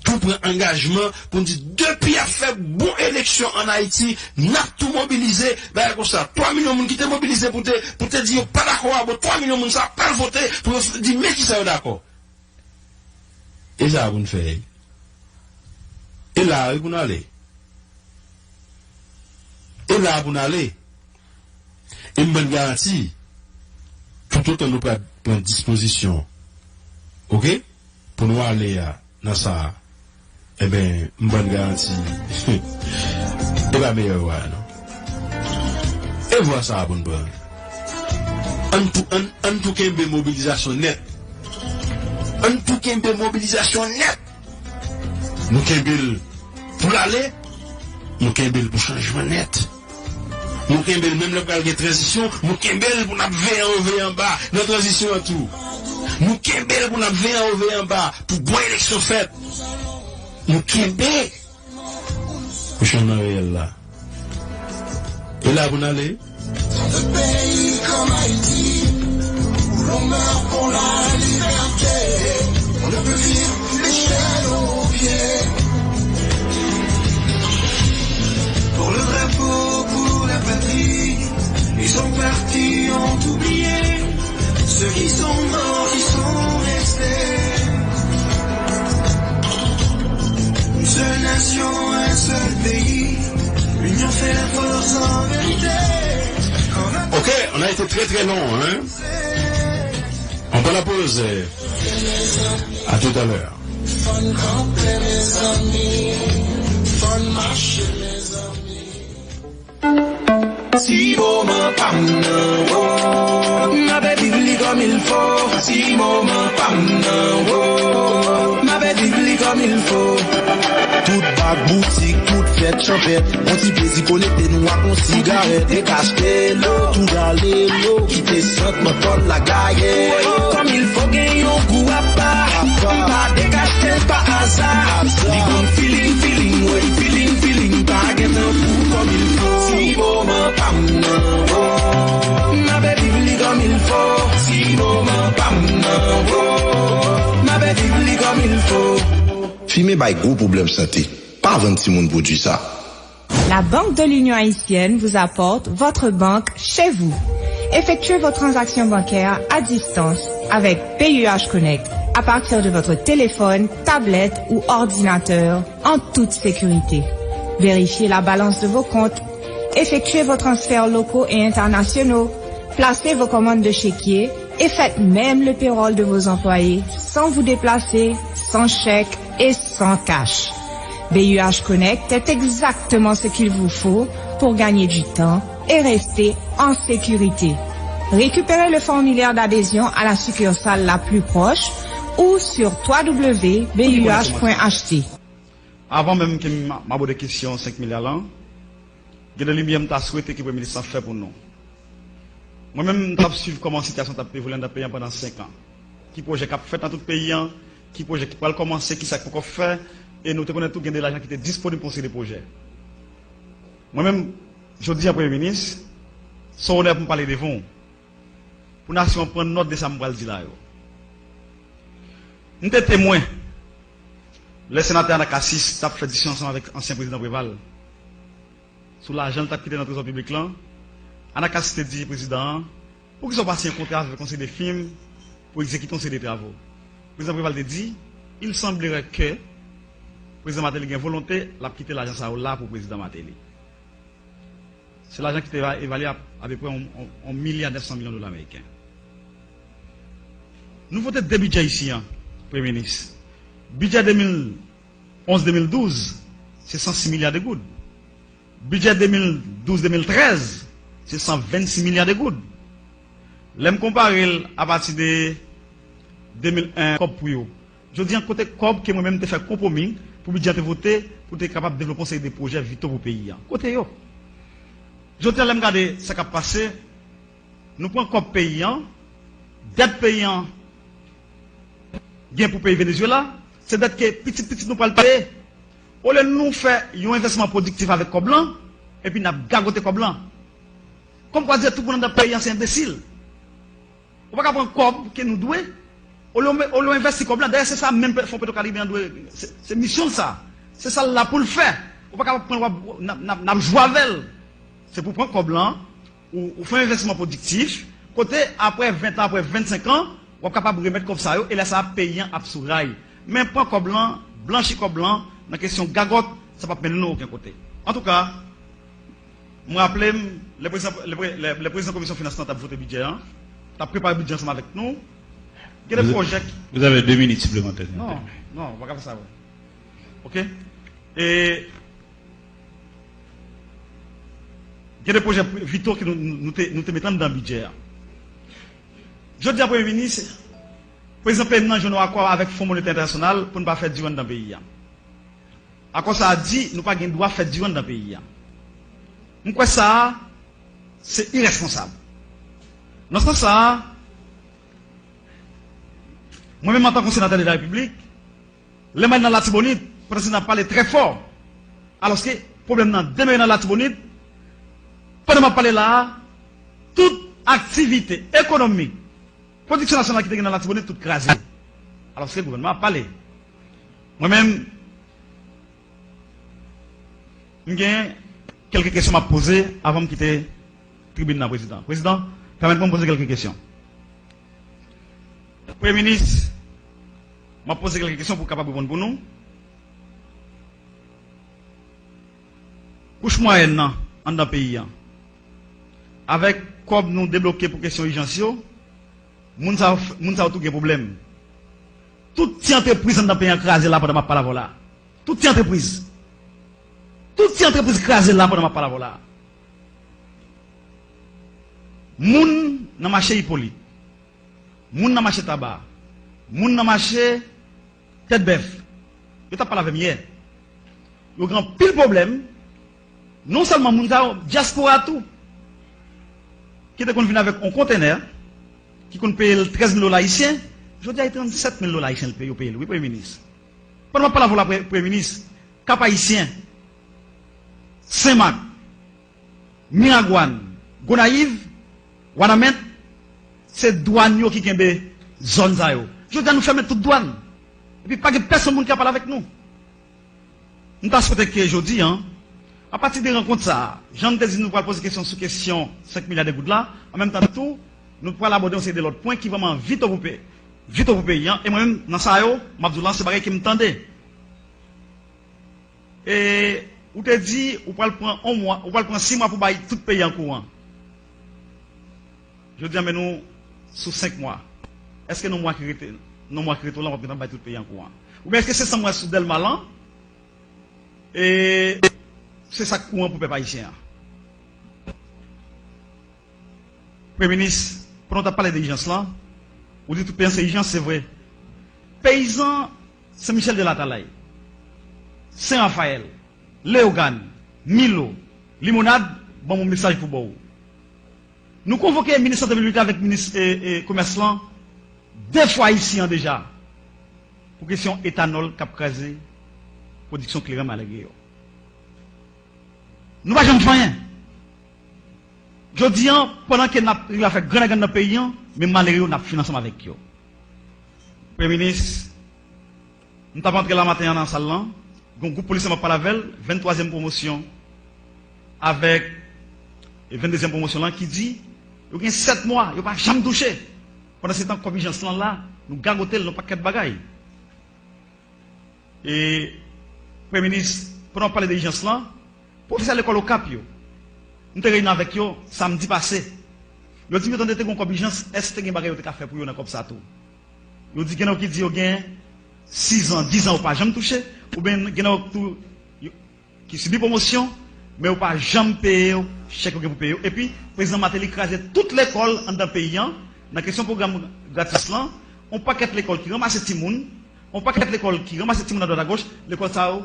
tou pran angajman pou n di depi ap fè bon eleksyon ann Ayiti, n ap tou mobilize, bagay konsa. Twa milyon moun ki te mobilize pou te, pou te di yo pa dakò a, bon, twa milyon moun sa pral vote pou yo f-, di men kisa yo dakò. E sa pou n fè. E la, wi, pou n ale. E la pou n ale. E m ban n garanti, toutotan nou pa pran dispozisyon, oke, pou nou ale a, nan sa a, enben, m ban n garanti, e pa meyè vwa a, non. E vwa sa a pou n pran. Ann tou, ann, ann tou kenbe mobilizasyon nèt. Ann tou kenbe mobilizasyon nèt. Nou kenbe l pou l ale, nou kenbe l pou chanjman nèt. Nou kenbe l menm lè pral gen tranzisyon, nou kenbe l pou n ap veye anwo veye anba nan tranzisyon an tou. Nou kenbe l pou n ap veye anwo veye anba pou bon eleksyon fèt. Nou kenbe. Pou chanjman reyèl la. E la pou n ale. Dans un pays comme Haïti, où l'on meurt pour la liberté, on ne peut vivre l'échelle aux pieds. Pour le drapeau, pour la patrie, ils sont partis, ont oublié. Ceux qui sont morts, qui sont restés. Une seule nation, un seul pays. L'union fait la force en vérité. Ok, on a été très très long, hein? On prend la pause. À tout à l'heure. Fò n kanpe, mezanmi. Fò n mache, mezanmi. Si moman pa m nan, oh, m ape viv li kòm il fo. Si moman pa m nan, oh, m ape viv li kòm il fo. Tout bak boutik, tout fèt chanpèt, yon ti plezi konekte nou ak yon sigarèt. Dekache lo, tou gale lo, kite santman pòl la gaye. Kòm il fo gen yon gou apa, m pa dekache l pa aza. Li ban m feeling, feeling, wi, feeling, feeling, pa gen tankou kòm il fo. Si moman pa m nan, oh, m ape viv li kòm il fo. Si moman pa m nan, oh, m ape viv li kòm il fo. Fimen bay gwo pwoblèm sante. Pa vann timoun pwodui sa. La Banque de l'Union Haïtienne vous apporte votre banque chez vous. Effectuez vos transactions bancaires à distance avec B U H Connect à partir de votre téléphone, tablette ou ordinateur en toute sécurité. Vérifiez la balance de vos comptes, effectuez vos transferts locaux et internationaux, placez vos commandes de chéquier et faites même le payroll de vos employés sans vous déplacer, sans chèque et sans cash. B U H Connect est exactement ce qu'il vous faut pour gagner du temps et rester en sécurité. Récupérez le formulaire d'adhésion à la succursale la plus proche ou sur trois W B U H point H T. Avan menm ke m abòde kesyon senk milya lan, gen de limyè m ta swete ke Premye Minis lan fè pou nou. Mwen menm, m t ap swiv kòman sitiyasyon t ap evoliye anndan peyi an pandan senk an. Ki pwojè k ap fèt nan tout peyi an, ki pwojè ki pral kòmanse, ki sa k poko fè, e nou te konnen tou gen de lajan ki te disponib pou yon seri de pwojè. Mwen menm, jodi an, Premye Minis, se yon onè pou m pale devan w, pou nasyon an pran nòt de sa m pral di la yo. M te temwen, lè senatè Anacacis t ap fè diskisyon ansanm avèk ansyen prezidan Preval sou lajan l t ap kite nan trezò piblik lan, Anacacis te di prezidan an, poukisa w pa siyen yon kontra avèk yon seri de fim pou egzekite yon seri de travo? Prezidan Preval te di, il semblerait que prezidan Martelly gen volonte, l ap kite lajan sa yo la pou prezidan Martelly. Se lajan ki te eva-, evalye a apeprè yon, yon, yon milya nèf san milyon dola ameriken. Nou vote de bidjè isi an, Premye Minis. Bidjè de mil onz de mil douz, se san sis milya de goud. Bidjè de mil douz de mil trèz, se san vennsis milya de goud. Lè m konpare l apati de de mil en, kòb pou yo. Jodi an, kote kòb ke mwen menm te fè konpwomi pou bidjè an te vote, pou te kapab devlope yon seri de pwojè vitò pou peyi an? Kote yo? Jodi an, lè m gade sa k ap pase, nou pran kòb peyi an, dèt peyi an gen pou peyi Venezuela, se dèt ke pitit pitit nou pral peye. Olye nou fè yon envèsman pwodiktif avèk kòb lan, epi n ap gagote kòb lan. Kòmkwa di tout moun anndan peyi an se enbesil. Ou pa ka pran kòb ke nou dwe, Olye w, olye w envesti kòb lan, dayè se sa menm Fon Petro Karibe an dwe, se, se misyon l sa. Se sa l la pou l fè. Ou pa ka pran l, w ap, n ap, n ap, n ap jwe avè l. Se pou pran kòb lan, ou, ou fè yon envèsman pwodiktif, kote apre ven tan, apre vennsenk an, w ap kapab remèt kòb sa yo, e lè sa a, peyi an ap sou ray. Men pran kòb lan, blanchi kòb lan, nan kesyon gagòt, sa p ap mennen nou okenn kote. Antouka, mwen raple m, lè prezidan, lè pre-, lè, lè prezidan komisyon finans lan t ap vote bidjè an, t ap prepare bidjè ansanm avèk nou, gen de pwojè ki... Vous avez deux minutes supplémentaires. Non, non, w pa ka fè sa vre. Oke? E gen de pwojè vito ke nou, nou te, nou te mete anndan bidjè a. Jodi a, Premye Minis, prezidan peyi m nan jwenn yon akò avèk Fon Monetè Entènasyonal pou n pa fè diri anndan peyi a. Akò sa a di nou pa gen dwa fè diri anndan peyi a. M kwè sa a, se irèsponsab. Nan sans sa a, mwen menm antanke senatè de la Repiblik, lè m al nan Latibonit, pandan se n ap pale trè fò, alòske pwoblèm nan demere nan Latibonit, pandan m ap pale la a, tout aktivite ekonomik, pwodiksyon nasyonal ki te gen nan Latibonit, tout kraze. Alòske gouvènman ap pale. Mwen menm, m gen kèlke kesyon m ap poze avan m kite tribin nan, Prezidan. Prezidan, pèmèt mwen poze kèlke kesyon. Premye Minis, m ap poze kèlke kesyon pou w kapab reponn pou nou. Kouch mwayèn nan anndan peyi a, avèk kòb nou debloke pou kesyon ijans yo, moun sa yo, moun sa yo tou gen pwoblèm. Tout ti antrepriz anndan peyi a kraze la pandan m ap pale avè w la. Tout ti antrepriz. Tout ti antrepriz kraze la pandan m ap pale avè w la. Moun nan mache Ipolit, moun nan mache Taba, moun nan mache Tèt Bèf, yo t ap pale avè m yè. Yo gen anpil pwoblèm. Non sèlman moun sa yo, dyaspora tou, ki te konn vin avèk yon kontenè, ki konn peye l trèz mil dola ayisyen, jodi a, e trannsèt mil dola ayisyen l peye, yo peye l, wi, Premye Minis. Pandan m ap pale avè w la, Pre-, Premye Minis, Kap Ayisyen, Senmak, Miragwàn, Gonayiv, Wanament, se dwàn yo ki kenbe zòn sa yo. Jodi a, nou fèmen tout dwàn. Epi pa gen pèsonn moun ki ap pale avèk nou. M ta swete ke jodi a, apati de rankont sa a, jan n te di nou pral poze kesyon sou kesyon senk milya de goud la, an menm tan tou, nou pral abòde yon seri de lòt pwen ki vrèman vito pou pe-, vito pou peyi a. E mwen menm, nan sa yo, m ap di w la, se bagay ke m tande. E ou te di ou pral pran yon mwa, ou pral pran sis mwa pou bay tout peyi an kouran. Jodi a, men nou sou senk mwa. Èske nan mwa ki rete, nan mwa ki rete w lan, w ap gentan bay tout peyi an kouran? Oubyen èske se sa m wè sou Dèlma lan, e se sa k kouran pou pèp ayisyen an? Premye Minis, pandan w t ap pale de ijans lan, ou di tout peyi an se ijans, se vre. Peyizan Sen Michèl de Latalay, Sen Rafayèl, Leyogàn, Milo, Limonad, ban m yon mesaj pou ba w. Nou konvoke minis sante piblik la avèk minis, e, e, komès lan de fwa isi an deja pou kesyon etanòl k ap kraze pwodiksyon kleren malere yo. Nou pa janm fè anyen. Jodi a, pandan ke n ap rive a fè grenn a grenn nan peyi a, men malere yo, n ap fini ansanm avèk yo. Premye Minis, m t ap antre la maten an nan sal lan, gen yon gwoup polisye m ap pale avè l, venntwazyèm pwomosyon avèk venndezyèm pwomosyon lan, ki di yo gen sèt mwa, yo pa janm touche. Pandan se tan, kòb ijans lan la, nou gagote l nan pakèt bagay. E, Premye Minis, pandan w ap pale de ijans lan, pwofesè lekòl Okap yo, m te reyini avèk yo samdi pase. Yo di m yo tande te gen yon kòb ijans, èske te gen bagay yo te ka fè pou yo nan kòb sa tou? Yo di gen nan yo ki di yo gen sizan, dizan yo pa janm touche, oubyen gen nan yo tou, yo, ki sibi pwomosyon, men yo pa janm peye yo chèk yo gen pou peye yo. Epi, Prezidan Martelly kraze tout lekòl anndan peyi a, nan kesyon pwogram gratis lan, yon pakèt lekòl ki ranmase timoun, yon pakèt lekòl ki ranmase timoun adwat agoch, lekòl sa yo,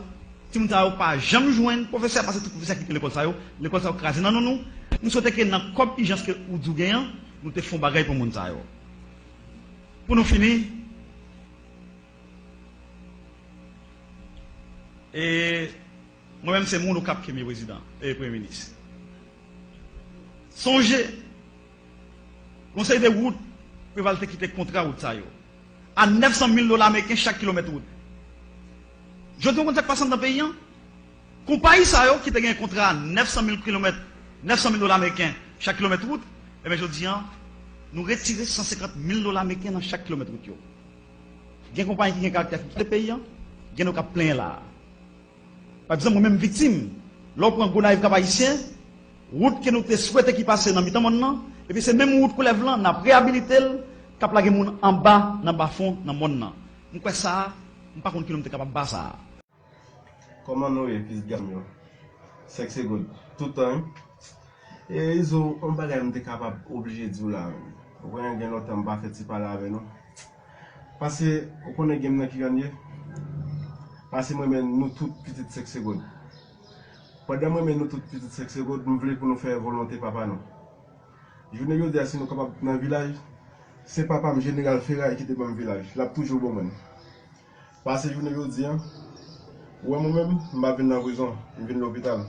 timoun sa yo pa janm jwenn pwofesè, paske tout pwofesè kite lekòl sa yo, lekòl sa yo kraze nan nou nou. M swete ke nan kòb ijans ke ou di w gen an, nou te fè yon bagay pou moun sa yo. Pou nou fini, e mwen menm se moun Okap ke m ye, Prezidan, e Premye Minis. Sonje, konsèy de wout, Preval te kite kontra wout sa yo. A nèf san mil dola ameriken chak kilomèt wout. Jodi a, w konn sa k pase anndan peyi a? Konpayi sa yo ki te gen kontra a nèf san mil kilomèt, nèf san mil dola ameriken chak kilomèt wout, ebyen, jodi a, nou retire san senkant mil dola ameriken nan chak kilomèt wout yo. Gen konpayi ki gen karaktè ki kite peyi a, gen nou k ap plenyen la a. Pa egzanp, mwen menm viktim, lè w pran Gonayiv Kap Ayisyen, wout ke nou te swete ki pase nan mitan mòn nan, epi se menm wout koulèv lan, n ap reyabilite l, k ap lage moun anba, nan bafon, nan mòn nan. M kwè sa a, m pa konn kilè m te kapab ba sa a. Kòman nou ye, pitit gason yo? Sèk se goud. Tout tan, wi. E Izo, yon bagay m te kapab oblije di w la, menm. Ou konnen gen lontan m pa fè ti pale avè nou. Paske, ou konnen game nan ki jan l ye? Paske m renmen nou tout pitit Sèk se goud. Pandan m renmen nou tout pitit Sèk se goud, m vle pou nou fè volonte papa nou. Jounen jodi a, si nou kapab nan vilaj, se papa m, Jeneral Feray, ki te ban m vilaj. L ap toujou ban mwen l. Pase jounen jodi a, ou wè mwen menm, m pa vin nan prizon, m vin lopital.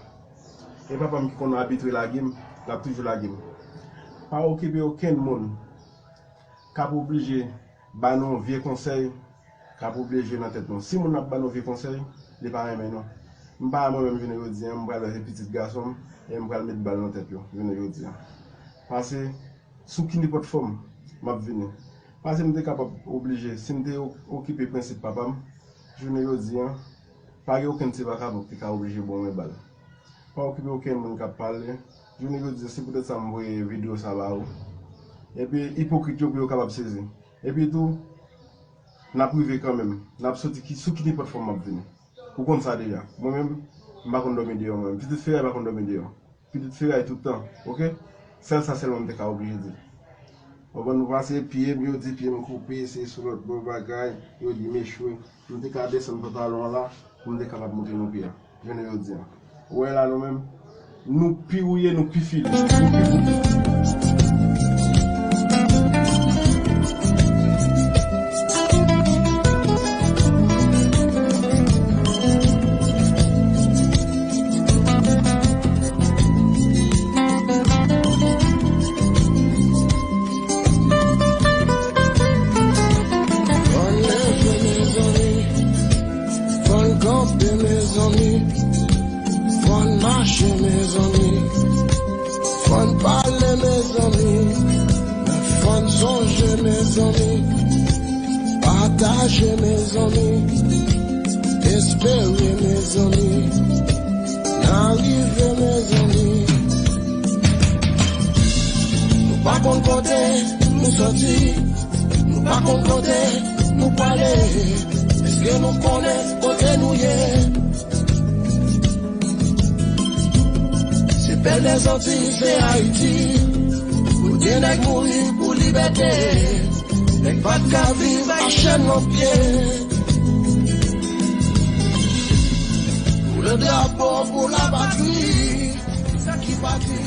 E papa m ki konn abitre lage m, l ap toujou lage m. Pa okipe okenn moun k ap oblije ba nou vye konsèy, k ap oblije jwe nan tèt nou. Si moun nan ap ba nou vye konsèy, li pa renmen nou. M pa mwen menm jounen jodi a, m pral wè se pitit gason m, e m pral met bal nan tèt yo, jounen jodi a. Pase, sou ki nenpòt fòm, m ap vini. Pase m te kapab oblije, si m te o-, okipe prensip papa m, jounen jodi a, pa gen okenn ti vakabon ki te ka oblije ban mwen bal. Pa okipe okenn moun k ap pale. Jounen jodi a, se poutèt sa m voye videyo sa ba ou. Epi, ipokrit yo pou yo kapab sezi. Epi tou, n ap rive kanmenm. N ap soti ki, sou ki nenpòt fòm m ap vini. Ou konn sa deja. Mwen menm, m pa konn dòmi deyò mwen menm. Pitit Feray pa konn dòmi deyò. Pitit Feray tout tan, oke? Sèl sa sèlman m te ka oblije di. Ou konprann, nou pase pye m, yo di pye m koupe, se sou lòt bò bagay, yo di m echwe. M te ka desann pantalon an la, pou m te kapab montre nou pye a. Jounen jodi a. Ou wè la nou menm, nou pi wouye, nou pi file, nou pi koupe. Fò n leve, mezanmi. Fò n kanpe, mezanmi. Fò n mache, mezanmi. Fò n pale, mezanmi. Fò n sonje, mezanmi. Pataje, mezanmi. Espere, mezanmi. N a rive, mezanmi. Nou pa konn kote nou soti. Nou pa konn kote nou prale. Èske nou konnen kote nou ye? Se pèl dèzantiy, se Ayiti. Kote nèg mouri pou libète. Nèg pa t ka viv ak chèn nan pye. Pou le drapo, pou la patri. Sa ki pati.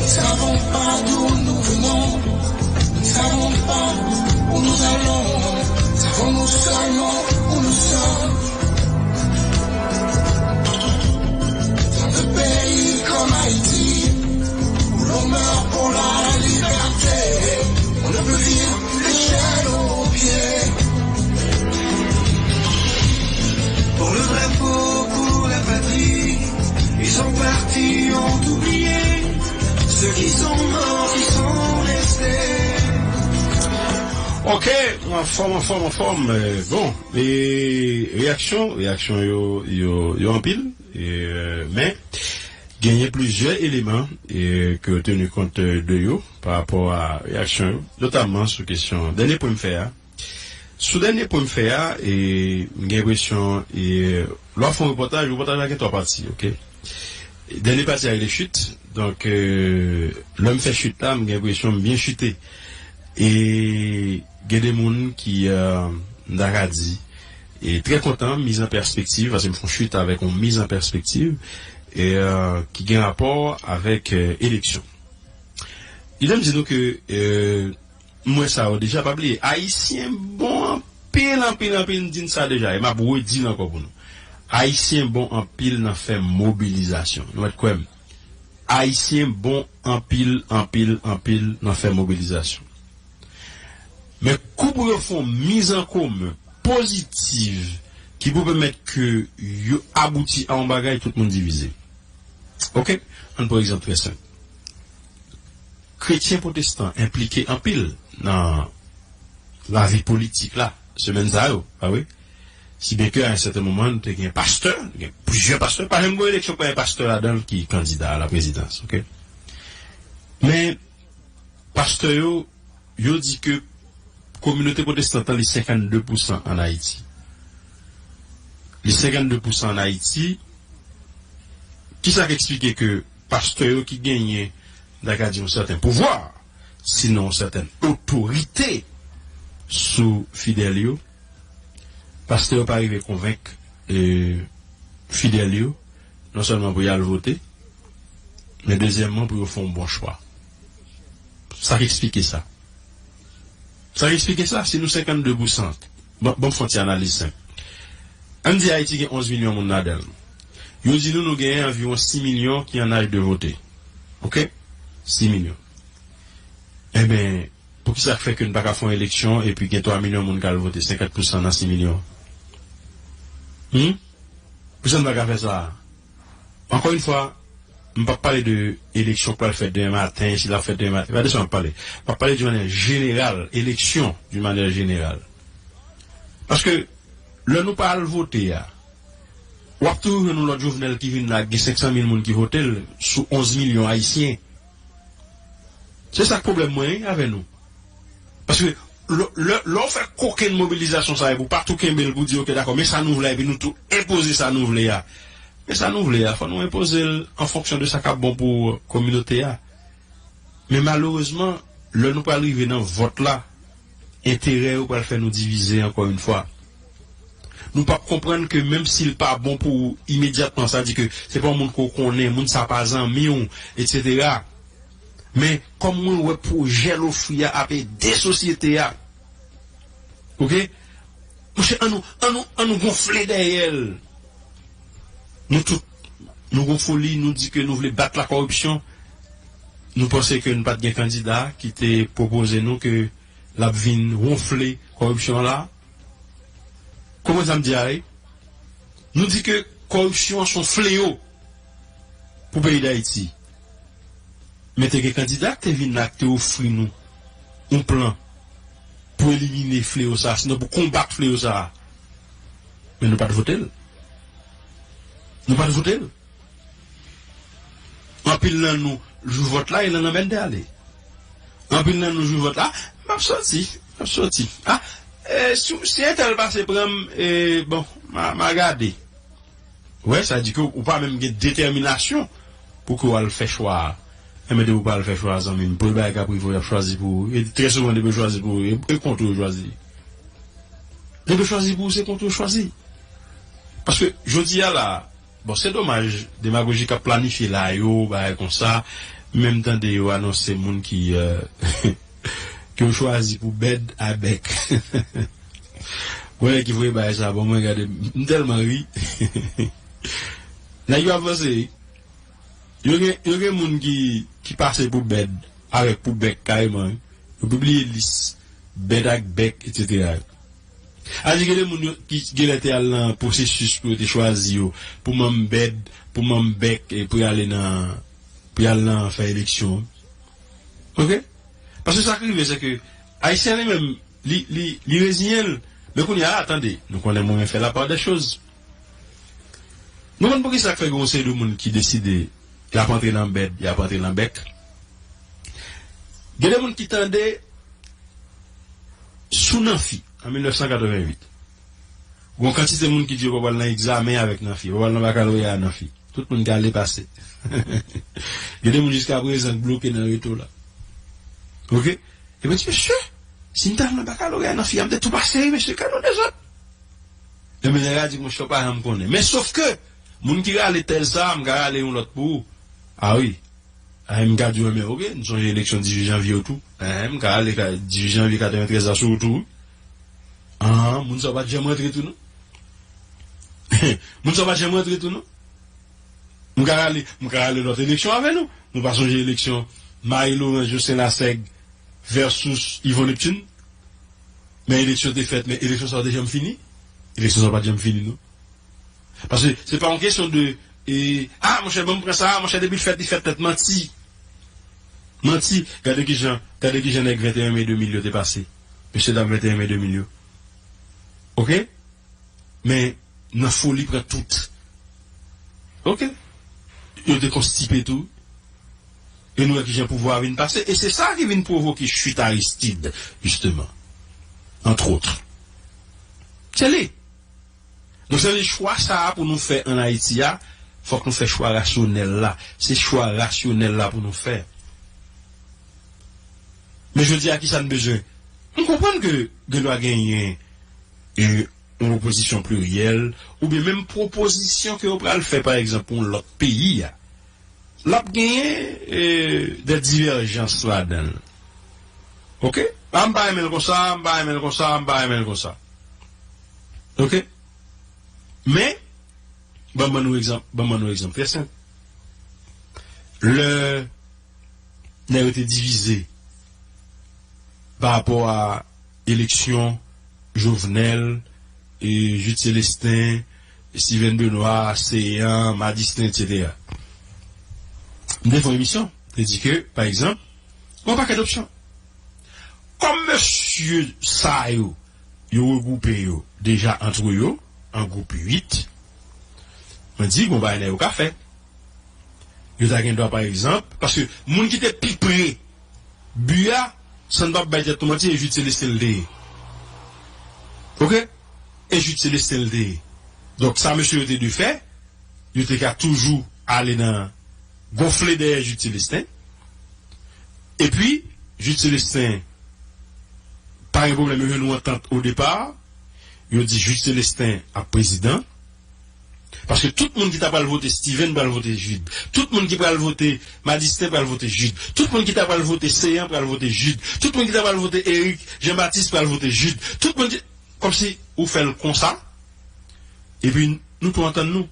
Nous savons pas d'où nous venons, nous savons pas où nous allons, savons-nous seulement où nous sommes. Dans un pays comme Haïti, où l'on meurt pour la liberté, on ne peut vivre l'échelle aux pieds. Pour le drapeau, pour la patrie, ils sont partis, ont oublié. Ceux qui sont morts, ils sont restés. Ok, anfòm, anfòm, anfòm. Euh, bon, e reyaksyon, reyaksyon yo, yo, yo anpil. E, euh, men, genyen plizyè eleman, e, ke yo teni kont, euh, de yo pa rapò a reyaksyon yo, notamman sou kesyon dènye pwen m fè a. Sou dènye pwen m fè a, e, m gen enpresyon, e, lè w ap fè yon repòtaj, repòtaj la gen twa pati, oke? Dènye pati a rele chit. Donk, euh, lè m fè chit la, m gen enpresyon m byen chite. E gen de moun ki, euh, m ta ka di, e trè kontan miz an pèspektiv, paske m fè yon chit avèk yon miz an pèspektiv, e, euh, ki gen rapò avèk, euh, eleksyon. Li di m di nou ke, euh, m wè sa yo deja, pa bliye, Ayisyen bon anpil, anpil, anpil, m di n sa deja, e m ap redi l ankò pou nou. Ayisyen bon anpil nan fè mobilizasyon. Nou mèt kwè m. Ayisyen bon anpil, anpil, anpil nan fè mobilizasyon. Men kou pou yo fè yon mizankomen pozitiv ki pou pèmèt ke yo abouti a yon bagay, tout moun divize. Oke? Ann pran egzanp trè senp. Kretyen pwotestan enplike anpil nan lavi politik la, semèn sa yo, pa vre? Si byen ke a yon sèten moman, nou te gen pastè, nou gen plizyè pastè, pa janm gen eleksyon pa gen pastè ladan l ki kandida a la prezidans, oke? Men, pastè yo, yo di ke kominote pwotestan an li senkannde pousan ann Ayiti. Li senkannde pousan ann Ayiti. Kisa k eksplike ke pastè yo ki genyen, n ta ka di, yon sèten pouvwa, sinon yon sèten otorite sou fidèl yo, pastè yo pa rive konvenk, e, fidèl yo, non sèlman pou y al vote, men dezyèmman pou yo fè yon bon chwa. Sa k eksplike sa. Sa k eksplike sa, si nou senkannde pousan, bon, bon, fè yon ti analiz senp. Ann di Ayiti gen onz milyon moun ladan l. Yo di nou, nou genyen anviwon sis milyon ki an aj de vote. Oke? Sis milyon. Enben, poukisa k fè ke n pa ka fè yon eleksyon epi gen twa milyon moun k al vote, senkant pousan nan sis milyon? Hmm? Poukisa n pa ka fè sa? Ankò yon fwa, m p ap pale de eleksyon k pral fèt demen maten, si l ap fèt demen maten. Pa de sa m ap pale. M ap pale di mannyè jeneral, eleksyon di mannyè jeneral. Paske lè nou pa al vote a, w ap toujou jwenn yon lòt Jovenel ki vin la, gen senk san mil moun ki vote l sou onz milyon ayisyen. Se sa k pwoblèm mwen wi avè nou. Paske lè, lè, lè w fè kokenn mobilizasyon sa a, epi w pa tou kenbe l pou di, oke, dakò, men sa nou vle, epi nou tou enpoze sa nou vle a. Men sa nou vle a, fò nou enpoze l an fonksyon de sa k ap bon pou kominote a. Men malerezman, lè nou pral rive nan vòt la, enterè yo pral fè nou divize ankò yon fwa. Nou p ap konprann ke menm si l pa bon pou ou imedyatman, sa di ke se pa yon moun ke w konnen, moun sa pa zanmi w, etsetera. Men, kòm mwen wè pwojè l ofri a ap ede sosyete a. Oke? Monchè, ann nou, ann nou, ann nou gonfle dèyè l. Nou tout, nou gon foli, nou di ke nou vle bat la kòripsyon. Nou panse ke n pa t gen kandida ki te pwopoze nou ke l ap vin wonfle kòripsyon an la. Konprann sa m di a, wi? Nou di ke kòripsyon an se yon fleyo pou peyi Dayiti. Men te gen kandida ki te vin la, ki te ofri nou yon plan pou elimine fleyo sa a, sinon pou konbat fleyo sa a. Men nou pa t vote l. Nou pa t vote l. Anpil nan nou, jou vòt la, e nan lanmèd de ale. Anpil nan nou, jou vòt la, m ap soti, m ap soti. A, e, si, si entèl pase pran m, e, bon, m a, m a gade. Wè, sa di ke ou pa menm gen detèminasyon pou ke w al fè chwa a. Enben, depi w pa al fè chwa a, zanmi m, premye bagay k ap rive w, y ap chwazi pou ou. E trè souvan, depi yo chwazi pou ou, e, e kont ou yo chwazi. Depi yo chwazi pou ou, se kont ou yo chwazi. Paske jodi a la, bon, se domaj, demagoji k ap planifye la yo, bagay konsa, menm tande yo anonse moun ki, euh, ke yo chwazi pou bèd a bèk. Mwen ki voye bagay sa, bon, mwen gade, m tèlman ri. Nèg yo avanse, wi. Yo gen, yo gen moun ki, ki pase pou bèd, avèk pou bèk kareman, wi. Yo pibliye lis bèd ak bèk, etsetera. A di gen de moun yo ki genlè te al nan pwosesis pou yo te chwazi yo, pou manm bèd, pou manm bèk, e pou y ale nan, pou y al nan fè eleksyon. Oke? Paske sa k rive, se ke Ayisyen li menm, li, li, li reziyen l. Men kounye a, tande, nou konnen mwen fè la part des choses. Nou konn poukisa k fè gen yon seri de moun ki deside y ap antre nan bèd, y ap antre nan bèk. Gen de moun ki tande sou Nanfi, an mil nèf san katrevennuit. Gon kantite moun ki di yo pa pral nan egzamen avèk Nanfi, yo pa pral nan bakaloreya Nanfi. Tout moun ki ale pase. Gen de moun jiska prezan k bloke nan reto la. Oke? E mwen di, mesye, si m t al nan bakaloreya Nanfi a, m te tou pase, wi, mesye, gade yon dezòd. Enben, nèg la di, monchè, w pa janm konnen. Men sof ke, moun ki rale tèz sa a, m ka rale yon lòt pou ou. A wi. A, m ka di w, men oke, m sonje eleksyon dizuit janvye yo tou. Enhen, m ka rale ka, dizuit janvye katreventrèz la sou ou tou, wi. Anhan, moun sa yo pa t janm rantre tou, non. Moun sa pa janm rantre tou non. M ka rale, m ka rale lòt eleksyon avè nou. Nou pa sonje eleksyon Marie Laurence, Jocelyn Lassaigue versus Yvon Neptune. Men eleksyon te fèt, men eleksyon sa yo te janm fini. Eleksyon sa yo pa t janm fini non. Paske se pa yon kesyon de e, ah monchè, ban m pran sa, monchè, depi l fèt, li fèt nèt, manti. Manti. Gade kijan, gade kijan nèg venteyen me de mil yo te pase. Mesye dam venteyen me de mil yo. Oke? Men nan foli pran tout. Oke? Yo te konstipe tou. E nou wè kijan pouvwa a vin pase. E se sa ki vin pwovoke chit Aristide, jisteman. Antwòt. Se li. Donk, sa vle di chwa sa a pou nou fè ann Ayiti a, fòk nou fè chwa rasyonèl la. Se chwa rasyonèl la pou nou fè. Men jodi a, ki sa n bezwen? M konprann ke gen dwa genyen e, yon opozisyon pliryèl, oubyen menm pwopozisyon ke yo pral fè, pa egzanp, pou yon lòt peyi a. L ap genyen e, de divèjans ladan l. Oke? A, m pa renmen l konsa, m pa renmen l konsa, m pa renmen l konsa. Oke? Men, ban m ban nou egzanp, ban m ban nou egzanp trè senp. Lè nèg yo te divize pa rapò a eleksyon Jovenel, e, Jude Célestin, Steven Benoît, Céant, Madistin, etsetera. M te fè yon emisyon, te di ke, pa egzanp, gen yon pakèt opsyon. Kòm mesye sa yo, yo regwoupe yo deja antre yo, an gwoup uit, mwen di, gon bagay nèg yo ka fè. Yo ta gen dwa, pa egzanp, paske moun ki te pi pre bi a, san n p ap bay tèt nou manti, e Jude Célestin l te ye. Oke? E Jude Célestin l te ye. Donk, sa mesye yo te dwe fè, yo te ka toujou ale nan gonfle dèyè Jude Célestin. Epi, Jude Célestin pa gen pwoblèm, yo jwenn yon antant o depa. Yo di Jude Célestin ap prezidan. Paske tout moun ki ta pral vote Steven pral vote Jude. Tout moun ki pral vote Madistin pral vote Jude. Tout moun ki ta pral vote Céant pral vote Jude. Tout moun ki ta pral vote Eric Jean Baptiste pral vote Jude. Tout moun ki, kòmsi ou fè l konsa. Epi nou tou antann nou.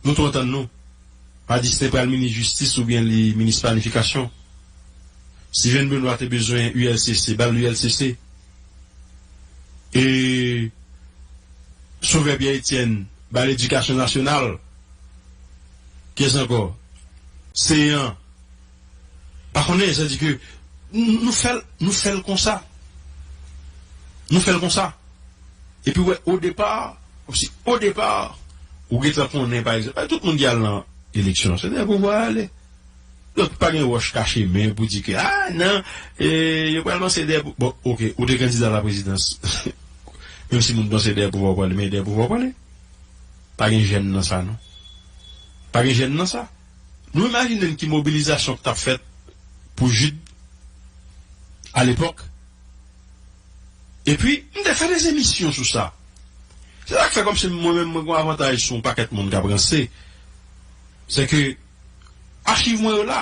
Nou tou antann nou. Madistin pral minis jistis oubyen li minis planifikasyon. Steven Benoît te bezwen U L C C, ba l U L C C. E Sauveur Pierre Etienne, ba l edikasyon nasyonal. Kiyès ankò? Céant. Pa konnen, sa di ke nou, nou fè l, nou fè l konsa. Nou fè l konsa. Epi wè, o depa, kòmsi o depa, ou gentan konnen, pa egzanp, tout moun ki al nan eleksyon, se dèyè pouvwa a ale. Donk, pa gen wòch kache men pou di ke, a, nan, e, yo pral lanse dèyè pou, bon, oke, ou te kandida la prezidans. Menm si moun panse dèyè pouvwa w prale, men dèyè pouvwa w prale. Pa gen jèn nan sa, non. Pa gen jèn nan sa. Nou imajine n ki mobilizasyon k t ap fèt pou Jude alepòk. Epi, m te fè de emisyon sou sa. Se sa k fè kòmsi mwen menm, mwen gen avantaj sou yon pakèt moun k ap ranse. Se ke achiv mwen yo la.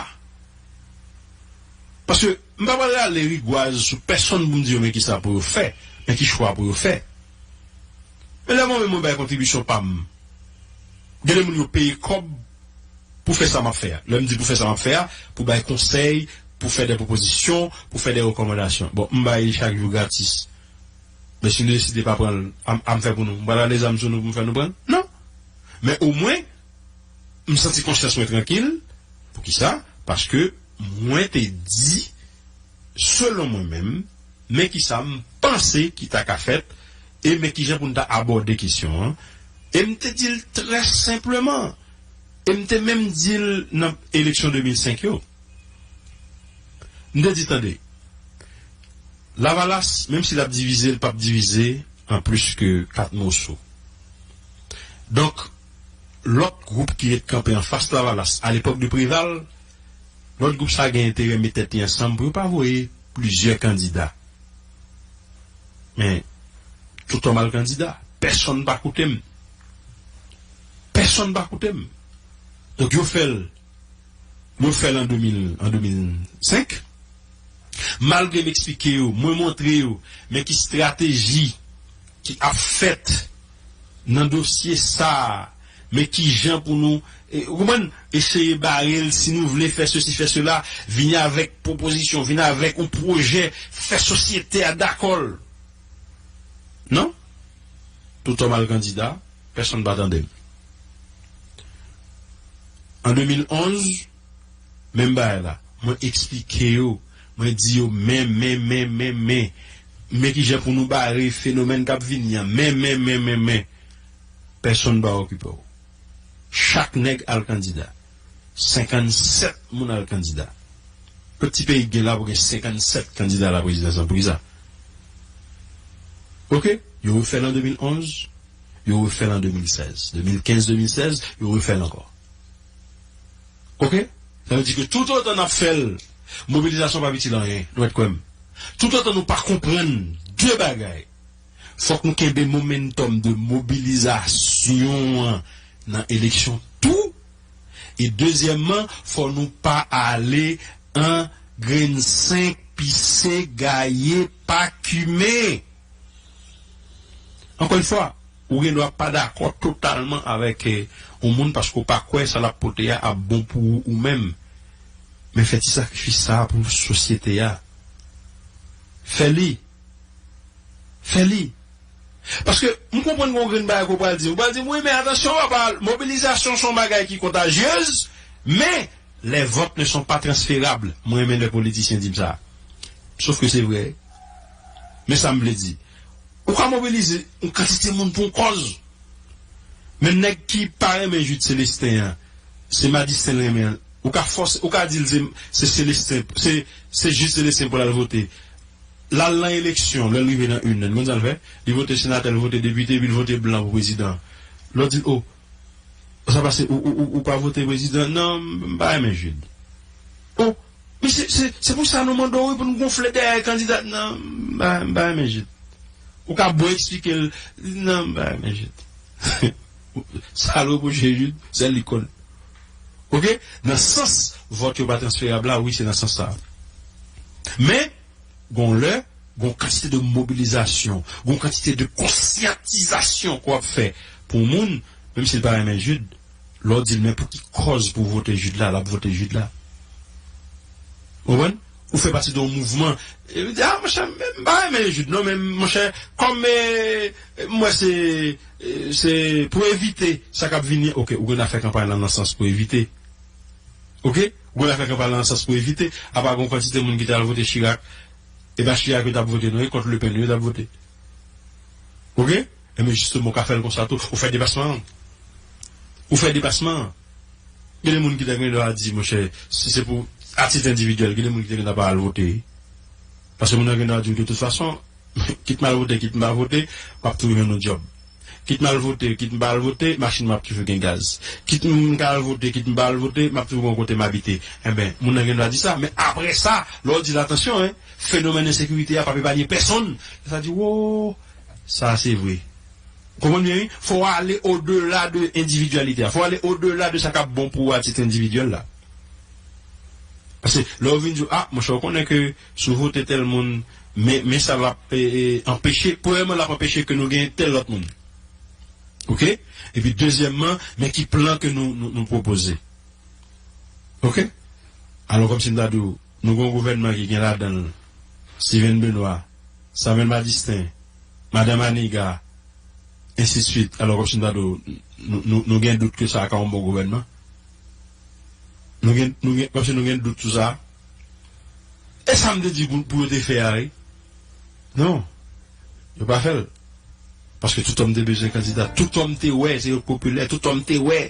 Paske m pa pral rale rigwaz sou pèsonn pou m di yo men kisa pou yo fè, men ki chwa pou yo fè. Men lè mwen menm mwen bay kontribisyon pa m, gen de moun yo peye kòb pou fè sa m ap fè a. Lè m di pou fè sa m ap fè a, pou bay konsèy, pou fè de pwopozisyon, pou fè de rekòmandasyon. Bon, m bay li chak jou gratis. Men si nou deside pa pran l, a m, a m fè pou nou. M pral rale zam sou nou pou m fè nou pran l? Non. Men omwen, m santi konsyans mwen trankil. Poukisa? Paske mwen te di, selon mwen menm, men kisa m panse ki ta ka fèt, e men kijan pou n ta abòde kesyon an. E m te di l trè senpleman. E m te menm di l nan eleksyon de mil senk yo. M te di, tande, Lavalas, menm si l ap divize, l p ap divize an plis ke kat moso. Donk, lòt gwoup ki ret kanpe anfas Lavalas, alepòk de Preval, lòt gwoup sa a gen enterè met tèt li ansanm pou yo pa voye plizyè kandida. Men, tout nòmal kandida, pèsonn pa koute m. Pèsonn pa koute m. Donk, yo fè l Yo fè l an de mil, an de mil senk. Malgre m eksplike yo, mwen montre yo, men ki estrateji ki ap fèt nan dosye sa a, men kijan pou nou, e, ou konprann, eseye bare l, si nou vle fè sesi, fè sela, vini avèk pwopozisyon, vini avèk yon pwojè, fè sosyete a dakò l. Non? Toutòm al kandida, pèsonn pa tande m. An de mil onz, menm bagay la, mwen eksplike yo, mwen di yo, men, men, men, men, men, men kijan pou nou bare fenomèn k ap vini an, men, men, men, men, men, pèsonn pa okipe w. Chak nèg al kandida. Senkannsèt moun al kandida. Kot ti peyi k gen la pou gen senkannsèt kandida laprezidans lan? Poukisa? Oke, yo refè l an de mil onz, yo refè l an de mil sèz. De mil kenz, de mil sèz, yo refè l ankò. Oke? Sa vle di ke toutotan n ap fè l, mobilizasyon p ap itil anyen. Nou mèt kwè m. Toutotan nou pa konprann de bagay, fòk nou kenbe momentòm de mobilizasyon an nan eleksyon tou. E dezyèmman, fò nou pa ale an grenn senk pise gaye pa kimen. Ankò yon fwa, ou gen dwa pa dakò totalman avèk, eh, yon moun paske w pa kwè sa l ap pote a ap bon pou ou, ou menm. Men fè ti sakrifis sa a pou sosyete a. Fè li. Fè li. Paske m konprann gen yon grenn bagay ke w pral di m. Ou pral di m, wi, men atansyon, papa, mobilizasyon se yon bagay ki kontajyez, men les votes ne sont pas transférables. Mwen renmen lè politisyen di m sa. Sof ke se vre. Men sa m vle di. Ou ka mobilize yon kantite moun pou yon kòz. Men nèg ki pa renmen Jude Célestin an, se Madistin l renmen an. Ou ka fòse, ou ka di l se, se Célestin, se, se Jude Célestin pou l al vote. L al nan eleksyon, lè l rive nan urn nan, konn sa l fè? Li vote senatè, l vote depite, epi l vote blan pou prezidan. Lè w di l, o, sa pase, ou, ou, ou, ou pa vote prezidan? Non, m pa renmen Jude. O, men se, se, se pou sa nou mande w wi pou n gonfle dèyè kandida. Non, m pa, m pa renmen Jude. Ou ka bon eksplike l, non, m pa renmen Jude. Sa l repwoche Jude, sèl li konn. Oke? Nan sans vòt yo pa transferab la, wi, se nan sans sa. Men, gon lè, gon kantite de mobilizasyon, gon kantite de konsyantizasyon ke w ap fè pou yon moun, menm si l pa renmen Jude, lè w di l, men pou ki kòz pou w vote Jude la, l ap vote Jude la. Ou konprann? Ou fè pati de yon mouvman. E ou di, a, monchè, m pa renmen Jude, non, men, monchè, kòm, e, m wè se, e, se pou evite sa k ap vini, oke, ou gen dwa fè kanpay lan nan sans pou evite. Oke? Ou gen dwa fè kanpay lan nan sans pou evite. Apa gon kantite moun ki t al vote Chirac, e pa Chirac yo t ap vote, non, e kont Le Pen yo t ap vote. Oke? Enben, jisteman, ou ka fè l konsa tou. Ou fè depasman an. Ou fè depasman an. Gen de moun ki ta gen dwa di, monchè, si se pou atit endividyèl, gen de moun ki ta gen dwa pa al vote. Paske moun nan gen dwa di w, de tout fason, kit m al vote, kit m pa vote, m ap toujou jwenn yon djòb. Kit m al vote, kit m pa al vote, machin mwen ap toujou gen gaz. Kit m ka al vote, kit m pa al vote, m ap toujou gen yon kote m abite. Enben, moun nan gen dwa di sa, men apre sa, lè w di l, atansyon, en, fenomèn ensekirite a p ap epanye pèsonn. Sa di, wo, sa se vre. Konprann byen, wi. Fò w ale odela de endividyalite a. Fò w ale odela de sa k ap bon pou ou a tit endividyèl la. Paske lè w vin di, a, monchè, ou konnen ke si w vote tèl moun, men, men sa l ap, e, e, anpeche, premyèman, l ap anpeche ke nou gen tèl lòt moun. Oke? Epi, dezyèmman, men ki plan ke nou, nou, nou pwopoze. Oke? Alò, kòmsi m ta di w, nou gen yon gouvènman ki gen ladan l Steven Benoît, Samuel Madistin, Madan Maniga, ensidswit. Alò, kòmsi m ta di w, nou, nou, nou gen dout ke sa ka yon bon gouvènman? Nou gen, nou gen, kòmsi nou gen dout sou sa? E sa m te di pou, pou yo te fè a, wi. Non. Yo pa fè l. Paske tout òm te bezwen kandida. Tout òm te wè, se yo k popilè. Tout òm te wè,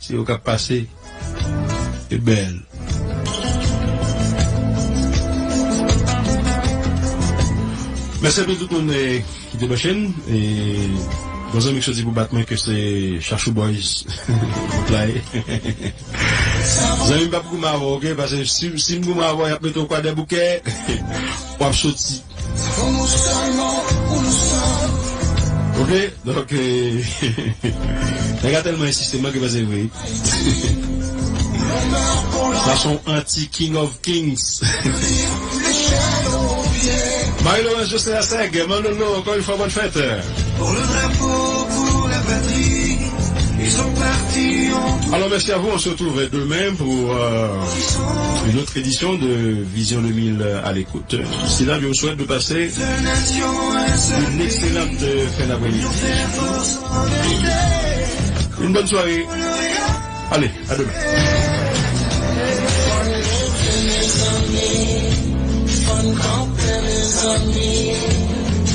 se yo k ap pase. E bèl. Mèsi anpil tout moun, eh, ki te branche n. E, gon zanmi k soti pou bat mwen ke se Chachou Boys. Zanmi m p ap goumen avè w, oke? Paske si, si m goumen avè w, y ap mete w Kwadèboukè, w ap soti. Oke? Donk, eh, nèg la tèlman ensiste, m manke panse vre. Sa se yon anti King of Kings. Marie-Laurence José Assègue, Manolo, encore une fois, bonne fête. Pour le drapeau, pour la patrie, ils sont partis en... Alors, merci à vous. On se retrouve demain pour euh, une autre édition de Vision deux mille à l'écoute. D'ici là, je vous souhaite de passer une excellente euh, fin d'après-midi. Une bonne soirée. Allez, à demain. Fò n leve, mezanmi. Fò n kanpe, mezanmi.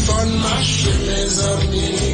Fò n mache, mezanmi.